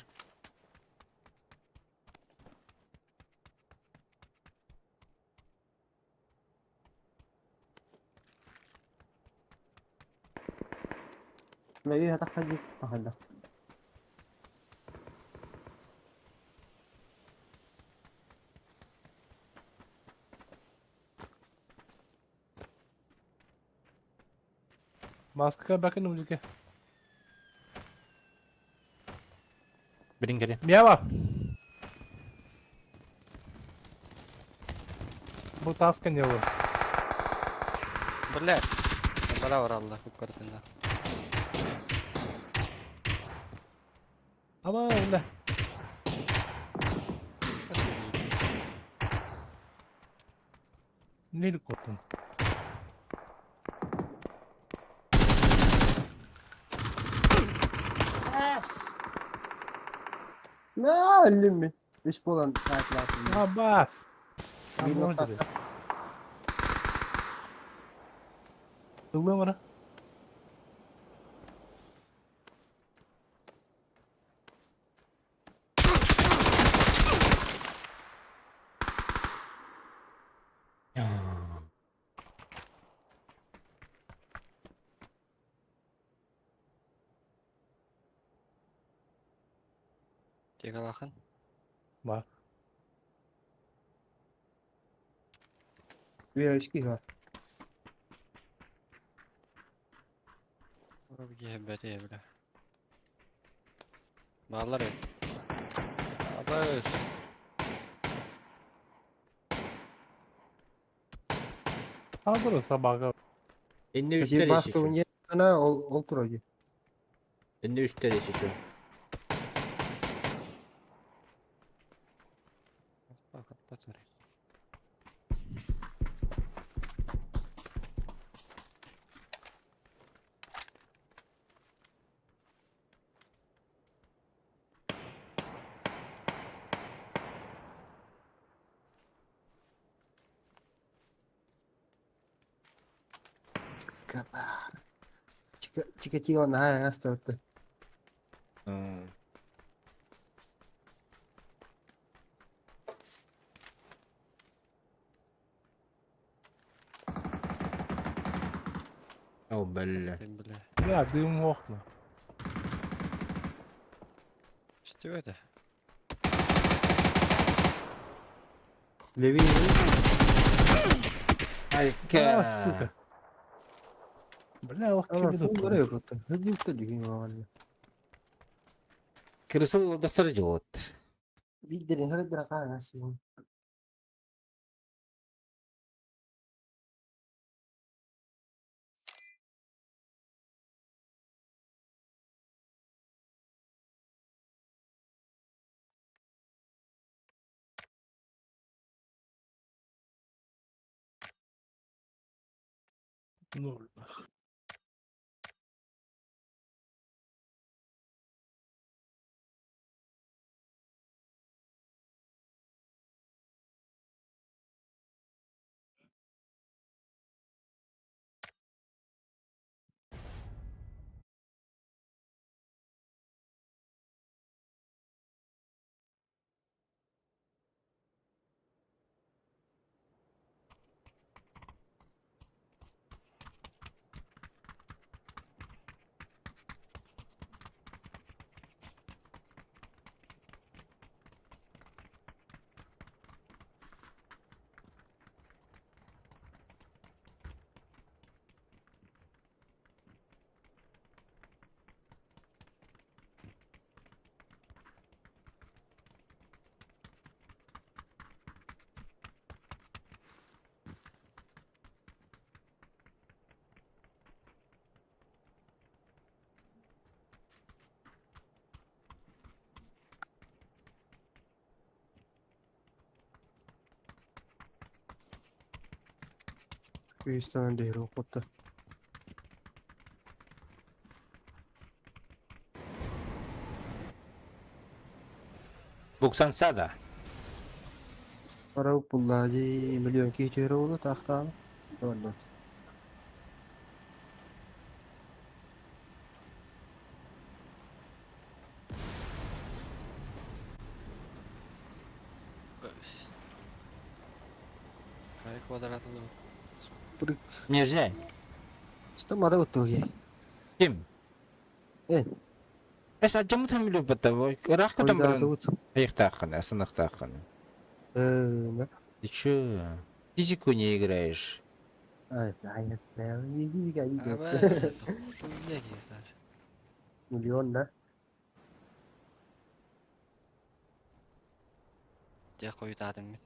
Speaker 6: Мэйи хатах хади пахада.
Speaker 5: Маска bakın müzik.
Speaker 2: Билин кэлин.
Speaker 5: Мия var. Bu task ne olur?
Speaker 3: Блядь! Бара баралла күп
Speaker 5: Ama öyle. Neydi korktun?
Speaker 6: Наа, өллүм Үс болан таатылаатын.
Speaker 5: Abbas.
Speaker 6: Bir nokta.
Speaker 5: Ыллым ара.
Speaker 3: Тегалахан.
Speaker 5: Бар.
Speaker 6: Үө үс киһи бар.
Speaker 3: Бля. Баалар эбит. Абыс.
Speaker 5: Ана собака.
Speaker 2: Инне
Speaker 6: Эти
Speaker 2: үстер
Speaker 6: баска
Speaker 2: еще.
Speaker 6: не она ол ол кроги.
Speaker 2: Инне үстер еще.
Speaker 6: Скотар. Чикатило наһаа астыбыт.
Speaker 2: О, бля.
Speaker 3: Бля.
Speaker 5: Бля, дым окна.
Speaker 3: Что это?
Speaker 6: Левее.
Speaker 2: Ай,
Speaker 5: А, сука. Бля, ох,
Speaker 6: Ама
Speaker 5: кибет.
Speaker 6: фуллары просто. Хадим-то дюгин валли.
Speaker 2: Крысыл доктор делает.
Speaker 6: Видели, хадра кана син.
Speaker 5: Ноль.
Speaker 6: Күйістан дehri okuttu.
Speaker 2: Буксан сада.
Speaker 6: Para bullaji milyon ki oldu tahtan. Oldu.
Speaker 3: Какой квадрат был?
Speaker 6: Прыг.
Speaker 2: Нежняй.
Speaker 6: Что мада утуги?
Speaker 2: Ким?
Speaker 6: Э.
Speaker 2: Эс аджамут хамилу бата. Рах кутам бран. Айхтахана, асанахтахана.
Speaker 6: Э,
Speaker 2: Ты чё? Физику не играешь?
Speaker 6: Ай, ай, физика Миллион, да?
Speaker 3: Я хуй-тадым.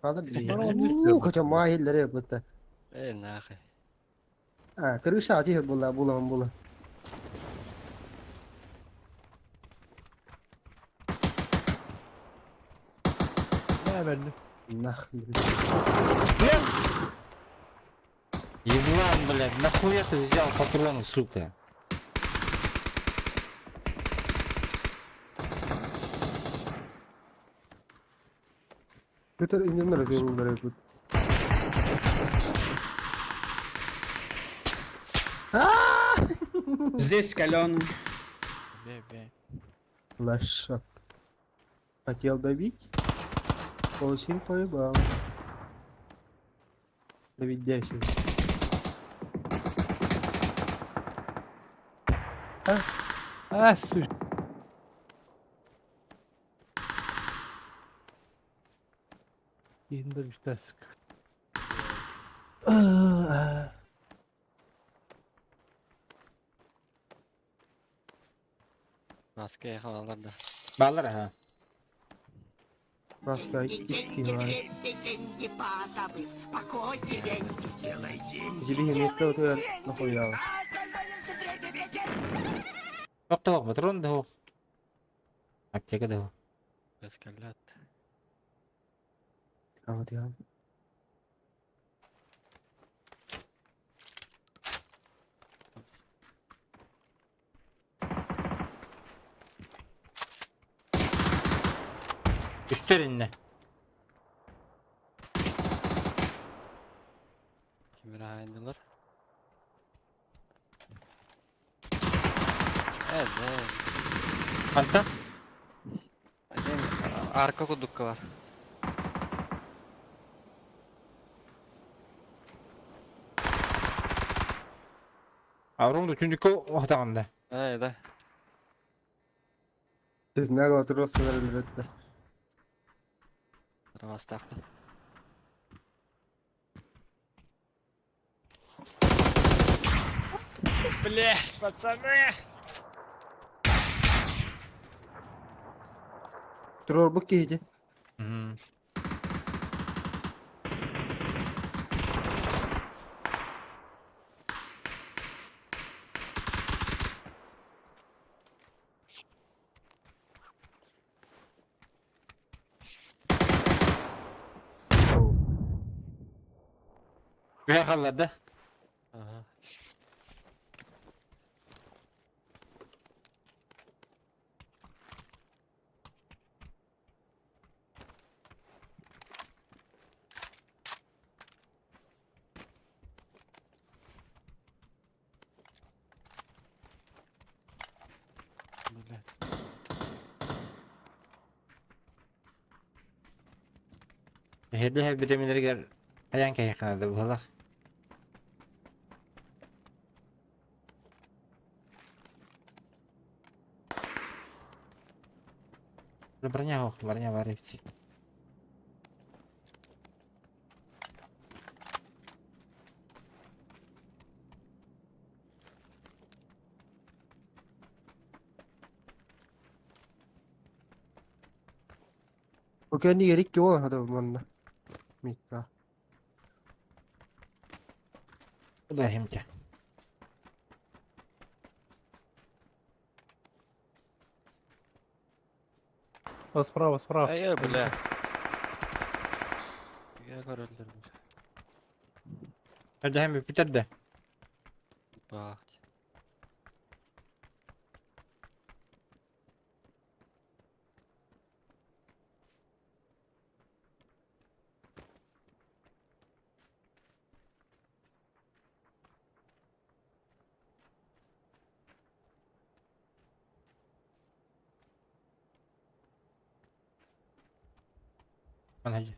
Speaker 6: Надо ли? Хотя махиллere бутта.
Speaker 3: Э, нахуй.
Speaker 6: А, крыша тихо была, була, була.
Speaker 5: Бля, бля.
Speaker 6: Нахуй.
Speaker 2: Еблан, блядь, нахуя ты взял патроны, сука?
Speaker 6: Көтөр инженер yolları bu.
Speaker 8: Здесь каленый.
Speaker 7: Бей, бей.
Speaker 6: Лошак. Хотел добить? Получил поебал. Добить дящий.
Speaker 5: А, сука. Индер битаск.
Speaker 3: Маска ехал, да.
Speaker 2: Балар, ага.
Speaker 6: Маска икки var. Тебе метка вот нахуя.
Speaker 2: Тоқталақ патрон да Аптека да.
Speaker 3: Бескалят.
Speaker 6: А вот я.
Speaker 2: Үстер инне.
Speaker 3: Кимир хаайдылар. Evet.
Speaker 2: Антон?
Speaker 3: Арка кудукка бар.
Speaker 2: Аврум да түндүккө оһтаҕында.
Speaker 3: Эй, да.
Speaker 6: Siz nerede oturuyorsunuz elbette.
Speaker 3: Равастахпын.
Speaker 7: Блять, пацаны!
Speaker 6: Durur bu keydi.
Speaker 2: Үһэ халларда.
Speaker 3: Ага. Блядь.
Speaker 2: Эһэрдэ битэминэригэр айан кэһиэххэнэ да быһалах. Броня ох, броня бар эбит.
Speaker 6: Bu kendi gerek ki olan hadi bununla. Mikka.
Speaker 2: Bu да химчэ.
Speaker 5: О, справа, справа.
Speaker 3: Ай, ай, бля. Я көрөлдөр, бля.
Speaker 2: Эрдэ хэм бүтэрдэ.
Speaker 3: Бах.
Speaker 2: Манхажы.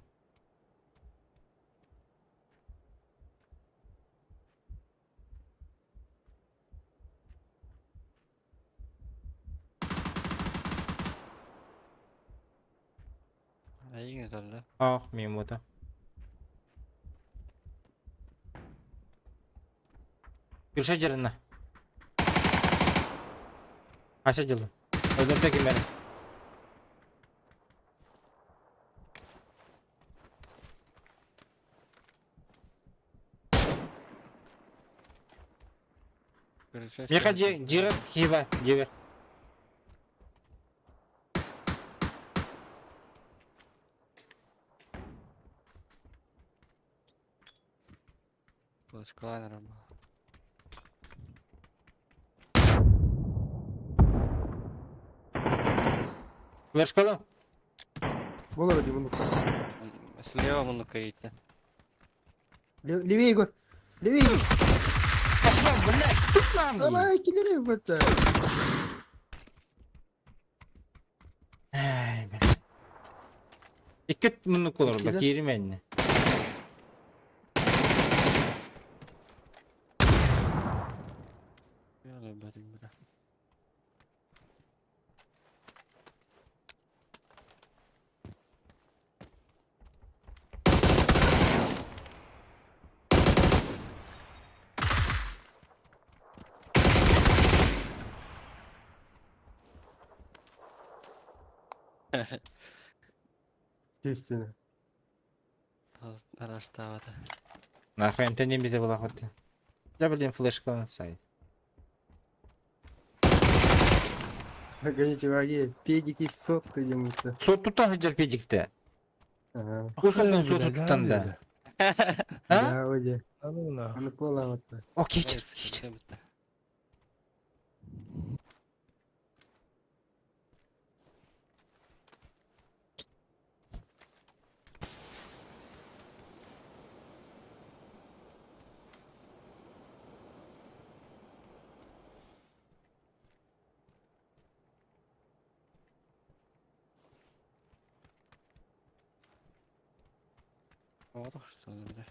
Speaker 3: Айың өтөллө.
Speaker 2: Ах, мимо да. Күрше жеріне. Қаша жылы. Öldürdü kim beni?
Speaker 3: Көрүшө.
Speaker 2: Меха жиғып хиба жебер.
Speaker 3: Склайнер был.
Speaker 2: Флешкалы.
Speaker 6: Olur hadi bunu.
Speaker 3: Слева мунука идти.
Speaker 6: Левее gör. Левее gör.
Speaker 2: Пошел, блядь,
Speaker 6: Ama ikileri bu.
Speaker 2: Ай, блядь. Икки муннук olur bak
Speaker 6: İkide.
Speaker 2: yerim elini.
Speaker 3: Я бля.
Speaker 6: Kestini.
Speaker 3: Раштавата.
Speaker 2: Нахуй антенем бите була хотты. Я блин флешканы сай.
Speaker 6: Гоните ваги. Педики сотты ему-то.
Speaker 2: Сот туттан хыджар педикте.
Speaker 6: Ага.
Speaker 2: Усундан сот туттан да. А?
Speaker 6: Да, оде.
Speaker 5: А ну нахуй.
Speaker 6: Аны кола вот.
Speaker 2: О, кечир, кечир.
Speaker 3: Оҕотох что ли, бля?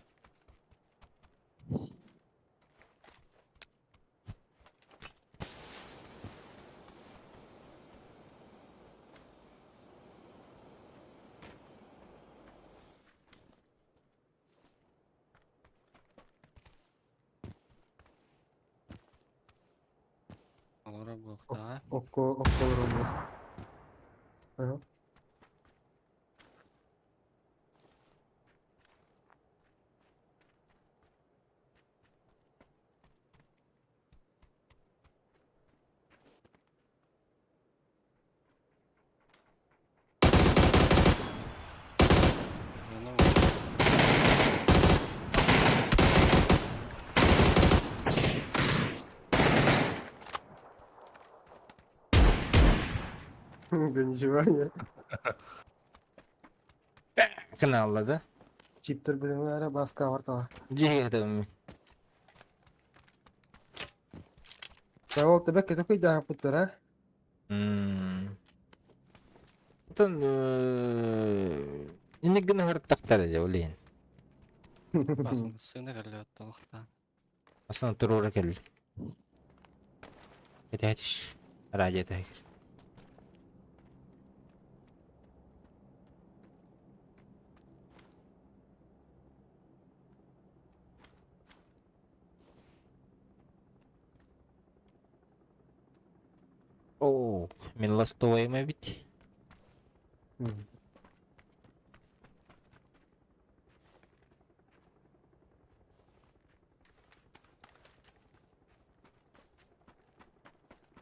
Speaker 3: Олоро буолуохтааҕа.
Speaker 6: Окко окко олороллор. Ага.
Speaker 3: Ону
Speaker 6: Да ничего не.
Speaker 2: Кынааллады.
Speaker 6: Чиптер бөдөҥ эрэ баска бартала.
Speaker 2: Дьиэ кэтэммин.
Speaker 6: Да ол тэбэк кэтэ кыйдаахпыттар а?
Speaker 2: Оттон инник гына һырыттахтара дьэ ол иһин.
Speaker 3: Басын сыына кэллэ оттолохтаан.
Speaker 2: Асын туруора кэлли. Этээчиш. Радио этээхир. Оо, мин ластовайым эбит.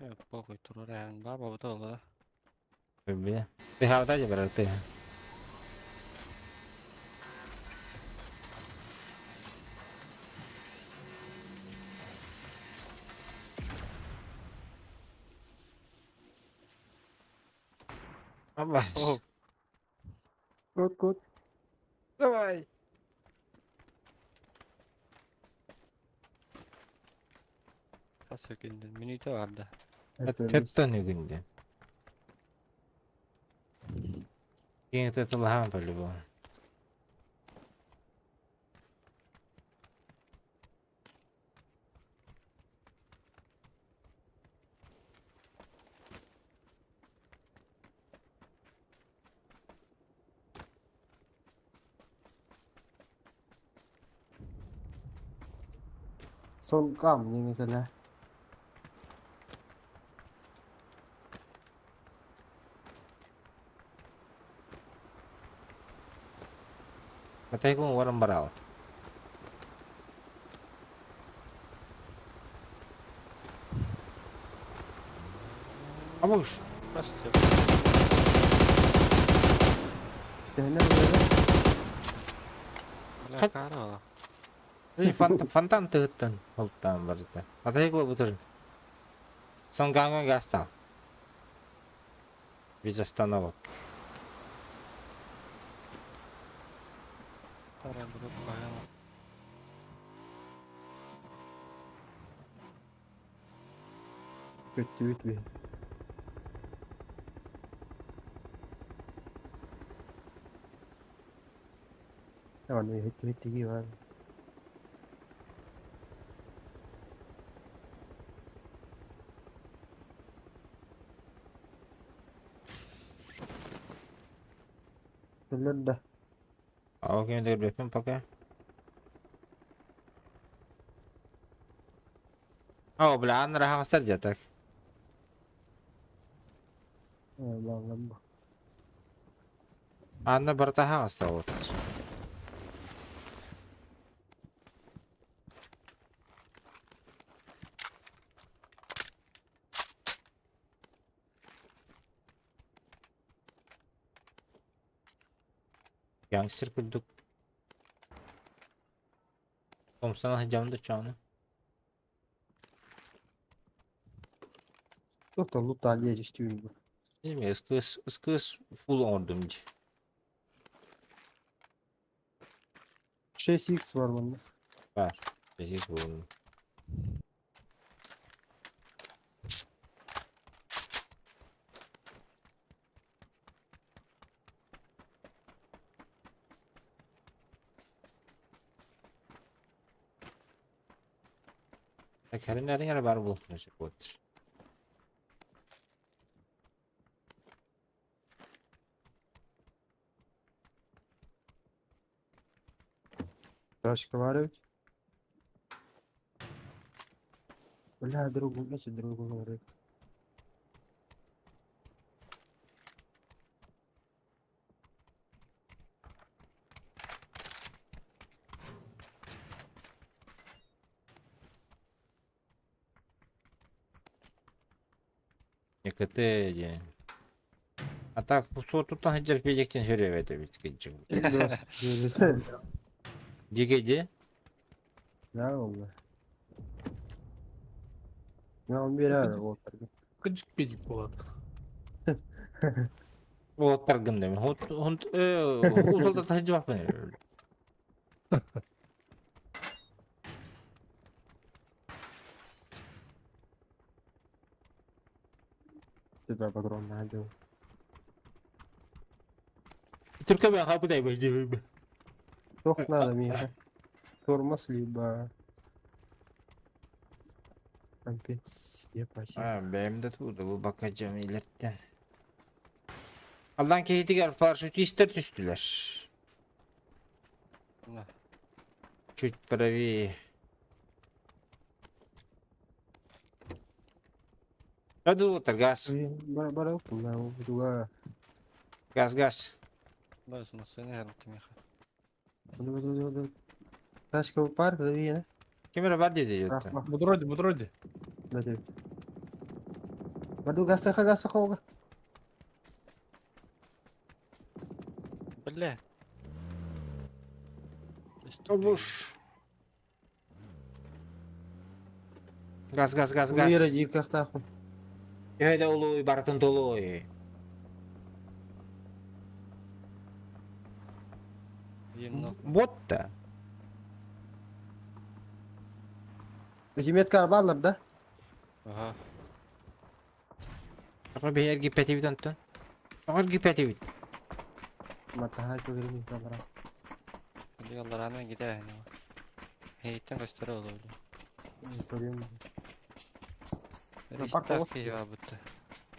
Speaker 3: Э, похуй турар эһэн баба бу тола.
Speaker 2: Биле. Тыһаабыта дьэ барар тыһа. Абас.
Speaker 3: О,
Speaker 6: Кот кот.
Speaker 2: Давай.
Speaker 3: хас секунден минута барда.
Speaker 2: Тэттэн үгүндэ. Киң тытылаһаан по-любому.
Speaker 6: Сон кам не кэлэ.
Speaker 2: Матай кун уоран бараал. Абуш.
Speaker 3: Пошли.
Speaker 6: Тэһэнэ бэйэ.
Speaker 3: Бля,
Speaker 2: Хат-
Speaker 3: кара.
Speaker 2: Фонтан тыһыттан ылтаан барыта. Матай кулу Сонгаңа гастал. Без остановок.
Speaker 3: Кара бұрып қаян.
Speaker 6: Көттүбүт би. Аны хеттүбүт тиги бар. Кэллэр да.
Speaker 2: А окей, көрбөппүн пока. О, бля, анна раһаҕастар дьэ так.
Speaker 6: Баллам бу.
Speaker 2: Анна барыта хаҕаста вот. Гангстер курдук. Томсана сылдьабын да чоону.
Speaker 6: Доктор лутаан диэчистүүн бу.
Speaker 2: Билмээ ыскыыс ыскыыс фул оҥордум дии.
Speaker 6: 6x бар манна.
Speaker 2: Бар. 6x булунум. Кэрин эрэ баар буолуохтун сөп буолтар.
Speaker 6: Тачка баар эбит. Бля, другу, эти другу говорит.
Speaker 2: ЭКТ диэн. А так суотуттан сылдьар педиктен сөрүөбэт эбит кырдьык. Дьигэ дии.
Speaker 6: Да, oldu. Ya 11 abi уолаттарга.
Speaker 5: Кырдьык педик буолат.
Speaker 2: Уолаттаргын дemi. Хунт хунт усалда сылдьыбаппын.
Speaker 6: Тебя патрон надел.
Speaker 2: Түркө хапытай бай.
Speaker 6: Туох надо миэхэ? Тормоз либо... Компец, епахи.
Speaker 2: А, бэйэм да тууда бу бакажам илэртэн. Алдан киһитигэр парашютистер түстүлэр.
Speaker 3: На.
Speaker 2: Чуть правее. Аду газ.
Speaker 6: Бара бара туга.
Speaker 2: Газ, газ.
Speaker 3: Бас массыына иһэр миэхэ.
Speaker 6: Тачка парк завиена.
Speaker 2: Ким эрэ бар диэти дьоттон.
Speaker 5: Бодроди, бодроди.
Speaker 6: Баду гастаха гастаха олга.
Speaker 3: Бля.
Speaker 2: Обуш. Газ, газ, газ, газ.
Speaker 6: Уера дикахтаху.
Speaker 2: Өйдө улуй барытын толуй. Вот да.
Speaker 6: Үтүмет карбаллар да?
Speaker 3: Ага.
Speaker 2: Тоҕо биһи эргиппэтибит онтон? Тоҕо эргиппэтибит?
Speaker 6: Матаһа көлөрүн балара.
Speaker 3: Аллараны гидэ. Хейтен көстөр олу.
Speaker 6: Көрүм.
Speaker 3: Ристах киһи бутта.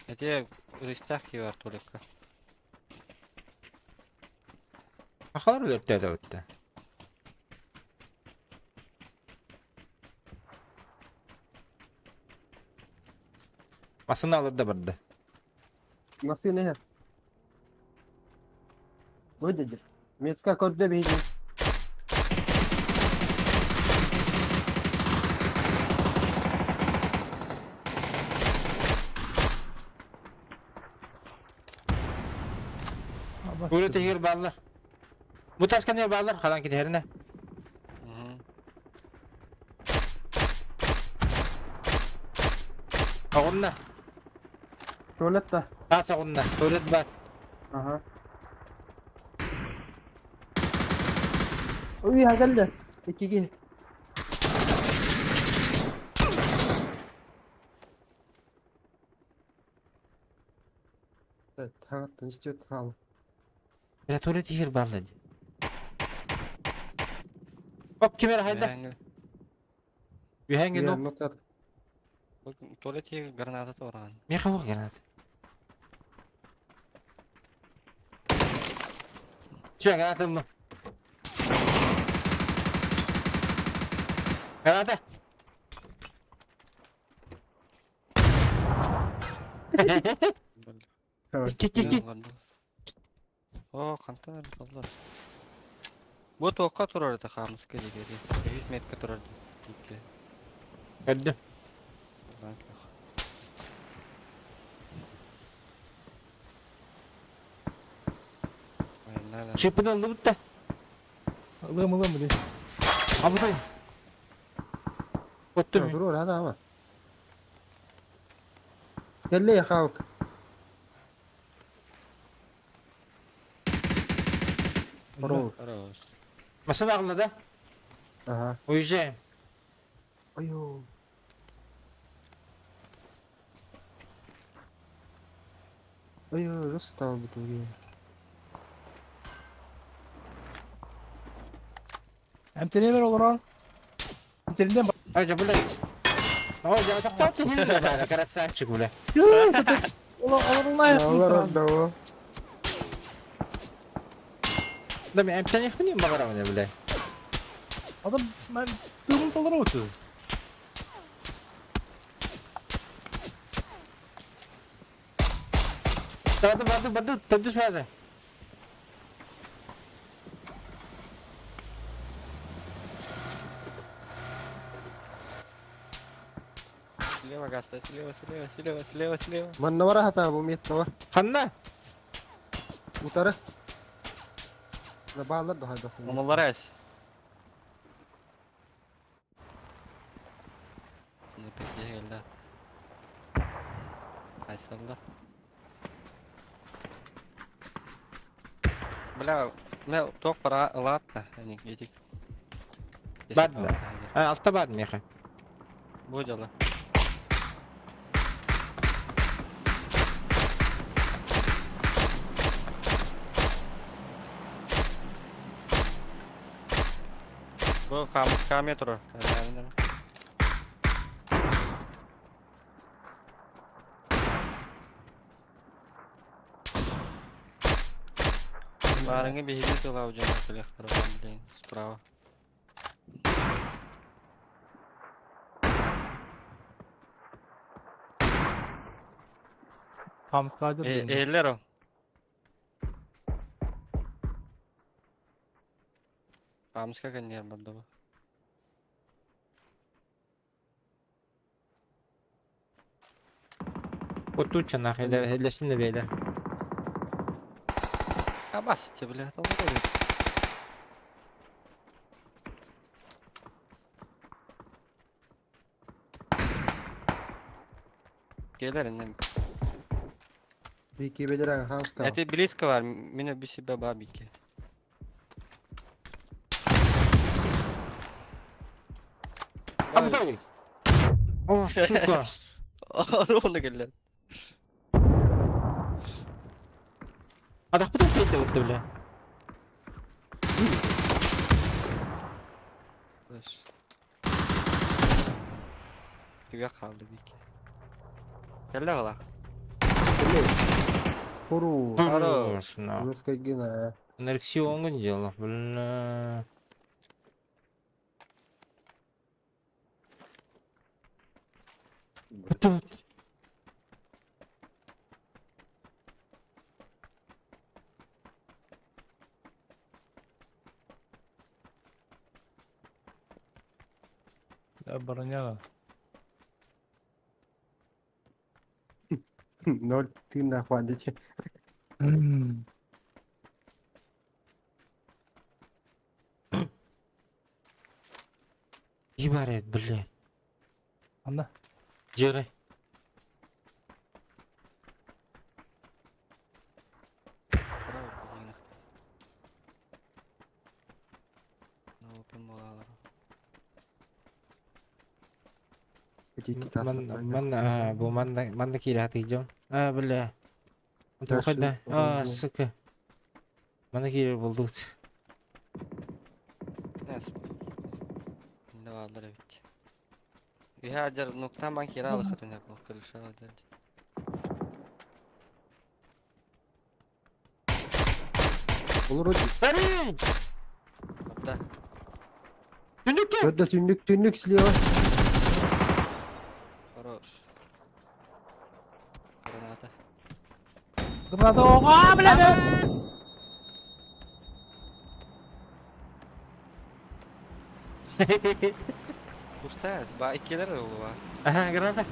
Speaker 3: Эти ристах киһи бар туалекка.
Speaker 2: Ахалар өлөртөөтө бутта. Массыына алыр да барда.
Speaker 6: Массыына иһэр. Бу дедир. Метка көрдө биһиги.
Speaker 2: Тура тиһигэр бааллар. Бу тасканер бааллар халан китиһэринэ. Оҕунна.
Speaker 6: Туалет да.
Speaker 2: Таас оҕунна. Туалет баар.
Speaker 6: Ага. Уй, хагалла. Иккиги. Таҥаттан истибэт хаал.
Speaker 2: Бля, туалет иһигэр бааллар дии. Оп, ким эрэ хайда? Үһэҥҥэ нок.
Speaker 3: Туалет иһигэр граната туораан.
Speaker 2: Миэхэ уох граната. Чэ, граната ыллым. Граната! Ки-ки-ки.
Speaker 3: Оо, хантан эрэ таллар. Бу туохха турар этэ хаамыска диэки үһүс метка турар икки.
Speaker 2: Көрдүм. Чипын ыллыбыт да.
Speaker 5: Ылыам, ылыам, блин.
Speaker 2: Абытай. Оттум.
Speaker 6: Туруор, ада ама. Кэллэ хаалк. Хорош.
Speaker 3: Хорош.
Speaker 2: Машина аҕалла да?
Speaker 6: Ага.
Speaker 2: Уезжаем.
Speaker 6: Айо. Айо, жестко там бутылки.
Speaker 5: Эмтэнэ бер олорон. Эмтэринэн
Speaker 2: Ай, блядь. О, я тоқтап түһүн бары, красавчик, бля.
Speaker 6: Олар орда
Speaker 2: Да мен эмтенехпин баҕарабын, бля.
Speaker 5: Адам мен тыымын толору оту.
Speaker 2: Барды, барды, барды, төдүс база.
Speaker 3: Слева гаста, слева, слева, слева, слева, слева.
Speaker 6: Манна бара хата бу мет бар.
Speaker 2: Ханна?
Speaker 6: Утары. Баалар да хайда.
Speaker 3: Умаллар эс. Ne peki geldi. Aysalda. Бля, мен тоқ бара ылатта, они этик.
Speaker 2: Бар да. А, алта бар меха.
Speaker 3: Бу дело. Бу камы турар. Барыңы биһиги тыла удьон кэлиэхтэрэ блин, справа.
Speaker 5: Хамскадыр.
Speaker 3: Эллер ол. Хамска кэнниэр барда бу.
Speaker 2: Отуча нах, элесин де бейлер.
Speaker 3: Абасите, бля, там вроде. Келер инем.
Speaker 6: Бики бедерен хаска.
Speaker 3: Это близко var, мине би себе бабики.
Speaker 2: Абдай! О, сука!
Speaker 3: Ровно келет.
Speaker 2: Адах бутын тейді өтті, бля.
Speaker 3: Түгә калды бики. Келе кала.
Speaker 6: Хору.
Speaker 2: Хорош, на.
Speaker 6: Русская гена.
Speaker 2: Анарексионга дело, бля. Тут.
Speaker 5: Броня.
Speaker 6: Ноль ты нахуй дети.
Speaker 2: Ебарет, блядь.
Speaker 5: Анда.
Speaker 2: Жері.
Speaker 3: Браво, кулайнах. На опен балалар.
Speaker 2: Манна, бу манна, манна кире хаты жом. А, бля. Тоқада. А, сука. Манна кире болду.
Speaker 3: Нес. Не балалар бит. Иһа нуктан бан киралы хатын был крыша дер.
Speaker 6: Olur.
Speaker 2: Бәрі!
Speaker 3: Да.
Speaker 2: Түнікке!
Speaker 6: Ödde tünlük tünlük siliyor.
Speaker 3: Хорош. Граната.
Speaker 5: Граната. А, бля,
Speaker 3: Пустая, ба иккилер ол
Speaker 2: Ага, граната.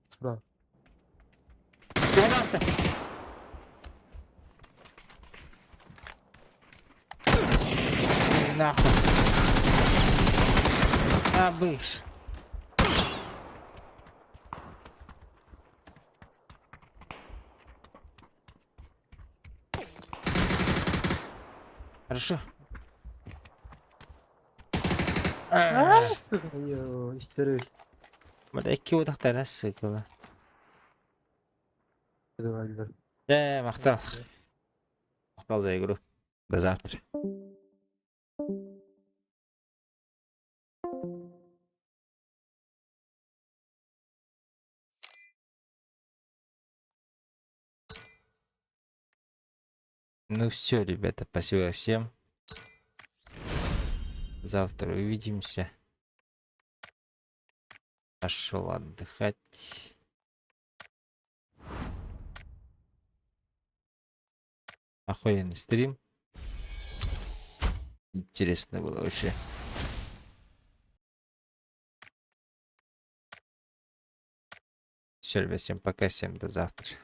Speaker 6: Справа.
Speaker 2: Пожалуйста. Нахуй. А, быш. Хорошо. А,
Speaker 6: Йо, истерик.
Speaker 2: Бля, икки утахтара, сука.
Speaker 6: Давай,
Speaker 2: Ээ, махтал. Махтал за игру. До завтра. Ну все, ребята, спасибо всем. Завтра увидимся. Пошел отдыхать. Охуенный стрим. Интересно было вообще. Все, ребят, всем пока, всем до завтра.